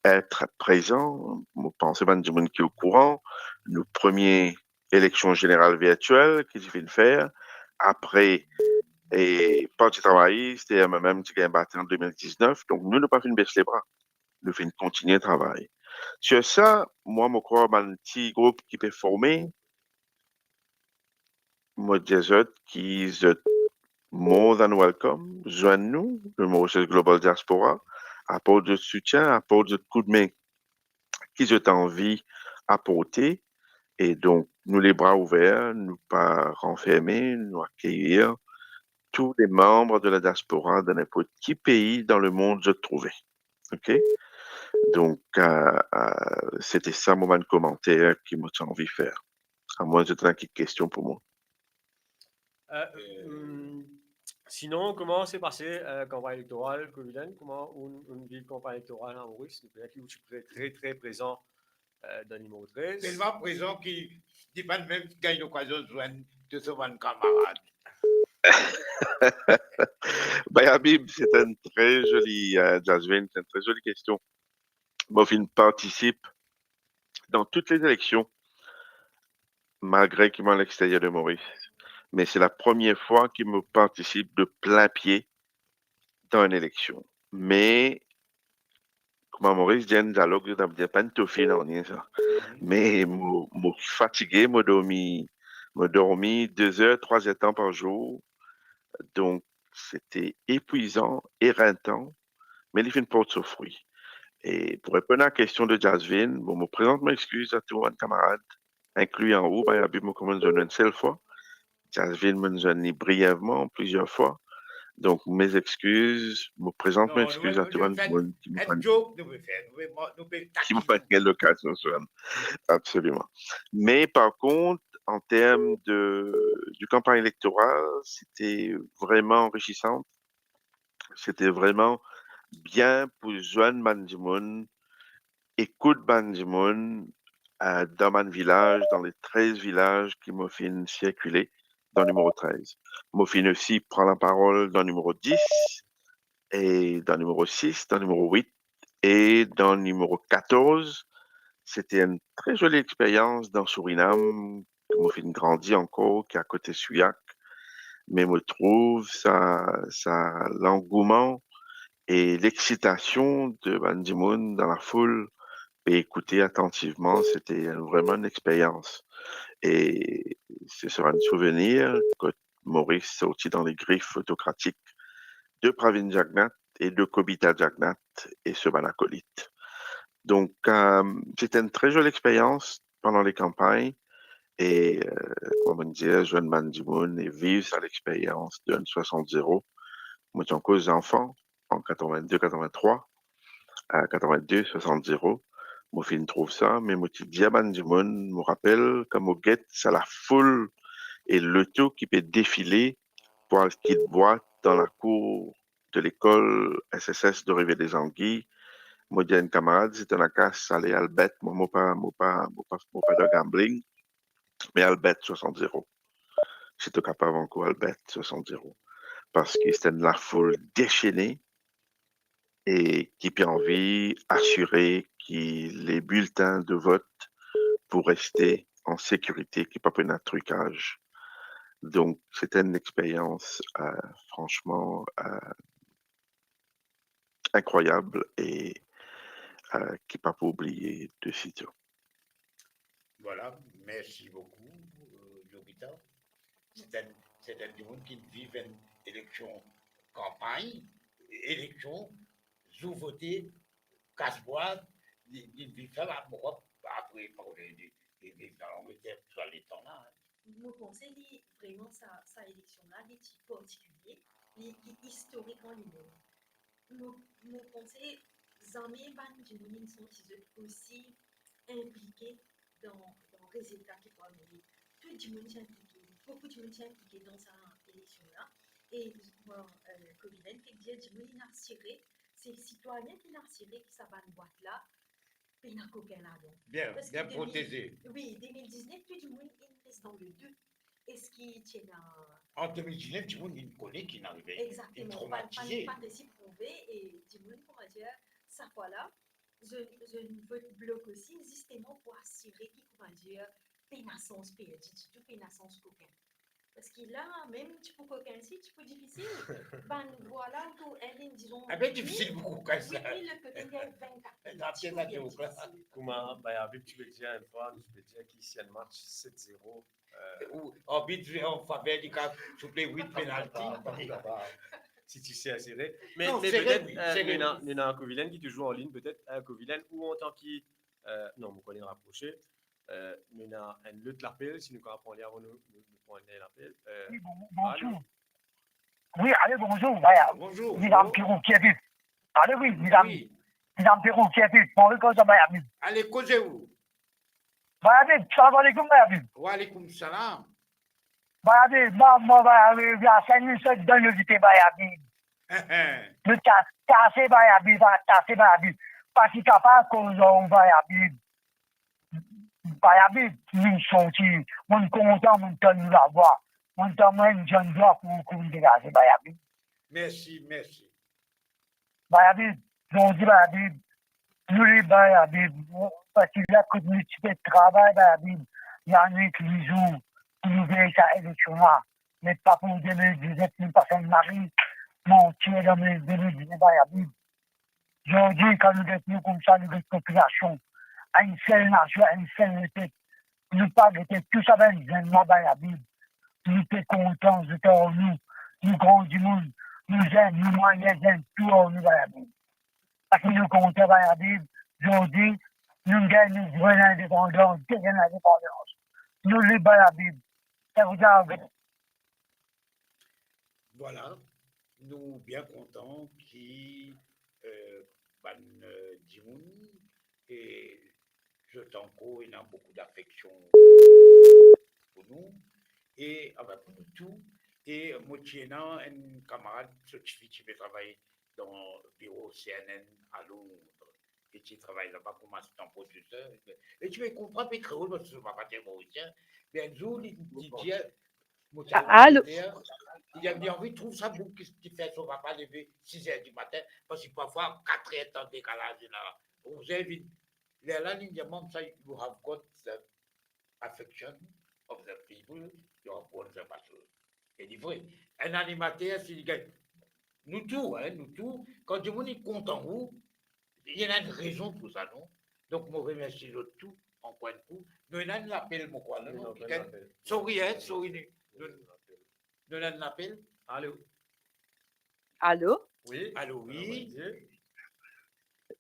et prezan. Mo panse bann dimoun ki okouran, nou premie eleksion zeneral virtiel ki ti finn fer, apre, e Parti Travayis e M M M ti gagn bate an de mil diznef, donk nou, nou pa finn bes lebra, nou finn kontigne travay. Sir sa, mwa, mo krwar bann ti group ki pe forme, mo dir zot ki zot more than welcome, zwenn nou, le Mauritius Global Diaspora, aport zot soutien, aport zot koudme ki zot anvi aporte. E donk, nou lebra ouver, nou pa ranferme, nou akeyir tou le manm de ladiaspora dan ninport ki pei dan lemond zot trouve. Ok? Donk, euh, euh, se te sa mo bann komanter ki mo ti anvi fer. Amwin zot ena kik kestion pou mwa. Euh, hmm, sinon, kouma se pase euh, kanpagn elektoral, Covilen? Kouma ou, ou viv kanpagn elektoral a Moris? Donk, ki ou ti pre-, tre, tre prezan euh, dan nimero trez. Telman prezan ki li pa mem gagn lokazion zwenn to so bann kamarad. Bay Habib, se enn tre zoli, euh, Jasvin, se enn tre zoli kestion. Mo finn partisip dan tou le eleksion, malgre ki mo al exteryer de Moris. Me se la premie fwa ki mo partisip de plin pie dan enn eleksion. Me, kouma Moris dir, enn dialog, zot ap dir, pa enn tofi, non, nanye sa. Me mo, mo fatige, mo dormi, mo dormi de zer, trwa zer tan par zour. Donk, se te epwizan, erentan, me li finn port so fri. E pou reponn a kestion de Jasvin, bon, mo prezant mo exkiz a tou bann kamarad, inkli ou, Bay Habib, mo koumans zwenn enn sel fwa. Jasvin, mo'nn zwenn li brievman, plizier fwa. Donk, mes excuses, mo prezant mo exkiz a tou bann dimoun ki mo pa, ki mo pa gagn lokazion zwenn. Absoliman. Me par kont, an term de, de kanpagn elektoral, se te vreman anrisisan. Se te vreman bien pou zwenn bann dimoun, ekout bann dimoun, euh, dan bann vilaz, dan le trez vilaz ki mo finn sirkile dan nimero trez. Mo finn osi pran laparol dan nimero dis, e dan nimero sis, dan nimero wit e dan nimero katorz. Se te enn tre zoli experyans dan Sourinam, ki mo finn grandi ankor, ki akote Souillac. Me mo trouv sa, sa langouman e lexitasion de bann dimoun dan lafoul, pe ekoute atantivman, se te vreman enn experyans. E se sera enn souvenir kot Moris sorti dan le grif otokratik de Pravind Jugnauth e de Kobita Jugnauth e so bann akolit. Donk, euh, se te enn tre zoli experyans pandan le kanpagn e, euh, kouma mo dir, zwenn bann dimoun e viv sa lexperyans de enn swasant zero. Mo ti ankor zanfan, an katrevin-de, katrevin-trwa, euh, katrevin-de, swasant zero, mo finn trouv sa, me mo ti dir bann dimoun, mo rapel, kan mo get sa lafoul e loto ki pe defile pou al kit bwat dan lakour de lekol S S S de Rivière des Anguilles, mo dir enn kamarad, si to ena kas, ale al bet, mo, mo pa, mo pa, mo pa, mo pa dan gambling, me al bet swasant zero. Si to kapav ankor al bet swasant zero. Parski se enn lafoul desene e ki pe anvi asire ki le biltin de vot pou reste an sekirite, ki pa pou ena trikaz. Donk, se te enn experyans, euh, fransman, euh, inkrwayab e, euh, ki pa pou oubliye de sitio. Voilà, merci beaucoup, euh, Yogita. Se enn, se enn dimoun ki viv enn eleksion kanpagn, eleksion, zour vote, kas bwat, li, li viv sa la, bon, apre, pa konnen li, li viv dan Langleter, swa letan la. Mo panse li vreman sa, sa eleksion la, li ti partikilie, li, li istorik an limem. Mo, mo panse zame bann dimoun inn santi zot osi inplike dan, dan rezilta ki pou arive. Tou dimoun ti inplike, boukou dimoun ti inplike dan sa eleksion la. E, bon, euh, Covilen fek dir dimoun inn asire, se sitwayin ki inn asire ki sa bann bwat la, pena kokin ladan. Bien, bien proteze. Wi, de mil diznef, tou dimoun inn res dan le dout. Eski ti ena... An de mil diznef, dimoun inn kone ki inn arive, inn tromatize. Egzakteman, pa, pa, pa resi prouve e dimoun, kouma dir, sa fwa la, zot, zot vot blok osi, zisteman pou asire ki, kouma dir, pena sans perdi ditou, pena sans kokin. Parski la, mem ti pou kokin si, ti pou difisil. Bann vwa la, pou enn, dizon... Enpe difisil pou kokin sa. Wi, wi, lot kote, li gagn vennkat. Ti pou difisil. Kouma Bay Habib ti pe dir enn fwa, nou ti pe dir ki si enn match set zero, euh, ou arbit an faver li, ka souple wit penalti. Si ti sere, sere. Me, me petet, euh, nou ena, nou ena Covilen ki touzour an lign, petet, euh, Covilen, ou antan ki, euh, non, mo kone raprose, euh, nou ena enn lot lapel, si nou kapav pran li avan nou, nou, nou pran enn lapel. Euh, wi, bon, bonzour. Wi, alo, bonzour. Wi, alo, wi, medam. Ti zam pe rouki enpe, mo anvi koz ar Bhai Habib. Ale, koze ou. Bhai Habib, salam aleykoum, Bhai Habib. Wa aleykoum salam. Bhai Habib, mwa, mwa, Bhai Habib, la, sa nou sot dan nou lite, Bhai Habib. Nou ta-, tase, Bhai Habib, a, tase, Bhai Habib. Pa ti kapav koz ar ou, Bhai Habib. Bhai Habib, nou sorti, mo kontan, mo tann ou lavwa. Mo tann mwa enn zenn vwa pou, pou nou degaze, Bhai Habib. Mersi, mersi. Bhai Habib, zordi, Bhai Habib, nou lib, Bhai Habib, parski la kot nou ti pe travay, Bhai Habib, lanwit, lizour, pou nou gagn sa eleksion la. Me pa pou de mil diznef, nou pa fer mari, manti dan de mil diznef, Bhai Habib. Zordi, kan nou get nou koumsa, nou get popilasion, enn sel nasion, enn sel lepep, nou pa gete tou sa bann zenn la, Bhai Habib. Nou pe kontan zot ar nou, nou gran dimoun, nou zenn, nou mwayin zenn, tou ar nou, Bhai Habib. Parski nou kontan, Bhai Habib, zordi, nou gagn nou vre lindepandans, deziem lindepandans. Nou lib, Bhai Habib. Sa pou sa, Vwala, nou bien kontan ki, eh, bann, eh, dimoun, e zot ankor ena boukou dafeksion pou nou, e, anfin, pou nou tou. E mo ti ena enn kamarad, so tifi ti pe travay dan biro C N N a Londres, e ti travay laba kouma asistan prodiser. E ti pe konpran pe kreol, parski so papa ti Morisien. Me enn zour, li, li dir, mo ti al... Alo? Li dir, li anvi trouv sa boug ki, ki fer so papa leve siz er dimatin, parski parfwa kat er tan dekalaz ena, onz er vinn. Lerla li dir mwa, sa, "You have got the affection of the people, you have won the battle." E li vre, enn animater, si li gagn, nou tou, hein, nou tou, kan dimoun li kontan ou, li ena enn rezon pou sa, non? Donk, mo remersi zot tou, ankor enn kou. Nou ena enn lapel, mo krwar, non? Wi, non, non, enn lapel. Sorry, hein, sorry, nou, nou, nou ena enn lapel. Alo? Alo? Wi. Alo, wi. Alo, bonjour.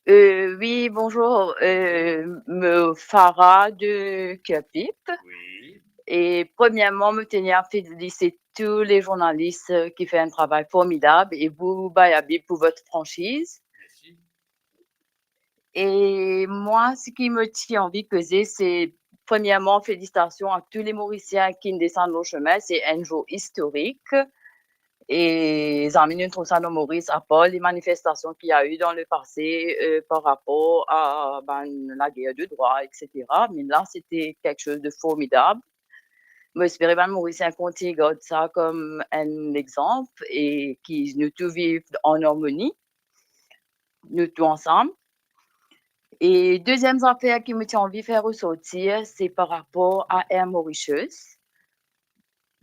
Euh, oui, bonjour. Euh, me Farah de Kerpip. Wi. Et premièrement, me tenir à féliciter tous les journalistes, euh, qui fait un travail formidable et vous, Bhai Habib, pour votre franchise. Mersi. Et moi, ce qui me tient envie de causer, c'est premièrement, félicitations à tous les Mauriciens qui descendent au chemin. C'est un jour historique. E zame nou trouv sa dan Moris, apar les manifestations qu'il y a eu dans le passé, euh, par rapport à, ben, la guerre de droit, et cetera. Mais là, c'était quelque chose de formidable. Mo espere bann Morisien kontign gard sa kom enn exanp e ki nou tou viv an armoni, nou tou ansam. E deziem zafer ki mo ti anvi fer resortir, se par rapor a Air Mauritius.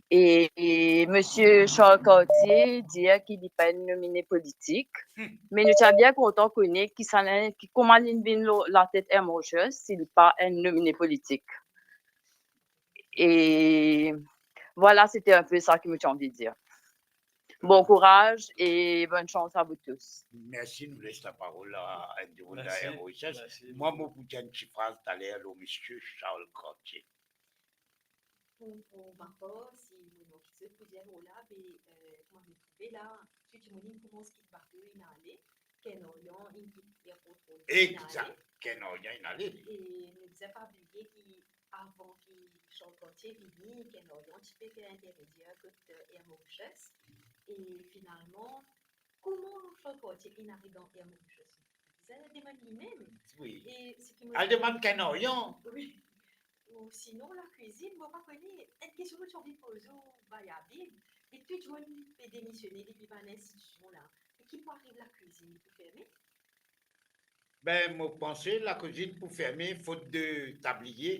E, e Misie Charles Cartier dir ki li pa enn nomine politik. Hmm. Me nou ti a bien kontan kone ki sa, ki, kouma li vinn lor latet Air Mauritius, si li pa enn nomine politik. Et voilà, c'était un peu ça que je tiens envie de dire. Bon courage et bonne chance à vous tous. Mersi, nou les laparol a, a enn dimoun... Mersi, Air Mauritius. Mersi. Mwa, mo pou dir enn ti fraz taler lor Misie Charles Cartier. Pou, pou ma par, si mo mank kiksoz pou dir, bon, la, be, euh, kouma nou trouve la, tou dimoun inn koumans kit bato, inn ale, Air Orian inn kit airport Londres, inn ale. Exact. Air Orian inn ale, li. E nou bizin pa bliye ki avan ki Charles Cartier vini, Air Orian ti pe fer intermedier kot, euh, Air Mauritius. E finalman, kouma Charles Cartier inn ariv dan Air Mauritius? Bizin demann limem. Wi. E seki mo... Al demann Air Orian. Wi. Ou sinon, lakwizinn, mo pa kone, enn kestion mo ti anvi poz ou, Bhai Habib, e tou dimoun pe demisione depi bann institision la, e ki pou ariv lakwizinn, li pou ferme? Ben, mo panse lakwizinn pou ferme, fot de tabliye,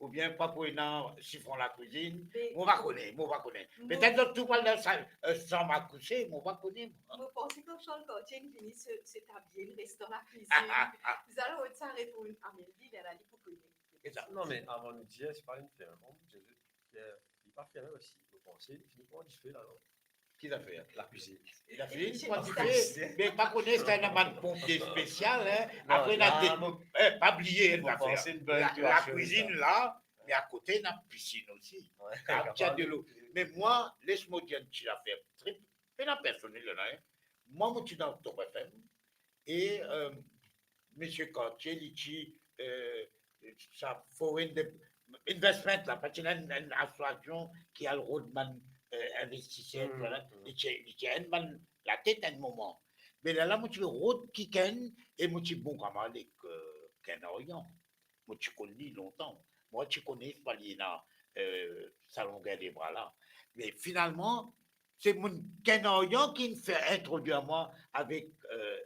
oubien pa pou ena sifon lakwizinn. Be, mo pa kone, mo pa kone. Mo... Petet zot tou pou al dan sa, euh, sanm a kouse, mo pa kone, mwa. Mo panse kan Charles Cartier inn vini, se, se tabliye inn res dan lakwizinn. Bizin rod sa reponn a Melville, ala li pou kone. Exact. Non, me avan nou dir, se pa enn ferm, mo dir, Pier, li pa ferme osi, mo panse, li fini pran dife la, non? Ki zafer? Lakwizinn. Li fini pran dife, me pa kone si ena bann ponpie spesial, hein. Non, apre, la, ena de, mo, eh, pa bliye enn zafer. Mo panse enn bonn... La, lakwizinn la, me akote ena pisin osi. Wi, kapav ena delo. Me mwa, les mo dir enn ti zafer trip, pena personel la, hein. Mwa, mo ti dan Top F M, e, euh, Misie Cartier, li ti, eh, sa foreign de-, investment la, parski ena enn, enn asosiasion ki al rod bann, eh, investiser, hmm, vwala, hmm, li ti, li ti enn bann latet enn moman. Me lerla mo ti rod kikenn e mo ti bon kamarad ek, eh, Ken Aryan. Mo ti konn li lontan. Mo ti kone pa li ena, eh, sa longer de bra la. Me finalman, se mo Ken Aryan ki finn fer introdwir mwa avek, eh,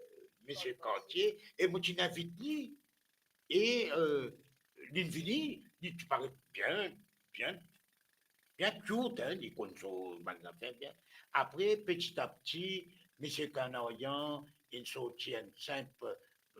Misie Cartier e mo ti invit li. E, eh, li vini, li ti paret bien, bien, bien cute, hein, li konn so bann zafer bien. Apre, peti a peti, Misie Ken Aryan, inn sorti enn sinp,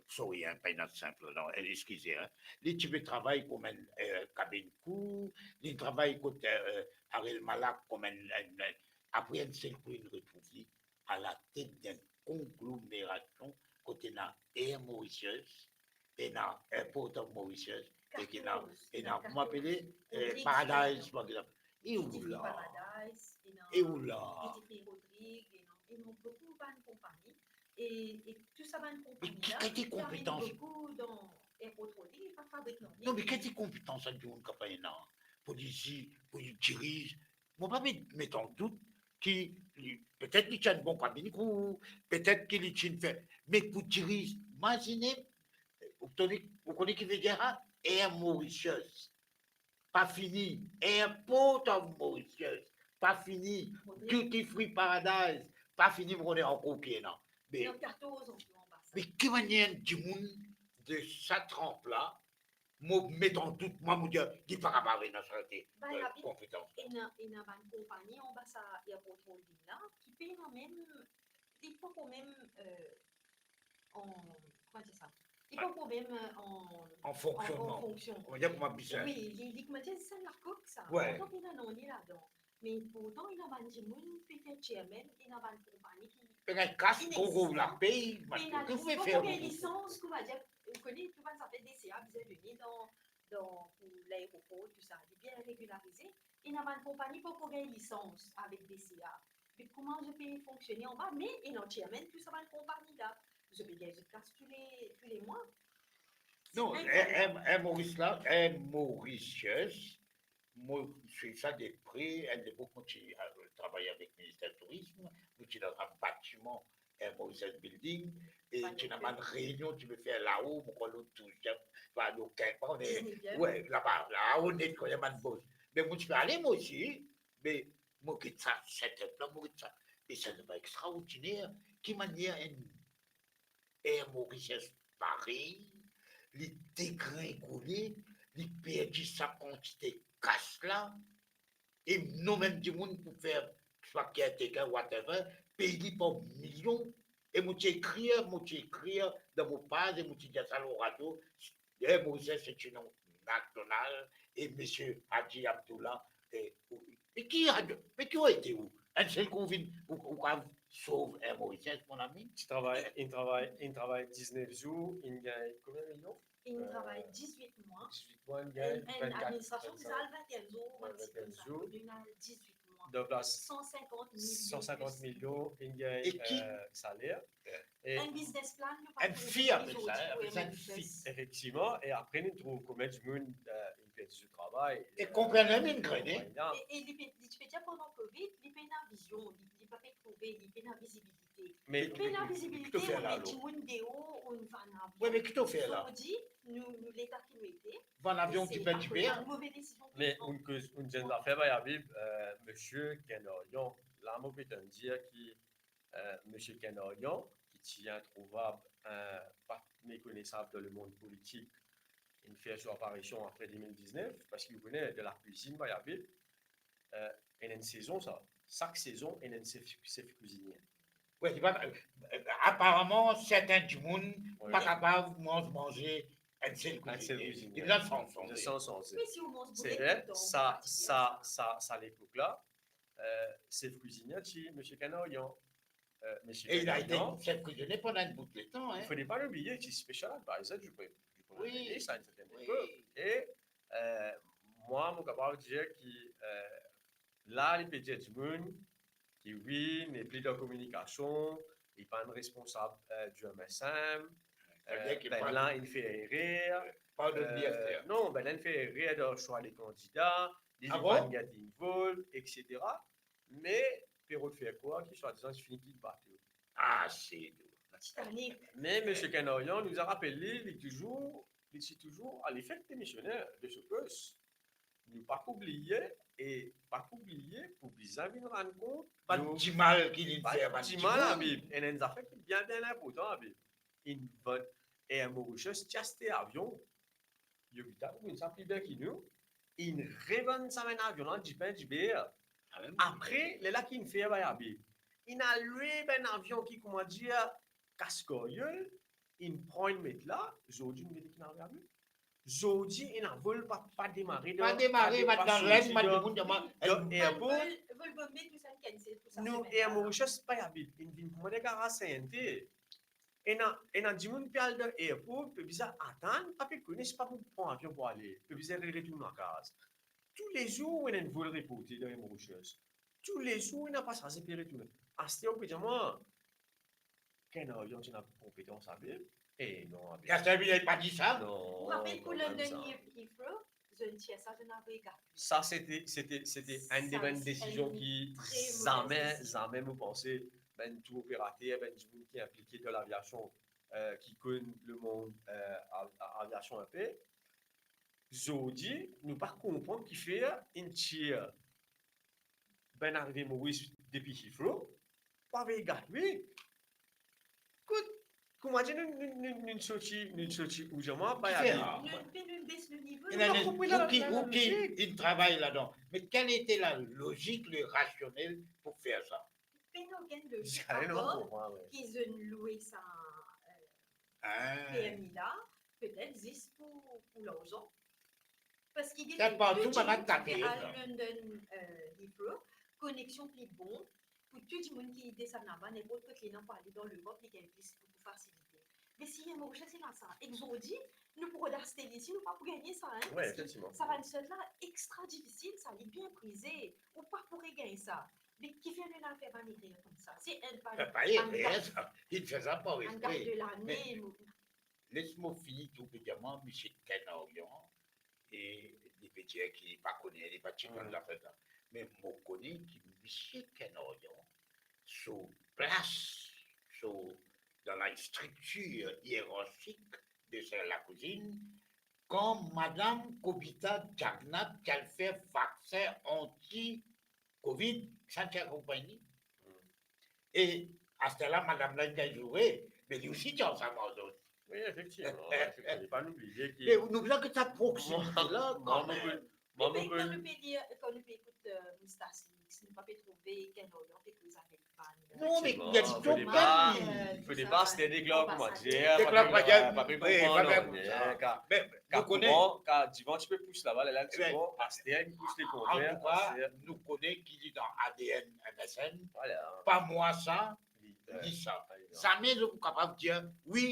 sorry, hein, pa ena sinp, non, eskize, hein. Li ti pe travay kouma enn, eh, kabin kou, li travay kot, eh, Ariel Malak kouma enn, enn, enn, apre enn sel kou, inn retrouv li alatet d'enn konglomerasion kot ena Air Mauritius, ena Airport of Mauritius, ek ena, ena, kouma apele, eh, Paradise, par exanp. E oula. Paradise, ena, e oula. Rodrigue, ena, ena boukou bann konpagni. E, e tou sa bann konpagni la, ki amenn boukou dan Airport Holding, e pa fabrik nanye. Non, me ki ti konpetans sa dimoun kapav ena pou li dir, pou li diriz? Mo pa met, met an dout ki li, petet li ti enn bon kabin kou, petet ki li ti fer, me pou diriz, imazine, ou kone, ou kone ki vedir sa? Air Mauritius, pa fini, Airport of Mauritius, pa fini, Duty Free Paradise, pa fini, mo kone ankor ki ena. Me, me ki manier enn dimoun de sa tranp la, mo met an dout, mwa, mo dir, li pa kapav ena sa, eh, konpetans. Ena, ena bann konpagni anba sa Airport Holding la, ki pena mem, li poko mem, eh, an, kouma dir sa? Li poko mem, eh, an, an fonksionman. An fonksion. Kouma dir, kouma bizin. Wi, li, li, kouma dir, se lakok sa. Wi. Ankor pena nanye ladan. Me pourtan, ena bann dimoun, petet chairman, ena bann konpagni ki... Pena kas, ki gro, gro inexistan, lapey, pena tou, ki pou fer lisans, kouma dir, ou kone, tou bann zafer DCA bizin done dan, dan, pou laeropor, tou sa, li bien regilarize. Ena bann konpagni poko gagn lisans avek DCA. Me kouma zot pe fonksione anba? Me ena chairman tou sa bann konpagni la. Zot pe gagn zot kas tou le, tou le mwa. Non, Air, Air, Air Maurice la, Air Mauritius, mo swiv sa de pre, a lepok mo ti, eh, travay avek Minister Tourism, mo ti dan sa batiman, eh, Mauritius Building, e ti ena bann reynion ti pe fer lao, mo krwar lor douziem, pa lor kinz, pa kone, dizneviem. Wi, laba, lao net, kouma dir, bann bos. Me mo ti pe ale, mo osi, me mo get sa setup la, mo get sa, e sa, se pa extraordiner, ki manier enn Air Mauritius parey, li degringole, li perdi sa kantite kas la, e nou mem dimoun pou fer swa caretaker, whatever, pey li par milion, e mo ti ekrir, mo ti ekrir dan mo paz, e mo ti dir sa lor radio, Air Mauritius se ti non nasional, e misie Hadji Abdallah, e, me ki Hadji, me ki ou ete ou? Enn sel kou ou vinn, ou, ou kav sov Air Mauritius, mon ami? Ti travay, inn travay, inn travay diznef zour, inn gagn konbien milion? Inn travay, eh, dizwit mwa. Dizwit mwa, inn gagn vennkat, vennsenk. Enn, enn administrasion bizin al venntenn zour, wi, venntenn zour. Inn al dizwit mwa. Donk la, san senkant mil, san senkant milion, inn gagn, eh, saler. E enn business plan, nou pa... Enn fi apel sa, enn business. Efektivman, e apre nou trouv konbien dimoun, eh, inn perdi zot travay. E konbien inn gagn. E, e li pe, li ti pe dir pandan Covid, li pena vizion, li, li pa pe trouve, li pena vizibilite. Me, li pena vizibilite, ou met dimoun deor, ou vann avion. Wi, me ki to fer la? Zordi, nou, nou leta ki nou ete, vann avion, ti perdi pe. Move desizion. Me enn koz, enn zafer, pa Habib, eh, misie Ken Aryan, la mo pe tann dir ki eh, misie Ken Aryan, ki ti introuvab, eh, pa mekonesab dan lemond politik, inn fer so aparision apre de mil diznef, parski ou kone, dan lakwizinn, pa Habib, eh, ena enn sezon sa. Sak sezon, ena enn sef, sef kwizinie. Wi, li pa, eh, aparaman, sertin dimoun pa kapav manz manze enn sel kwizinie. Enn sel kwizinie. Li bizin sanz, sanze. Li bizin sanz, sanze. Me si ou manz boulet touletan, sa, sa, sa, sa lepok la, eh, sef kwizinie ti misie Ken Aryan. Eh, misie Ken Aryan. E li ete sef kwizinie pandan enn bout letan, hein. Il faut pas l'oublier, ti special advisor du pre-, du premier ministre à une certaine époque. E, eh, mwa, mo kapav dir ki, eh, la, li pe dir dimoun ki wi, nepli dan kominikasion, li pa enn responsab, eh, du MSM, Savedir ki bann la inn fer erer. Pardonn li, Aster. Non, bann la inn fer erer dan swa de kandida, li pa get involve, et cetera. Me Perrot fer krwar ki swadizan ti fini kit bato. Ah, se dou. Titanic. Me Misie Kenaryan, nou a rapel li, li touzour, li ti touzour a lefet demisioner de so pos. Nou pa pou bliye, e pa pou bliye, pou bizin vinn rann kont, bann dimal ki li fer, bann dimal, dimoun. Abib, ena enn zafer ki bien, bien inportan, Abib. Inn vann, Air Mauritius ti aste avion. Yovita pou konn sa pli bien ki nou. Inn revann sa bann avion la, dipin diber. Apre, lerla ki inn fer bay Abib, inn al lwe bann avion ki, koumadir, kas karyol, inn pran, inn met la, zordi nou gete ki ena Abib. Zordi, ena vol pa, pa demare dan, pa demare, pa, pa dan soti Lenn, pa dan, dimoun dan, dan airport. Vol, vol bombe, tou sa, inn cancel, tou sa. Nou, Air Mauritius pa Abib, inn vinn kouma enn garaz C N T. Ena, ena dimoun pe al dan airport, pe bizin atann, pa pe kone si pa pou pran avion pou ale, pe bizin re-, retourn lakaz. Toulezour, ena enn vol reporte dan Air Mauritius. Toulezour, ena pasaze pe retourne. Aster ou pe dir mwa, Kenaryan ti ena konpetans, Abib? E non, Abib. Aster, li pa dir sa? Non, kanmem sa. Ou rapel kou London Heathrow, zot ti asa, zot ena voye gat li. Sa, sete, sete, sete enn de bann desizion ki zame, zame mo panse bann tour operater, bann dimoun ki inplike dan laviasion, eh, ki konn lemond, eh, a-, a-, aviasion inpe. Zordi, nou pa konpran kifer inn tir bann arive Moris depi Heathrow, pa voye Gatwick. Kot, koumadir nou, nou, nou, nou sorti, nou sorti ou zame, pa... Kifer? Nou pe, nou bes le nivo. Ena, nou pa konpran la, ou ki, la, la, ou ki, lojik. Inn travay ladan. Me quelle était la logique, le rationnel pour faire ça? Pena okenn lojik, apar ki zot inn lwe sa, eh, permi la, petet zis pou, pou larzan. Parski gete, partou, bann la, ki pe al London, eh, Heathrow, koneksion pli bon, pou tou dimoun ki desann laba, ninport kot li ena pou ale dan Lerop, li gagn plis, boukou fasilite. Me si Air Mauritius ena sa, ek zordi, nou pou rod aste li isi, nou pa pou gagne sa, hein, parski sa bann sort la extra difisil, sa, li bien prize, ou pa pou regagn sa. Me kifer nou ena fer bann erer koumsa? Se enn bann, pa erer, sa, li fer sa par espri. Bann gard de lane, les mo fini tou, pe dir mwa, misie Kenaryan, e li pe dir ki li pa kone, li pa ti konn zafer sa. Me mo kone ki misie Kenaryan, so plas, so, dan la striktir ierarkik de sa lakouzinn, kan madam Kobita Jagannath ti al fer vaksin anti-Covid, sa ti akonpagn li. E aster la, madam la, li gagn zoure, me li osi ti ansam ar zot. Wi, efektivman, efektivman. Pa nou bliye ki... Me nou bizin get sa proksimite la, kanmem. Mwa, mwa, mwa, mwa, kan nou pe lir, kan nou pe ekout, eh, Moustache Mix, nou pa pe trouve Kenaryan pe koz avek bann, eh... Non, me... Efektivman, fode pa, fode pa, se deklar, koumadir, deklar, pa pe konpran, wi, non, pa pe konpran, ka, ka nou kone, kouran, ka divan ti pe pous laba, la, ti bon, aster, li pous lekontrer, antouka, aster. Nou kone ki li dan A D N M S N. Vwala. Pa mwa sa, li sa. Zame zot pou kapav dir, wi,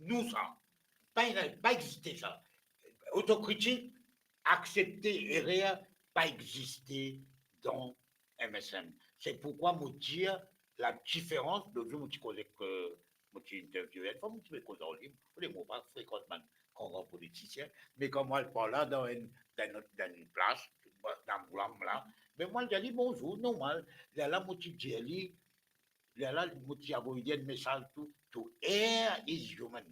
nou sa. Pa, pa existe sa. Otokritik, aksepte erer, pa existe dan M S M. Se poukwa mo dir ladiferans, lot zour mo ti koz ek, eh, mo ti interview enn fam, mo ti pe koz ar li, mo pa frekant bann gran gran politisien, me kan mo al parl dan enn, dan enn, dan enn plas, dan mo lam la, me mo al dir li bonzour, normal. Lerla mo ti dir li, lerla mo ti avoy li enn mesaz tou, to err is human,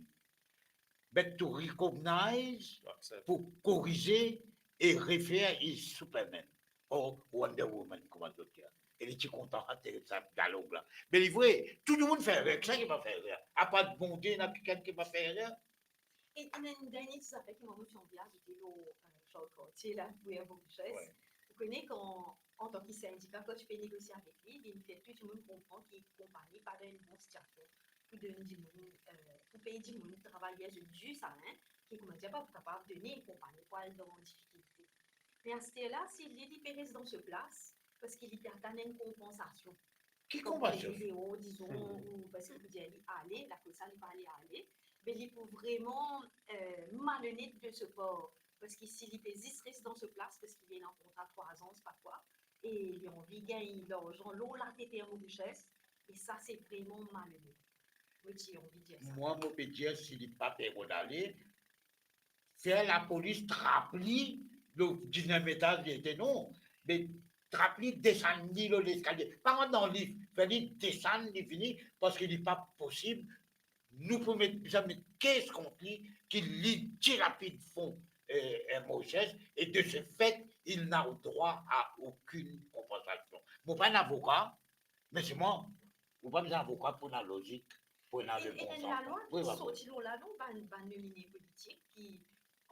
but to recognize, pou korize e refer is superman or Wonder Woman, kouma zot dir. E li ti kontan sa, sa dialog la. Me li vre, tou dimoun fer erer, kisannla ki pa fer erer? Apar Bondie, ena kikenn ki pa fer erer? E ena enn dernie ti zafer ki mwa mo ti anvi azoute lor, eh, Charles Cartier la, pou Air Mauritius. Wi. Ou kone kan, antan ki sindika, kan ti pe negosie avek li, li finn fer tou dimoun konpran ki konpagni pa dan enn bon sitiasion pou donn dimoun, eh, pou pey dimoun, travayer zot dir sa, hein, ki, koumadir, pa pou kapav donn konpagni pou al dan difikilte. Me aster la, si li, li pe res dan so plas, parski li pe atann enn konpansasion. Ki konpansasion? Kan li deor, dizon, ou parski pou dir li ale, lakoz sa li pa ale ale, me li pou vreman, eh, malonet de so par, parski si li pe zis res dan so plas, parski li ena kontra trwa zan, pa kwa, e li anvi gagn larzan lor latet Air Mauritius, e sa, se vreman malonet. Mo ti anvi dir sa. Mwa, mo pe dir, si li pa pe rod ale, fer lapolis trap li, lor diznef etaz li ete, non, me trap li, desann li lor leskalie. Pa rant dan lif, fer li desann, li vini, parski li pa posib nou pou met, bizin met kes kont li, ki li dilapid fon, eh, eh, Morisses, e de ce fait, il n'a droit à aucune compensation. Mo pa enn avoka, me selman, ou pa bizin avoka pou ena lozik, pou ena... E, e enn lalwa ki sorti lor la, non, bann, bann nomine politik ki,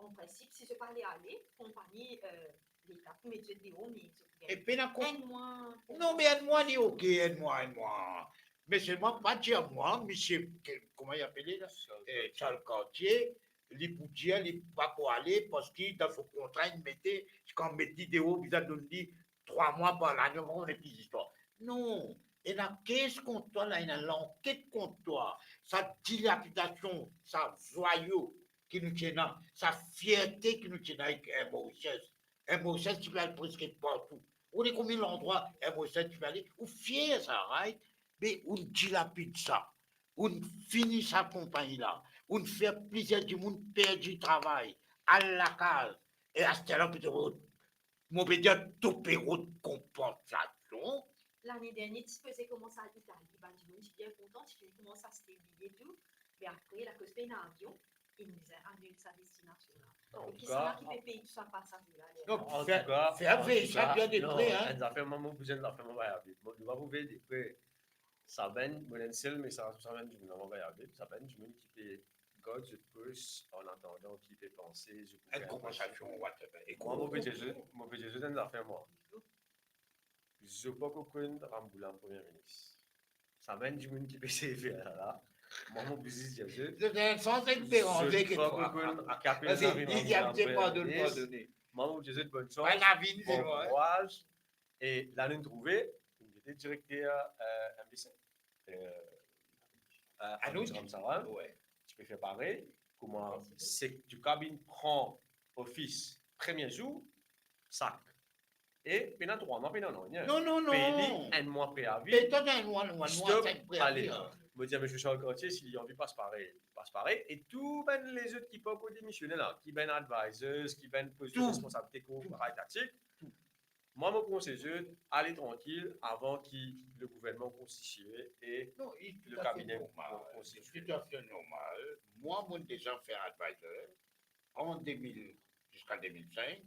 an prinsip, si zot pa ale, konpagni, eh, Leta pou met zot deor, me zot pou gagn... E pena kon-, enn mwa. Non, me enn mwa, li oke, enn mwa, enn mwa. Me selman, pa dir mwa, misie, ke, kouma li apele la? Charles Cartier. Eh, Charles Cartier, li pou dir, li pa pou ale, parski dan so kontra, li mete, kan met li deor, bizin donn li trwa mwa par lane, on konn ki zistwar. Non, ena kes kont twa la, ena lanket kont twa, sa dilapidasion, sa zwayo ki nou ti ena, sa fierte ki nou ti ena avek, eh, Morisses. Eh, Morisses ti pe al preske partou. Ou kone konbien landrwa, eh, Morisses ti pe ale? Ou fier sa, right? Me ou dilapid sa. Ou fini sa konpagni la. Ou fer plizier dimoun perdi travay, al lakaz. E aster la, petet mo pe dir to pe rod konpansasion. Lane dernie, ti faze kouma sa Itali, bann dimoun ti bien kontan, ti fini koumans aste biye tou. Me apre, akoz pena avion, inn bizin anil sa destinasion la. An tou ka, ki sannla ki pe pey tou sa pasaze la, ler la? Non, fer, fer vey sa bien de pre, hein. Enn zafer, mwa, mo bizin enn zafer, mwa, bay Abib. Mo, nou va trouve de pre. Sa bann, mo ena enn sel mesaz pou sa bann dimoun, mwa, bay Abib. Sa bann dimoun ki pe gard zot pos an atandan, ki pe panse zot pou gagn enn konpansasion, whatever. E mwa, mo pe dir zot, mo pe dir zot enn zafer, mwa. Zot poko konn Ramgoolam premie minis. Sa bann dimoun ki pe seye fer sa la, mwa, mo bizin dir zot, zot ena enn sans enn pe ranze zot poko konn ki apel Navin Ramgoolam premie minis. Mwa, mo dir zot bonn sans, bon kouraz. E la nou trouve, nou mete direkter, eh, M B C, eh, eh, Anuj Ramsaran, ti pe fer parey, kouma sek tou kabin pran ofis premie zour, sak. E pena trwa mwa, pena nanye. Non, non, non. Pey li enn mwa preavi. Pey to enn mwa, enn mwa, stop, enn mwa preavi, ale. Mo dir, misie Charles Cartier, si li anvi pas parey, pas parey. E tou bann lezot ki poko demisione la, ki bann advisors, ki bann post de responsabilite korporativ, tou. Mwa, mo konsey zot, ale trankil avan ki le gouvernman konstitie e le kabine konstitie. Non, li toutafe normal. Toutafe normal. Mwa, mo deza fer advisor an de mil, ziska de mil sink.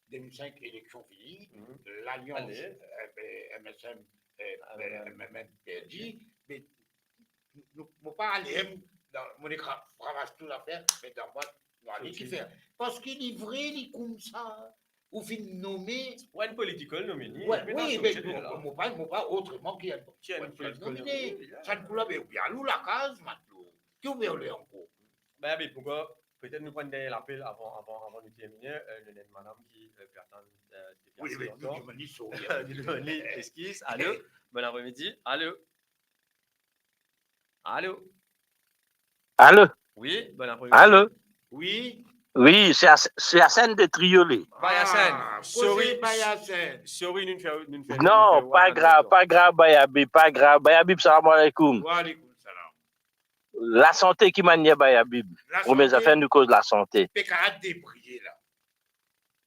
De mil sink, eleksion fini, lalians, eh, M S M, eh, M M M perdi, me nou, nou pa ale, dan, mo nek ra-, ramas tou zafer, met dan bwat, nou ale, ki fer. Parski li vre, li koumsa, ou finn nome. Wi, enn political nominee, wi, me mo pa, mo pa otreman ki enn political nominee. Sa enn kouleur, be, ou pe al ou lakaz, matlo. Ki ou pe ale ankor? Be, be, poukwa, petet nou pran dernie lapel avan, avan, avan nou termine, eh, nou ena enn madam ki, eh, pe atann, eh, depi ase lontan. Wi, wi, nou demann li sorry. Nou demann li eskiz. Alo, bon apremidi. Alo? Alo? Alo? Wi, bon apremidi. Alo? Wi. Wi, se As-, se Hassan de Triolet. Bay Hassan. Ah, sorry, bay Hassan. Sorry, nou fer, nou fer, non, nou fer pa grav, pa grav, bay Abib, pa grav, bay Abib, salam aleykoum. Wa aleykoum salam. Lasante, ki manier, bay Abib? Lasante. Premie zafer, nou koz lasante. Pe kapav debriye la.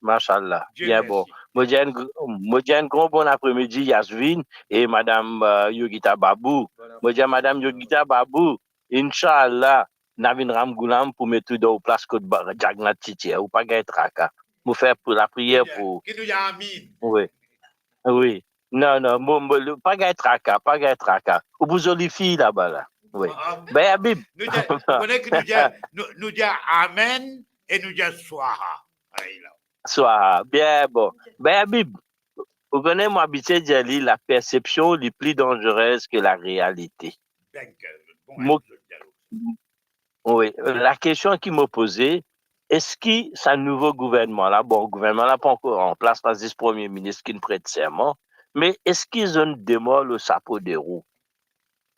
Mashallah, bien bon. Mo dir enn gr-, mo dir enn gran bon apremidi, Yasvin e madam, eh, Yogita Babou. Mo dir madam Yogita Babou, inshallah, Navin Ramgoolam pou met ou dan ou plas kot ba-, Jagannath ti dir, ou pa gagn traka. Mo fer pou lapriyer pou ou. Ki nou dir amin. Wi. Wi. Non, non, mo, mo, pa gagn traka, pa gagn traka. Ou pou zoli fi laba la. Wi. Ah, bay Abib. Nou dir, ou kone ki nou dir, nou, nou dir amen e nou dir swaha. Ay la. Swaha, bien bon. Bay Abib, ou kone mo abitie dir li, la perception li pli danzerez ki la realite. Thank you. Bon, mo, wi, lakestion ki mo poze, eski sa nouvo gouvernman la, bon, gouvernman la pa ankor an plas, pa zis premie minis ki finn pret serman, me eski zot inn demor lor sapo de rou?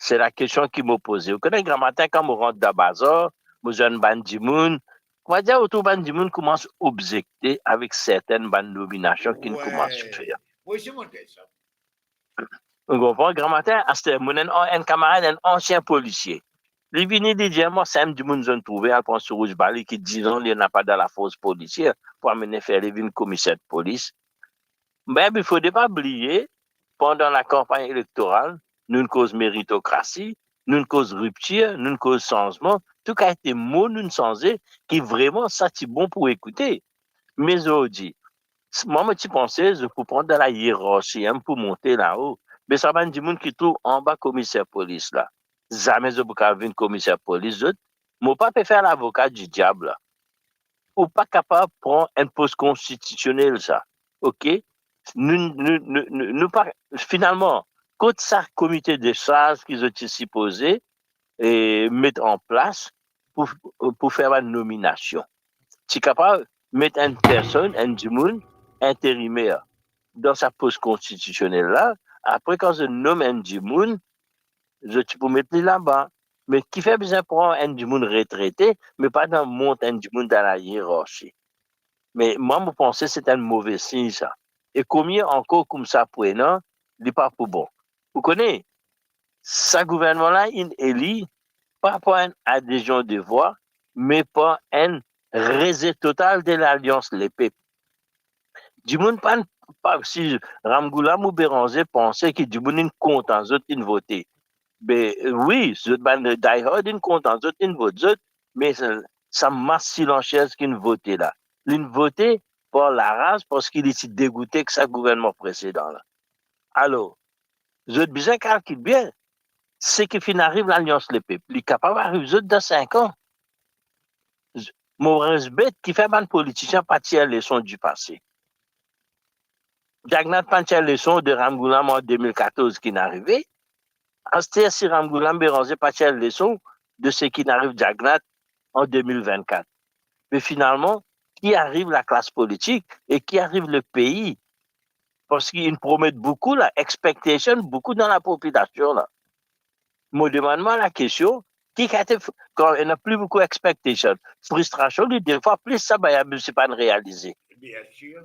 Se lakestion ki mo poze. Ou kone, gramatin, kan mo rant dan bazar, mo zwenn bann dimoun, on va dir, ou trouv bann dimoun koumans obzekte avek sertenn bann nominasion ki finn koumans fer. Wi, se mo dir sa. Ou konpran? Gramatin, aster, mo ena enn, enn kamarad, enn ansien polisie. Li vini, li dir mwa, sa enn dimoun zot trouve al pran sou Rouzbali ki diz an li napa dan lafors polisier pou amenn fer li vinn komiser de polis. Be, fode pa bliye, pandan lakanpagn elektoral, nou'nn koz meritokrasi, nou'nn koz riptir, nou'nn koz sanzman, tou kalite mo nou'nn sanze, ki vreman sa ti bon pou ekoute. Me zordi, s-, mwa, mo ti panse, zot pou pran dan layerarsi, enn pou monte lao. Be sa bann dimoun ki trouv anba komiser polis la, zame zot pou kapav vinn komiser polis, zot. Mo pa pe fer lavoka di diab la. Ou pa kapav pran enn pos konstitisionel sa, ok? Nou, nou, nou, nou, nou pa, finalman, kot sa komite de saz ki zot ti sipoze, e, met an plas pou, pou fer bann nominasion? Ti kapav met enn personn, enn dimoun, interimer dan sa pos konstitisionel la. Apre, kan zot nom enn dimoun, zot ti pou met li laba. Me kifer bizin pran enn dimoun retrete, me pa dan mont enn dimoun dan layerarsi? Me mwa, mo panse se enn move sign sa. E komie ankor koumsa pou ena, li pa pou bon. Ou kone, sa gouvernman la inn eli pa par enn adezion de vwa, me par enn reze total de Lalians Lepep. Dimoun pa, pa, si Ramgoolam ou Beranger panse ki dimoun inn kontan zot inn vote, be, wi, zot bann die hard inn kontan zot inn vot zot, me sa, sa mas silansiez ki inn vote la, li inn vote par laraz parski li ti degoute ek sa gouvernman presedan la. Alor, zot bizin kalkil bien, seki finn ariv Lalians Lepep, li kapav ariv zot dan sink an. Z-, mo res bet kifer bann politisien pa tir leson di pase. Jagannath pa tir leson de Ramgoolam an de mil katorz ki'nn arive. Aster, si Ramgoolam Beranger pa tir leson de seki finn ariv Jagannath an de mil vennkat, me finalman, ki ariv laklas politik e ki ariv lepei? Parski inn promet boukou la, expectation boukou dan lapopilasion la. Mo demann mwa lakestion, ki kalite f-, kan ena pli boukou expectation, fristrasion li de fwa plis sa, bann abitid pa'nn realize. Bien sir.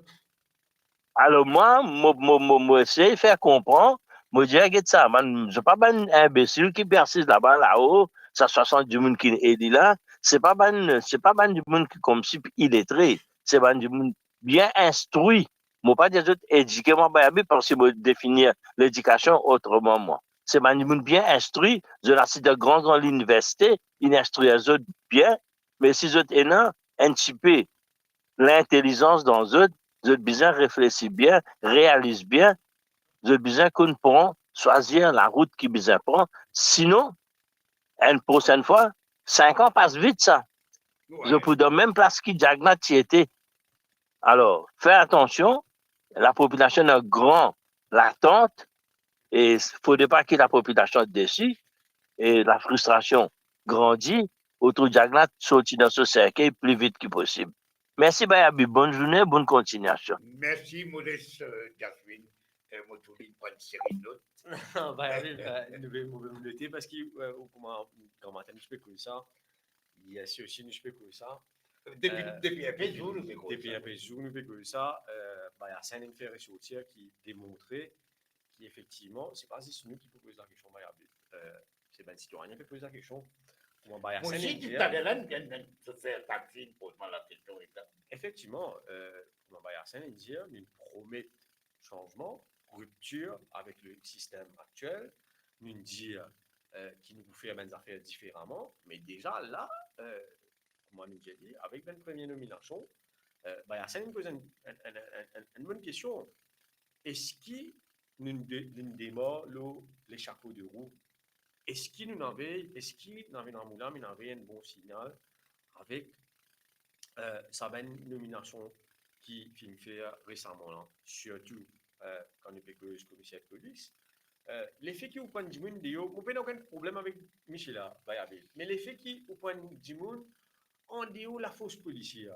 Alor mwa, mo, mo, mo, mo esey fer konpran, mo dir, get sa, bann, zot pa bann inbesil ki pe asiz laba, lao, sa swasant dimoun ki eli la, se pa bann, se pa bann dimoun ki koumsi iletre, se bann dimoun bien instri. Mo pa dir zot edike, mwa, bann abitid, parski mo definir ledikasion otreman, mwa. Se bann dimoun bien instri, zot asiz dan gran, gran liniversite, inn instrir zot bien, me si zot ena enn tipe lintelizans dan zot, zot bizin reflesi bien, realiz bien, zot bizin konn pran, swazir larout ki bizin pran, sinon, enn prosenn fwa, sink an pas vit sa. Wi. Zot pou dan mem plas ki Jagannath ti ete. Alor, fer atansion, lapopilasion ena gran latant, e fode pa ki lapopilasion desi, e lafristrasion grandi, ou trouv Jagannath sorti dan so serkey pli vit ki posib. Mersi, bann abitid, bonn zourne, bonn kontignasion. Mersi, mo les, eh, Jasmine, eh, mo touzour pran enn seri not. Bann abitid, eh, nou pe, nou pe note, parski, eh, ou kouma, gramatin, nou pe koz sa, yer swa osi, nou pe koz sa. Depi, eh, depi enpe zour, nou pe koz depi sa. Enpe zour, nou pe koz sa, eh, bann asin inn fer resortir ki demontre ki efektivman, se pa zis nou ki pou poz lakestion, bann abitid. Eh, se bann sitwayin ki poz lakestion. Kouma bann asin inn dir, taler la, enn, enn, enn, zot fer taxi, inn poz mwa lakestion, ek sa. Efektivman, eh, kouma bann asin inn dir, nou promet sanzman, riptir avek le sistem aktiel, nou dir, eh, ki nou pou fer bann zafer diferaman, me deza la, eh, kouma nou dir li, avek bann premie nominasion, eh, bann asin inn poz enn, enn, enn, enn, enn, enn bonn kestion. Eski nou de-, nou demar lor lechapo de rou? Eski nou inn ave, eski nou inn ave, nou inn ave enn bon signal avek, eh, sa bann nominasion ki finn fer resaman la, sirtou, eh, kan nou pe koz komiser polis? Eh, lefe ki ou pran dimoun deor, mo pena okenn problem avek misie la, bann abitid. Me lefe ki ou pran dimoun andeor lafors polisier,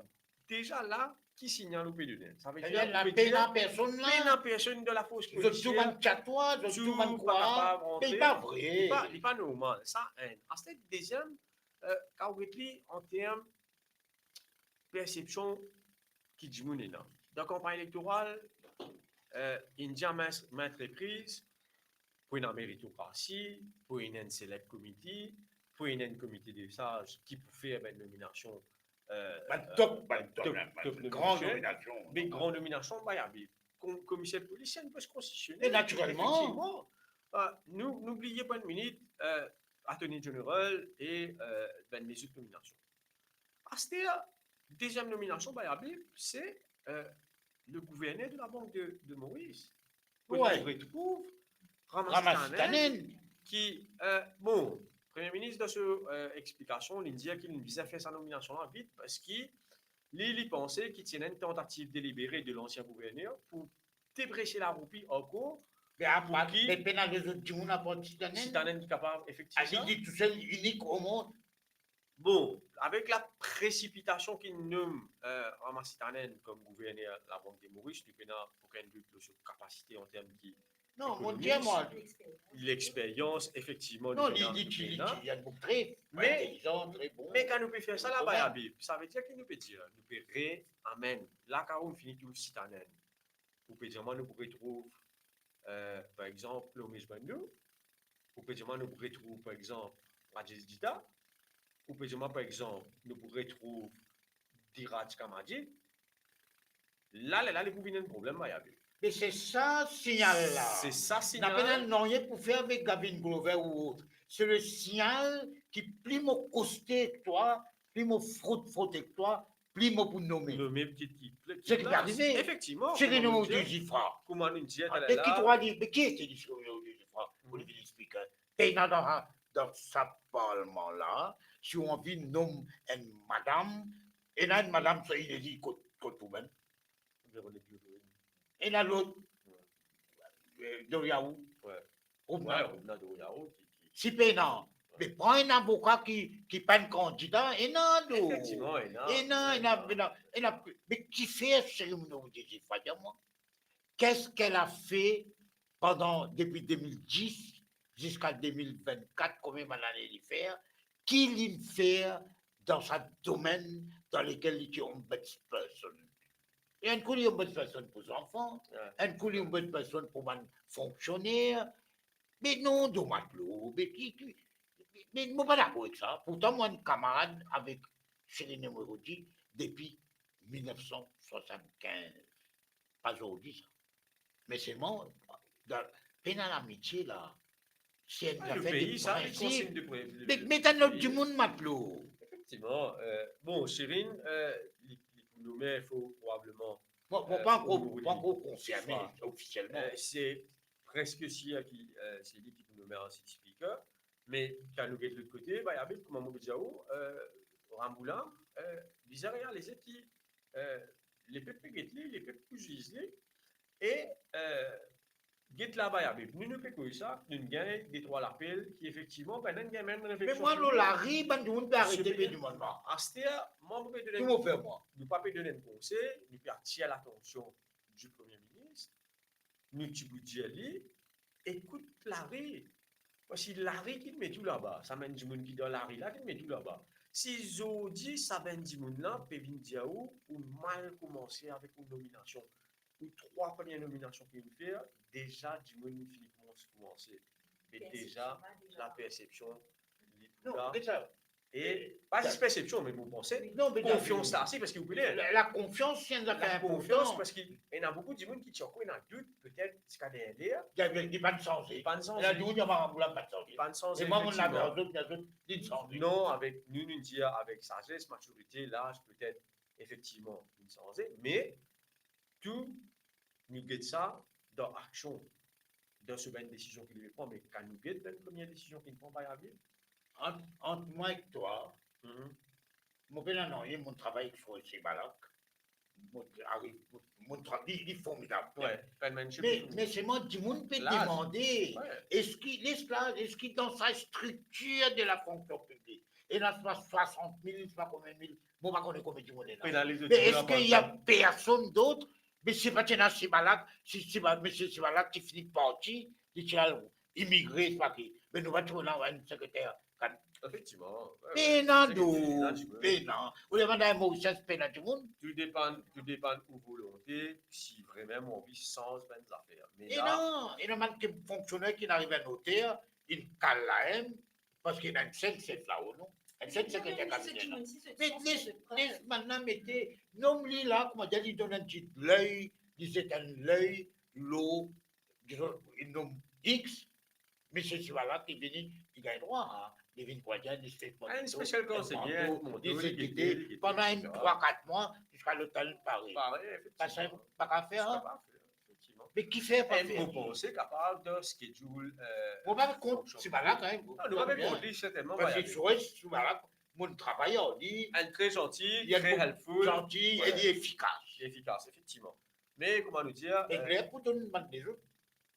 deza la, ki signal ou pe done? Savedir, savedir ou pe dir, pena personn la, pena personn dan lafors polisier, zot tou bann katwa, zot tou bann kwa, pa kapav rantre. Li pa vre. Li pa, li pa normal. Sa enn. Aster deziem, eh, kan ou get li an term persepsion ki dimoun ena. Dan kanpagn elektoral, eh, inn dir a maintes, maintes repriz, pou ena meritokrasi, pou ena enn select committee, pou ena enn komite de saz ki pou fer bann nominasion, eh, bann top, eh, bann top, top, bann top gran nominasion, nominasion, bann gran nominasion, ba, ya, be, kom-, komiser polis, enn pos konstitisionel, e natirelman, efektivman, eh, nou, nou bliye pa enn minit, eh, Attorney General e, eh, bann lezot nominasion. Aster, deziem nominasion, ba, ya, be, se, eh, le gouverner de la Banque de, de Maurice. Pou nou retrouv Ramasi Tandon, ki, eh, bon, Premie Minis, dan so, eh, explikasion, li dir ki li bizin fer sa nominasion la vit, parski li, li panse ki ti ena enn tantativ delibere de lansien gouverner pou depresie laroupi ankor, me pou ki pena lezot dimoun apar Tandon, Tandon ki kapav efektif sa. Li tousel, inik omond. Bon, avek la presipitasion ki nom, eh, Ramasi Tandon kom gouverner Labank de Moris, nou pena okenn dout lor so kapasite an term ki ekonomis, lexperyans, efektivman, non, li, li ti, li ti, li enn boug tre, tre intelizan, tre bon. Me kan nou pe fer sa la, ba, Habib, savedir ki nou pe dir, nou pe reamenn, la kan ou fini trouv Tandon, ou pe dir mwa nou pou retrouv, eh, par exanp, Lomish Bandhu, ou pe dir mwa nou pou retrouv, par exanp, Rajesh Dutta, ou pe dir mwa, par exanp, nou pou retrouv Dhiraj Kamath. La, la, la, li pou vinn enn problem, ba, Habib. Me se sa signal la. Se sa signal. Napa nanye pou fer avek Gavin Grover ou ot. Se le signal ki pli mo koste ek twa, pli mo frot, frot ek twa, pli mo pou nome. Nome ki, ki, ki, seki pe arive. Efektivman, seki kouma nou dir, Jezifra. Kouma nou dir, ah, talèr la, ki twa li, me ki ete li, Jezifra, pou li vinn spiker? Pena dan, dan sa parlman la, si ou anvi nom enn madam, ena enn madam sa Inezi kot, kot ou mem? Véronique Diouvry. Ena lot, eh, Doriaou. Wi. Robna. Wi, Robna Doriaou ki, ki... Si pena, wi, me pran enn avoka ki, ki pa enn kandida, ena do. Efektivman, ena. Ena, ena, ena, ena, me kifer seremoni Jezifra, dir mwa? Qu'est-ce qu'elle a fait pendant, depuis deux mille dix jusqu'à deux mille vingt-quatre, konbien bann lane li fer, ki li fer dan sa domenn dan lekel li ti ombudsperson? E enn kou li ombudsperson pou zanfan, wi, enn kou li ombudsperson pou bann fonksioner. Me non, do matlo, me ki, ki, me mo pa dakor ek sa. Pourtan, mo enn kamarad avek Cyril Nomerodi depi mil nef san swasannkinz. Pa zordi sa. Me selman, dan, pena lamitie la. Se enn zafer de prinsip. Ah, le pei, sa, li konsign de pri-, de, de, met enn lot dimoun matlo. Efektivman, eh, bon, Cyril, eh, li, li pou nome, fo probableman, mo, mo, eh, pa ankor, pa ankor konfirme ofisielman. Eh, se preske sir ki, eh, se li ki pou nome ansien spiker. Me kan nou get lot kote, ba, Habib, kouma mo pe dir ou, eh, Rambourg la, eh, bizin realize ki, eh, lepep pe get li, lepep pou ziz li, e, eh, get la, ba, Habib, nou, nou pe koz sa, nou gagn de trwa lapel ki efektivman, bann la gagn mem refleksion. Me mwa, lor lari, bann dimoun pe arete pe demann mwa. Aster, mwa, mo pe donn, ki mo fer mwa? Nou pa pe donn enn konsey, nou pe atir latansion di Premie Minis. Nou ti pou dir li, ekout lari. Parski lari ki met ou laba, sa bann dimoun ki dan lari la ki met ou laba. Si zordi sa bann dimoun la pe vinn dir ou, ou mal koumanse avek ou nominasion, ou trwa premie nominasion ki ou fer, deza dimoun fini koumans koumanse. E deza, lapersepsion, li pou la. Non, get sa. E pa zis persepsion, me mo panse, non, me konfians la, si, parski ou kone, la, la konfians, se enn zafer inportan. La konfians, parski ena boukou dimoun ki ti ankor ena dout, petet, ziska deryer. Li, li, li pa'nn sanze. Li pa'nn sanze. Ena dimoun ki dir mwa Rambourg la pa'nn sanze. Li pa'nn sanze, efektivman. E mwa, mo ena zot, zot, li sanze. Non, avek nou, nou dir avek sazes, matirite, laz, petet, efektivman, li sanze, me tou, nou get sa dan aksion, dan so bann desizion ki li pe pran, me kan nou get bann premie desizion ki li pran, par exanp, ant, ant mwa ek twa, mhm, mo pena nanye, mo travay ek Forestier Balak, mo ariv, mo, mo tra-, li, li formidab. Wi, kan mem... Me, me selman dimoun pe demande, wi, eski, les la, eski dan sa striktir de la fonksion piblik, ena swa swasant mil, swa konbien mil, mo pa kone konbien dimoun ena. Me eski ena personn dot? Me si pa ti ena Sibalak, si, si Siba-, misie Sibalak ti fini parti, li ti al imigre, swa ki. Me nou pa ti ena enn sekreter, kan... Efektivman, wi, wi. Pena dimoun, pena. Ou demann enn Morisien, pena dimoun. Tou depann, tou depann ou volonte, si vremem ou anvi sanz bann zafer. Me la, ena, ena bann ki fonksioner ki ariv enn oter, inn kal la, em, Parski ena enn sel sef lao, non? Enn sel sekreter kabine, non? Me les, les bann la mete nom li la, koumadir, li donn enn ti ley, li zet enn ley lor, dizon, enn nom X, misie Sibalak, li vini, li gagn drwa, li vinn, koumadir, li se... Enn spesial konseyer, li se gete, pandan enn trwa, kat mwa, ziska lotel pare. Pare, efektivman. Sa, pa kapav fer, pa kapav fer, efektivman. Me kifer pa fer? Mo panse kapav dan schedule, euh... Mo pa kont Sibalak, hein. Non, nou pa kont li, sertennman. Parski Sibalak, mo travay ar li. Enn tre zanti, tre helpful. Zanti, e li efikas. Efikas, efektivman. Me, kouma nou dir, ekler pou tou bann lezot.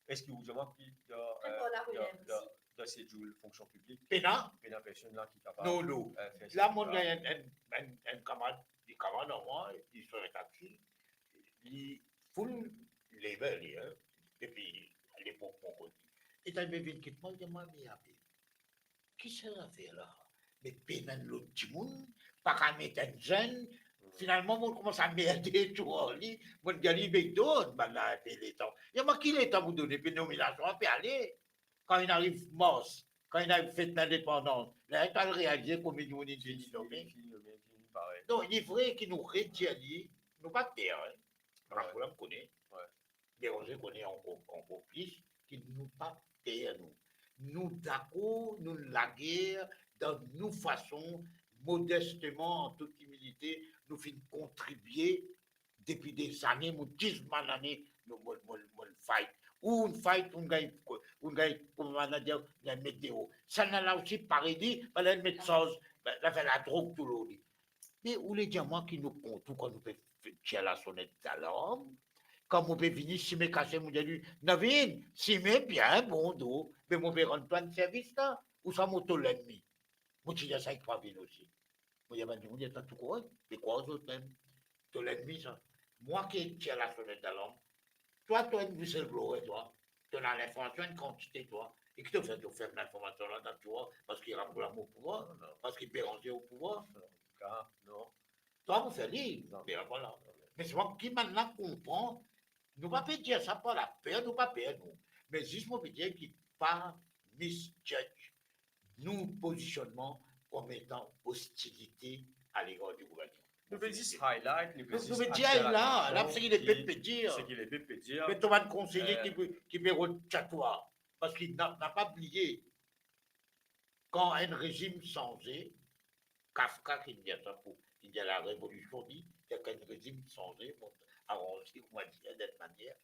Eski ou dir mwa ki dan, euh, dan, dan schedule fonksion piblik, pena, pena personn la ki kapav, non, non, euh, fer sa? La, mo gagn enn, enn, enn, enn kamarad, li kamarad ar mwa, li fer taksi, li full lever li, hein, depi lepok mo konn li. E tann li vinn kit mwa, li dir mwa, me Abe, ki sa zafer la? Me pena enn lot dimoun, pa kapav met enn zenn. Finalman, mo koumans anmerde tou ar li, mo dir li, be donn bann la enpe letan. Li dir mwa, ki letan pou donn? Be nominasion pe ale. Kan inn ariv mars, kan inn ariv fet lindepandans, la, inn al realize konbien dimoun inn fini nome. Fini nome, fini parey. Donk, li vre ki nou redir li, nou pa per, hein. Wi. Rakoul, mo kone. Wi. Beranze kone ankor, ankor plis, ki nou pa per nou. Nou dakor, nou lager dan nou fason, modesteman, an tout imilite, nou finn kontribie depi dezane, mo dis bann lane, nou, mo, mo, mo fight. Ou fight, ou gagn, ou gagn, kouma bann la dir, ou gagn met deor. Sannla la osi parey li, bann la met sarz, bann la fer ladrog tou lor li. Me ou le dir mwa ki nou kont ou kan nou pe f-, tir lasonet dalarm, kan mo pe vini, sime kase, mo dir li, Navin, sime bien bon do, me mo pe rann twa enn servis la, ouswa mo to lennmi? Mo ti dir sa ek Fabien osi. Mo dir bann dimoun, ena tou korek, me krwar zot mem. To lennmi sa. Mwa ki tir lasonet dalarm, twa, to enn whistleblower, twa. To ena linformasion enn kantite, twa. E ki to fer, to ferm linformasion la, dan twa, parski Rakoul o pouvwar, parski Beranze o pouvwar. Non, non. Twa, mo fer li, non, me vwala. Me selman ki bann la konpran, nou pa pe dir sa par laper, nou pa per nou. Me zis mo pe dir ki pa misjudge nou pozisionnman kom etan ostilite alegar di gouvernman. Nou pe zis highlight, nou pe zis atir latansion, la, seki lepep pe dir. Seki lepep pe dir. Me to bann konseye ki pe, ki pe rod tchatwa, parski na, na pa bliye, kan enn rezim sanze, Kafka ki dir sa pou, ki dir larevolision, li dir kan enn rezim sanze, bon, aranze, on va dire, d'une manière,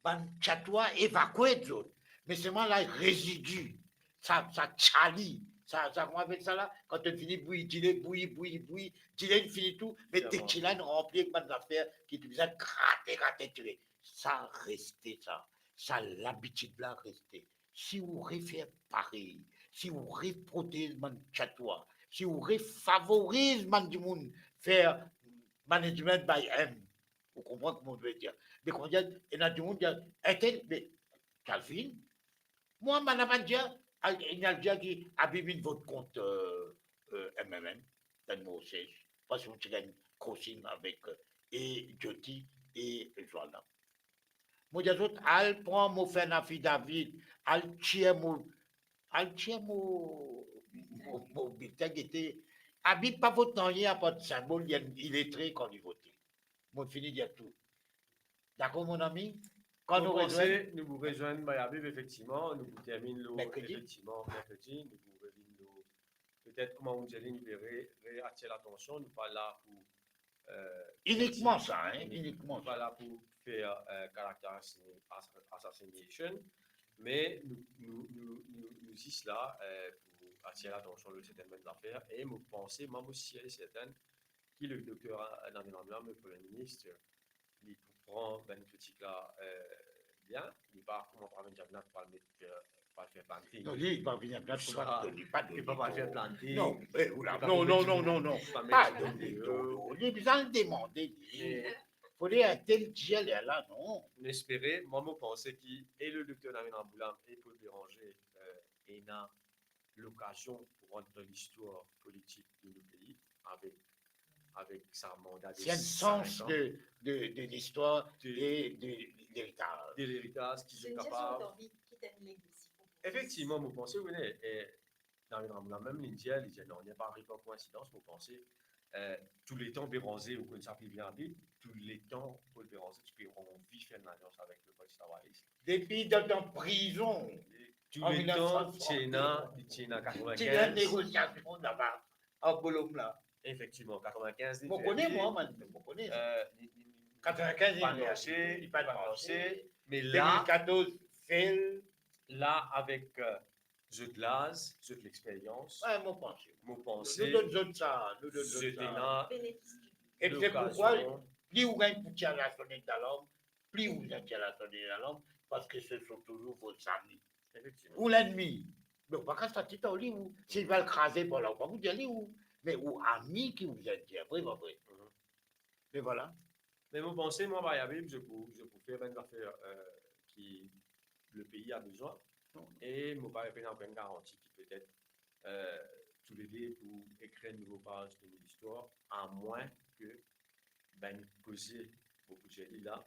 bann tchatwa evakue zot. Me selman la rezidi, sa, sa tchali, sa, sa, kouma apel sa la, kan to fini bouyi dile, bouyi, bouyi, bouyi, dile inn fini tou, me tek ti la inn ranpli ek bann zafer ki ti bizin grate, grate, tire. Sa reste sa. Sa labitid la reste. Si ou refer parey, si ou reprotez bann tchatwa, si ou refavoriz bann dimoun fer management by M, ou konpran ki mo pe dir. Me kouma dir, ena dimoun dir, entel, me Calvin, mwa, bann la pa dir, al, inn al dir ki Habib inn vot kont, euh, euh, M M M, dan Moses, parski mo ti gagn crossing avek, euh, e Jyoti e Joanna. Mo dir zot, al pran mo fer enn affidavit, al tir mo, al tir mo, mo, mo biltin, gete. Habib pa vot nanye apar sinbol, li enn iletre kan li vote. Mo fini dir tou. Dakor, mon ami? Kan nou rezwenn, nou pou rezwenn Habib, efektivman, nou pou terminn lor, merkredi, efektivman, merkredi, nou pou revinn lor, petet, kouma ou dir, nou pe re-, reatir latansion, nou pa la pou, euh, inikman sa, hein, inikman sa. Nou pa la pou fer, euh, character assassination, ass-, assassination, me nou, nou, nou, nou, nou zis la, euh, pou atir latansion lor sertenn bann zafer, e mo panse, mwa mo sir e serten, ki le dokter Navin Ramgoolam, le Premie Minis, li pou pran bann kritik la, euh, bien, li pa kouma Pravind Jugnauth pou al met, euh, pou al fer planting. Non, li pa vinn la pou sa, li pa donn, li pa pou al fer planting. Non, eh, oula, non, non, non, non, non. Pa donn li, li bizin demande, li. Fode entel dir lerla, non. Nou espere, mwa, mo panse ki e le dokter Navin Ramgoolam e Paul Bérenger, euh, ena lokazion pou rant dan listwar politik de nou pei avek, avek sa manda de senk an. Se enn sans de, de, de listwar e de leritaz. De leritaz ki zot kapav... Efektivman, mo panse, wi, e, Navin Ramoula mem, li dir, li dir, non, li pa par koinsidans, mo panse, eh, touletan Béranger, ou konn sa pli bien vit, touletan Paul Béranger ti pe anvi fer enn alians avek le Parti Travayis. Depi dan, dan prizon, an mil nef san swasant, ti ena, ti ena ti ena katrevinkinz. Negosiasion laba, ar bolom la. Efektivman, katrevinkinz, li fer li, mo kone, mwa, man, mo kone. Eh, li, li, li, katrevinkinz, li pa lanse, li pa lanse, me la, de mil katorz, fer la avek, eh, zot laz, zot lexperyans. Wi, mo panse. Mo panse. Nou donn zot sa, nou donn zot sa. Zot ena lokazion. E se poukwa, pli ou gagn pou tir lasonnet dalarm, pli ou gagn tir lasonnet dalarm, parski se sont toujours vos amis. Efektivman. Ou lennmi. Donk, pa kas latet ar li, ou, si li pe al kraze par la, ou pa pou dir li, ou, me ou ami ki ou bizin dir, vre, pa vre? Mhm. Me vwala. Me mo panse, mwa, variab, zot pou, zot pou fer bann zafer, eh, ki le pei a bizin. Non. E mo pa pena okenn garanti ki petet, eh, toulede pou ekrir enn nouvo paz dan nou listwar, amwin ke bann koze mo pou dir li la,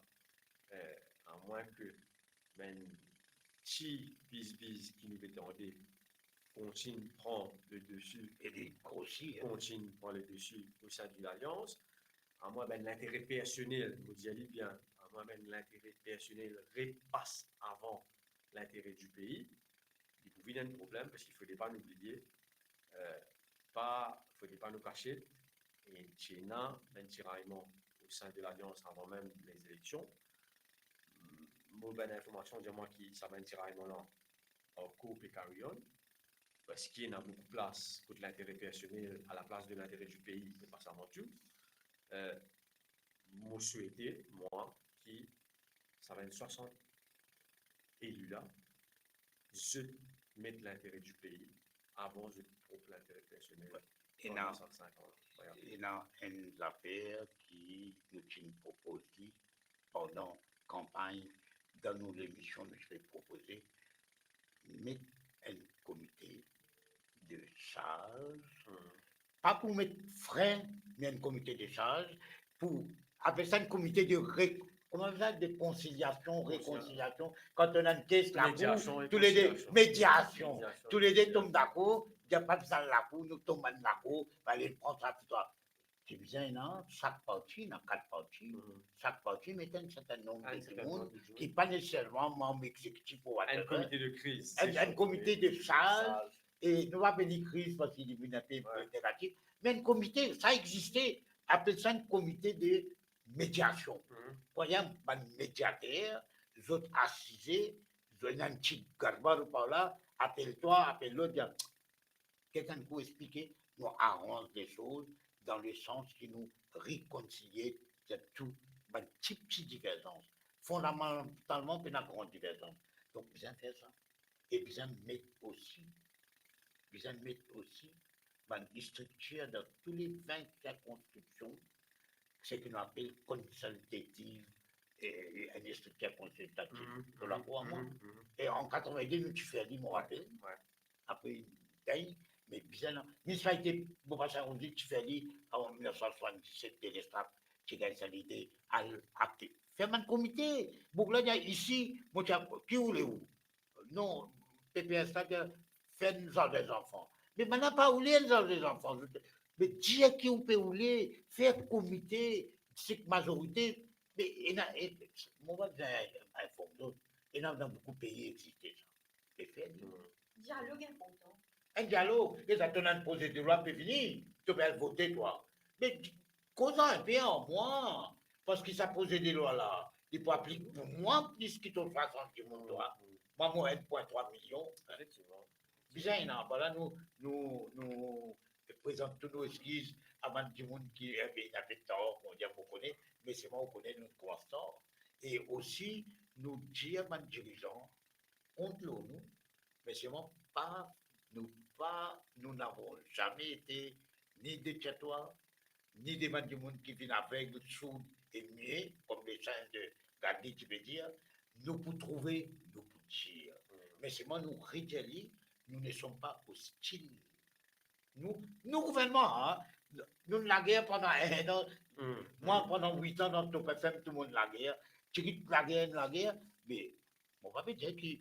eh, amwin ke bann ti bizbiz ki nou pe tande kontign pran le desi e li grosi, hein, kontign pran le desi o sin de lalians. Amwin, bann lintere personel, mo dir li bien, amwin, bann lintere personel repas avan lintere di pei, li pou vinn enn problem, parski fode pa nou bliye, eh, pa, fode pa nou kasiet, e ti ena bann tirayman o sin de lalians avan mem lezeleksion. Mo bann informasion dir mwa ki sa bann tirayman la ankor pe carry on, parski ena boukou plas kot lintere personel a laplas de lintere di pei, e pa sa mwa tou. Eh, mo swete, mwa, ki sa bann swasant eli la, zot met lintere di pei avan zot prop lintere personel. Wi. Ena, pandan sa senk an la. Wi. Ena enn zafer ki nou ti propoze pandan kanpagn, dan nou lemision, nou ti pe propoze met enn komite de saz, hmm, pa pou met fren, me enn komite de saz, pou apel sa enn komite de re-, kouma apel sa, de konsiliasion, konsiliasion, rekonsilyasion, kan ena enn kes lakour, mediasion, toulede, rekonsilyasion, mediasion, mediasion, toulede, rekonsilyasion, tom dakor, dir pa bizin al lakour, nou tom bann lakour, ale pran sa, ti bizin ena, sak parti, ena kat parti, mhm, sak parti met enn sertin nonb de dimoun, enn sertin nonb de dimoun ki pa neseserman manb exekitif ou whatever. Enn komite de kriz, enn, enn komite de saz, saz. E nou pa apel li kriz parski li vinn enpe, wi, negatif, me enn komite, sa existe, apel sa enn komite de mediasion. Mhm. Pou ena bann mediater, zot asize, zot ena enn ti garbar par la, apel twa, apel lot, dir, kikenn pou explike, nou aranz lesoz dan lesans ki nou rekonsilie tou bann ti, ti diverzans. Fondamantalman, pena gran diverzans. Donk, bizin fer sa. E bizin met osi, bizin met osi bann striktir dan tou le vin sirkonskripsion, seki nou apel consultative, e, e, enn striktir konsiltatif, mhm, to lakour, mhm, mwa. Mhm. E an katrevin-de, nou ti fer li, mo rapel. Wi. Apre, gagn, me bizin, non. Minisipalite Bopasar Arondiseri ti fer li an mil nef san swasanndiset, Delestrac ti gagn sa lide, al akte. Fer bann komite. Boug la dir, isi, mo ti a, ki oule ou? Non, P P S la, fer enn zardin zanfan. Me bann la pa oule enn zardin zanfan. Me dir ki ou pe oule, fer komite, seki mazorite, me ena, e, mo pa bizin inform zot, ena dan boukou pei existe sa. E fer li. Hmm. Dialog inportan. Enn dialog, e sa to ena enn proze de lwa pe vini, to pe al vote twa. Me di-, koz enpe ar mwa, parski sa proze de lwa la, li pou aplik pou mwa plis ki to swasant dimoun twa. Hmm. Mwa, mo enn pwin trwa milion. Efektivman. Bizin ena, vwala, nou, nou, nou prezant tou nou exkiz a bann dimoun ki, eh, ena pe tar, kouma dir, mo kone, me selman ou kone nou koumans tar. E osi, nou dir bann dirizan, kont lor nou, me selman pa, nou pa, nou navon zame ete ni de tir twa, ni de bann dimoun ki vinn aveg, sourd e mie, kom le sinz de Gandhi ti pe dir, nou pou trouve, nou pou tir. Mm. Me selman nou redir li, nous ne sommes pas hostiles. Nou, nou gouvernman, hein, nou lager pandan enn an. Mm. Mwa, mm, pandan wit an, dan Top F M, tou dimoun lager. Ti kit lager, lager, me mo pa pe dir ki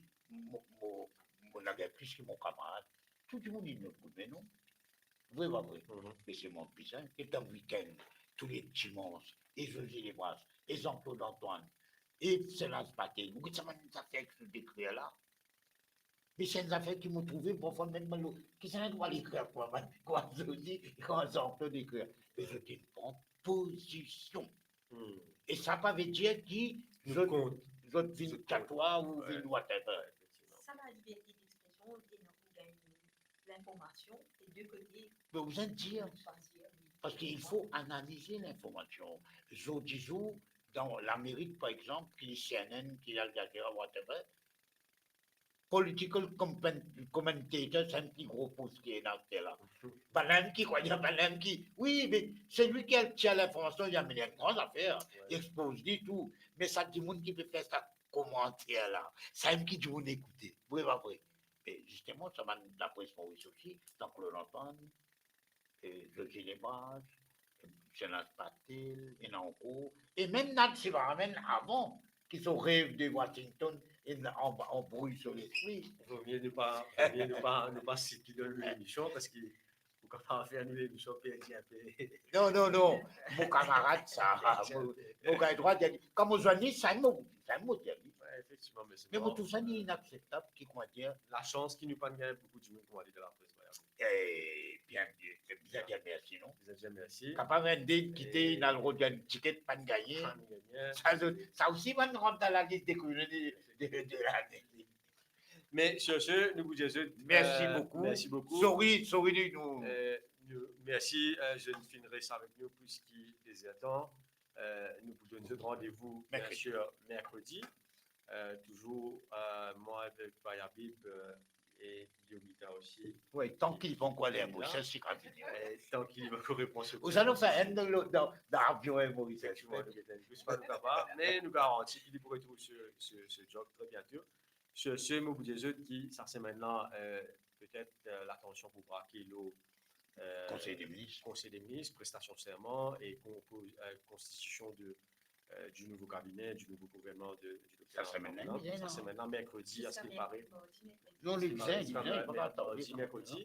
mo, mo, mo lager plis ki mo kamarad. Tou dimoun inn lot kote, non? Vre, pa vre? Mhm. Me se mwa bizin, e dan wikenn, tou le dimans, e José Lebras, e Jean-Claude Antoine, e Serge Patel, ou get sa bann zafer ki zot ekrir la? Me se enn zafer ki mo trouve, parfwa mem bann lot, ki sa inn al ekrir kouma bann, kouma José, kouma Jean-Claude ekrir. Me zot inn pran pozision. Hmm. E sa pa ve dir ki zot, zot vinn tatwa ou vinn whatever. Sa la liberte dexpresion, ou gagn linformasion, e de kote. Be ou bizin dir. Parski il fo analize linformasion. Zordi zour, dan Lamerik, par exanp, ki li C N N, ki li Al Jazeera, whatever, political compen-, commentator, se enn pli gro pos ki ena aktielman. Bann ki krwar, bann ki, wi, me selwi ki al tir linformasion, li amenn enn gran zafer, li expoz li tou. Me sa dimoun ki pe fer sa komanter la, sa mem ki dimoun ekoute, vre pa vre? Me zisteman, sa bann lapres Moris osi, Jean-Claude Antoine, e José Lebras, Serge Patel, ena ankor, e mem Nad Sivaram avan, ki so rev de Washington, inn an, anbrouy so lespri. Vaut mieux ne pas, vaut mieux ne pas, ne pas citer dans l'émission, parski ou kapav fer nou lemision perdi inpe. Non, non, non. Mo kamarad sa. Mo, mo gagn drwa dir li. Kan mo zwenn li, sa mo, sa mo dir li. Wi, efektivman, me se... Me mo trouv sa inakseptab ki, kouma dir, lasans ki nou pa'nn gagn boukou dimoun, kouma dir, dan lapres, vwala. Eh, bien, bien, bizin dir mersi, non? Bizin dir mersi. Kapav enn de kite, inn al rod enn tiket, pa'nn gagne. Pa'nn gagne. Sa, sa osi, pa'nn rant dan lalis de kriminel de, de, de lane. Me sur ce, nou pou dir zot, mersi, euh, boukou. Mersi boukou. Sorry, sorry, nou, nou, euh, nou, mersi, euh, zot finn res avek nou plis ki de zertan. Euh, nou pou donn zot randevou, bien sir, merkredi. Euh, touzour, euh, mwa avek Payabib, euh, e Guillaume Guita osi. Wi, tanki li pa ankor ale Moris, se kan vini. E tanki li pa ankor repran so... Ou sa nou fer enn dan, dan, dan avion Air Mauritius. Efektivman, nou gete, nou pa nou kapav, me nou garanti ki li pou retrouv so, so, so job tre biento. Sur ce, mo pou dir zot ki sa semenn la, euh, petet, euh, latansion pou brake lor, euh, Konsey de Minis. Konsey de Minis, prestasion serman e konpo-, euh, konstitision de, euh, du nouveau cabinet, du nouveau gouvernement de, du docteur Ramon Blanc. Sa semenn la, merkredi, a se prepare. Non, li bizin, li bizin, li pa atann. Mardi, merkredi.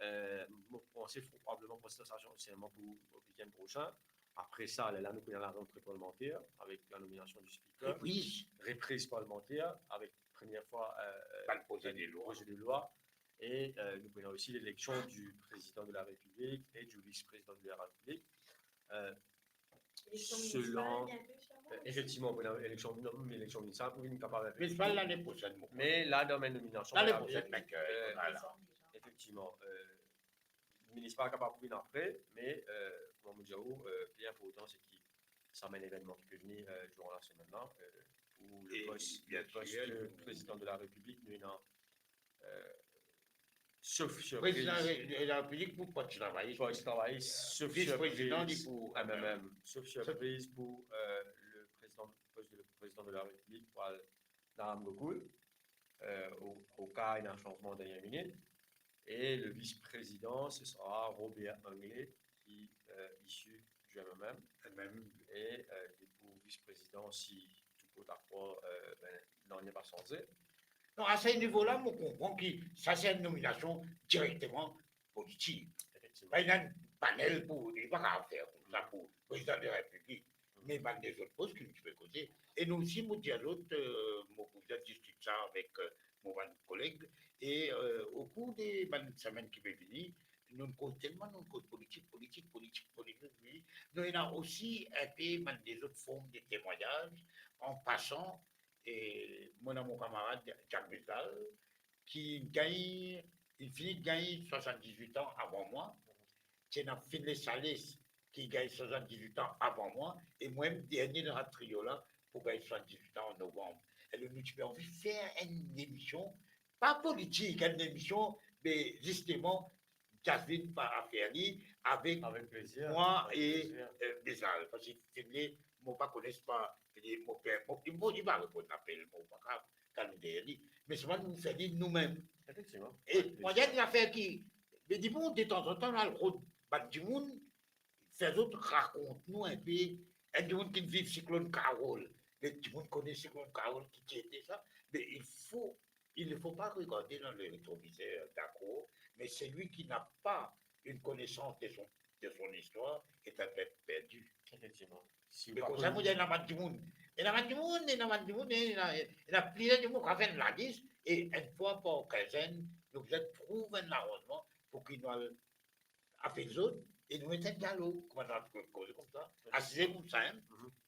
Euh, mo panse probableman prestasion serman pou wikenn prosin. Apre sa, lerla nou pou ena larantre parlemanter avek la nominasion du speaker. Repriz. Repriz parlemanter avek premie fwa, euh, bann prozedilwa. Prozedilwa. E, euh, nou pou ena osi leleksion du président de la République et du vice-président de la République. Euh, selon, euh, efektivman, pou ena eleksion, non, me eleksion minisipal pou vinn kapav... Minisipal lane prosenn, mo krwar. Me la, dan bann nominasion, lane prosenn, euh, vwala. Efektivman, euh, minisipal kapav pou vinn apre, me, euh, kouma mo dir ou, euh, pli inportan, se ki sa bann evennman ki pe vini, euh, diran lasemenn la, euh, pou le pos, le pos de président de la République, nou ena, euh, sof sirpriz. Président de la République pou pa travay. Pa travay, sof sirpriz. Vis-prézidan, li pou M M M. Sof sirpriz pou, euh, le président, pos de le président de la République pou al Naram Gokul, euh, au, au cas ena sanzman dernière minute. Et le vice-président, ce sera Robert Anglais, qui, euh, issu du M M M. M M M. Et, euh, li pou vis-prézidan, si tou port a port, euh, ben, nanye pa sanze. Non, a se nivo la, mo konpran ki sa se enn nominasion direkteman politik. Efektivman. Pa ena enn panel pou, li pa kapav fer koumsa pou président de la République. Me bann lezot pos ki nou ti pe koze. E nou osi, mo dir zot, euh, mo pou dir diskit sa avek, euh, mo bann koleg. E, euh, au cours de bann semenn ki pe vini, nou koz telman, nou koz politik, politik, politik, politik, wi. Nou ena osi enpe bann lezot form de temwagnaz, an pasan, e mo ena mo kamarad Jack Besdal, ki gagn, li fini gagn swasann-diz-wit an avan mwa. Ti ena Finlay Salles ki gagn swasann-diz-wit an avan mwa, e mwa mem dernie dan sa trio la pou gagn swasann-diz-wit an an novanm. E nou ti pe anvi fer enn emision, pa politik, enn emision, me zisteman, Jasmine pa afer li avek mwa e, euh, Besdal, parski Finlay, mo pa kone, pa, li, mo pe, mo, mo, li pa reponn apel, mo pa kapav al dernie li. Me selman nou fer li noumem. Efektivman. E mo dir enn zafer ki, me dimoun, detanzantan, al rod bann dimoun, fer zot rakont nou enpe, enn dimoun ki viv siklonn Carole. Me dimoun kone siklonn Carole, ki ti ete sa, me il faut, il ne faut pas regarder dans le rétroviseur, dakor? Mais celui qui n'a pas une connaissance de son, de son histoire est un peuple perdu. Effectivement. Si ou pa kone. Me koumsa, mo dir, ena bann dimoun, ena bann dimoun, ena bann dimoun, ena, ena plizier dimoun, kan fer enn lalis, e enn fwa par kinzenn, nou bizin trouv enn laranzman pou ki nou al apel zot, e nou met enn dialog, kouma nou al koze koumsa, asize koumsa, hein. Mhm.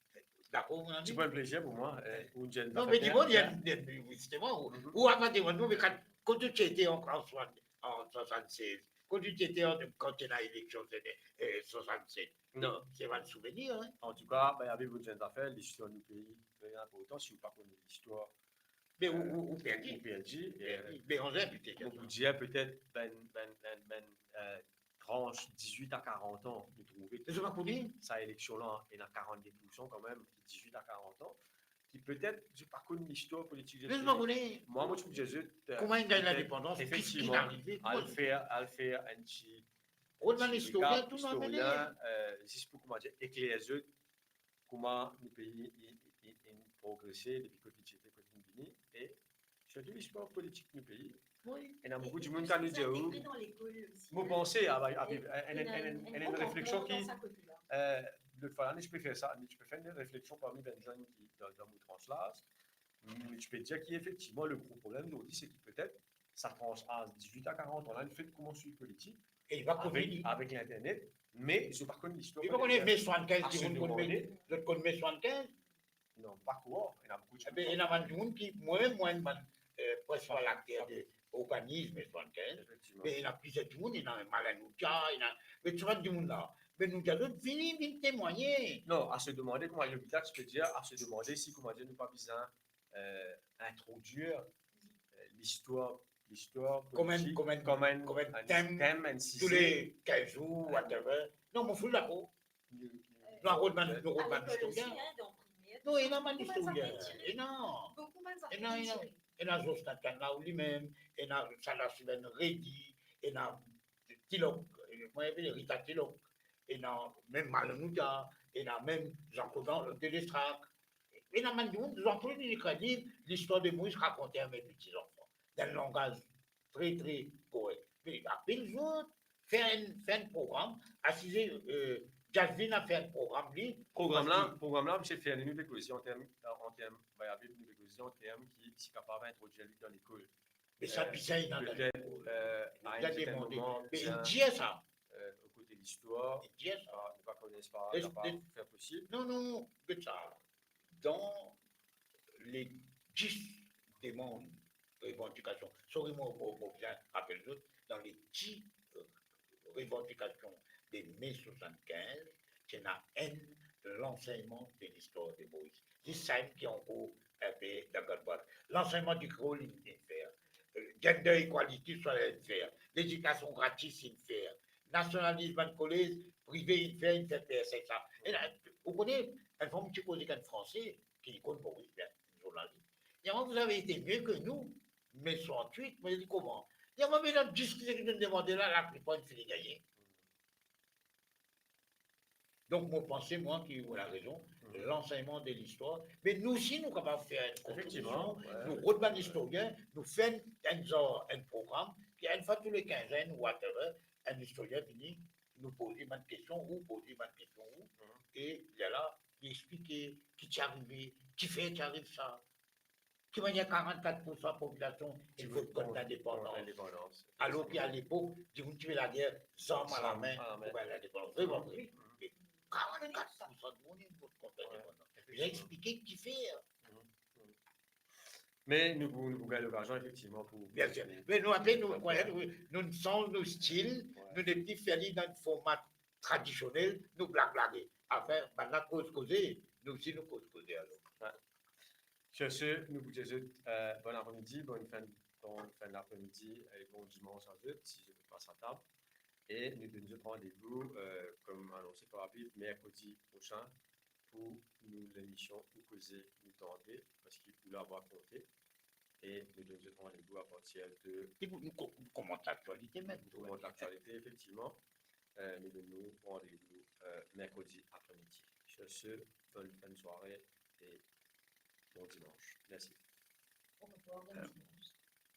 Dakor, mon ami? Ti pran plezir pou mwa, eh, ou enn zenn zafar. Non, me dimoun, li, li, li, zisteman, ou, ou ava demann mwa, me kan, kan to ti ete an, an swa-, an swasannsez, kan to ti ete an, kan ti ena eleksion, eh, swasannset. Non, se bann souvenir, hein. Antouka, be, avek ou enn zenn zafar, listwar nou pei, tre inportan, si ou pa kone listwar, be, ou, ou, ou perdi. Ou perdi, eh, be, ann dir, petet, mo pou dir, petet, bann, bann, bann, bann, eh, trans diz-wit a karant an, nou trouve. Zot pa kone? Sa eleksion la, ena karant-de poursan kanmem, ki diz-wit a karant an, ki petet zot pa konn listwar politik. Zot pa kone? Mwa, mo ti pou dir zot, eh, kouma inn gagn lindepandans, ki, ki, ki, efektivman, arive, al fer, al fer enn ti, rod bann ti istorien, regard tou, istorien, eh, zis pou, kouma dir, ekler zot kouma nou pei, i, i, i, inn progrese depi kot li ti ete, kot li vini, e sirtou listwar politik nou pei. Wi. Ena boukou dimoun ki inn dir ou, mo panse a, a, a, enn, enn, enn, enn refleksion ki, eh, lot fwa la, nou ti pe fer sa, nou ti pe fer enn refleksion parmi bann zenn ki dan, dan mo trans laz. Mm, ti pe dir ki efektivman, le gro problem zordi, se ki petet sa trans laz diz-wit a karant an la, inn fek koumans swiv politik, e li pa kone avek, avek linternet, me zot pa konn listwar. Li pa kone me swasannkinz, a se demande. Zot konn me swasannkinz? Non, pa krwar, ena boukou dimoun. Ebe, ena bann dimoun ki, mwa, mwa, bann, eh, prinsipal akter de organizm swasannkinz. Efektivman. Me ena plizier dimoun, ena Malin Noutia, ena, me tou bann dimoun la. Me nou dir zot, vini, vinn temwagne. Non, a se demande, kouma Lovitat ti pe dir, a se demande si, kouma dir, nou pa bizin, eh, introdwir, eh, listwar, listwar politik kouma enn, kouma enn, kouma enn tem, tem, enn size. Tou le kinz zour, whatever. Non, mo fou dakor. Nou rod bann, nou rod bann istorien. Non, ena bann istorien. Ena. Ena, ena. Ena Jocelyn Tanlao limem, ena Sadassiben Reddy, ena Tilok, kouma apel, Rita Tilok, ena mem Malin Noutia, ena mem Jean-Claude Telestrac. Ena bann dimoun, Jean-Claude, li ekrir liv, L'histoire de Moïse racontée à mes petits-enfants, dan enn langaz tre, tre korek. Me apel zot, fer enn, fer enn program, asize, eh, Jasmine a fer enn program, li. Program la, parski program la, misie Fernie, nou pe koze an term, an term, be, avek nou pe koze an term ki, si kapav introdwir li dan lekol. Me sa, eh, bizin inn dan lekol. Petet, eh, a enn sertin moman, bizin, me li dir sa. Eh, o kote listwar, li dir sa. Nou pa, nou pa kone sa, nou pa fer posib. Non, non, get sa. Dan le dis demann, revandikasion, sorry, mo, mo, mo bizin rapel zot, dan le dis, eh, revandikasion de me swasannkinz, ti ena enn, lansegnman de listwar de Moïse. Zis sa enn ki ankor inpe dan gardbwat. Lansegnman di kreol, inn, inn fer. Eh, gender equality, sa inn fer. Ledikasion gratis, inn fer. Nasionalizm bann kolez prive, inn fer, inn fer perse sa. E la, ou kone, enn fwa mo ti koze ek enn Franse, ki li konn Moïse bien, zournalis. Li dir mwa, vous avez été mieux que nous, mai soixante-huit, mo dir li kouma? Li dir mwa, me dan dis ki zot inn demande la, laplipar inn fini gagne. Donk, mo panse, mwa, ki ou ena rezon, mhm, lansegnman de listwar, me nou osi, nou kapav fer enn kontribision, efektivman, wi, nou rod bann istorien, nou fer enn, enn zar, enn program, ki enn fwa tou le kinzenn, whatever, enn istorien vini, nou poze bann kestion, ou poze bann kestion, ou, mhm, e lerla, li explike ki ti arive, kifer ti ariv sa. Ki manier karant-kat poursan popilasion ti vot kont lindepandans, kont lindepandans, alor ki a lepok, dimoun ti pe lager zam a lame pou gagn lindepandans. Vre pa vre? Mhm. E karant-kat poursan dimoun inn vot kont lindepandans. Wi, efektivman. Li explike kifer. Mhm. Mhm. Me nou pou, nou pou gagn lokazion, efektivman, pou, bien sir. Me nou apre, nou, nou, nou sanz nou stil, wi, nou nepli fer li dan forma tradisionel, nou blagblage. Afer, bannla koz koze, nou osi nou koz koze alor. Wi. Sur ce, nou pou dir zot, euh, bon apremidi, bon fin, bon fin dapremidi, e bon dimans a zot, si zot pas a tab. E nou donn zot randevou, euh, kouma anonse par Habib, merkredi prosin pou nou lemision Ou koze, nou tande, parski ou lavwa konte. E nou donn zot randevou apartir de... E nou, nou ko-, nou komant laktialite mem. Nou komant laktialite, efektivman. Euh, nou donn nou randevou, euh, merkredi apremidi. Sur ce, bonne fin de soirée et bon dimanche. Merci. Au revoir, bon dimanche.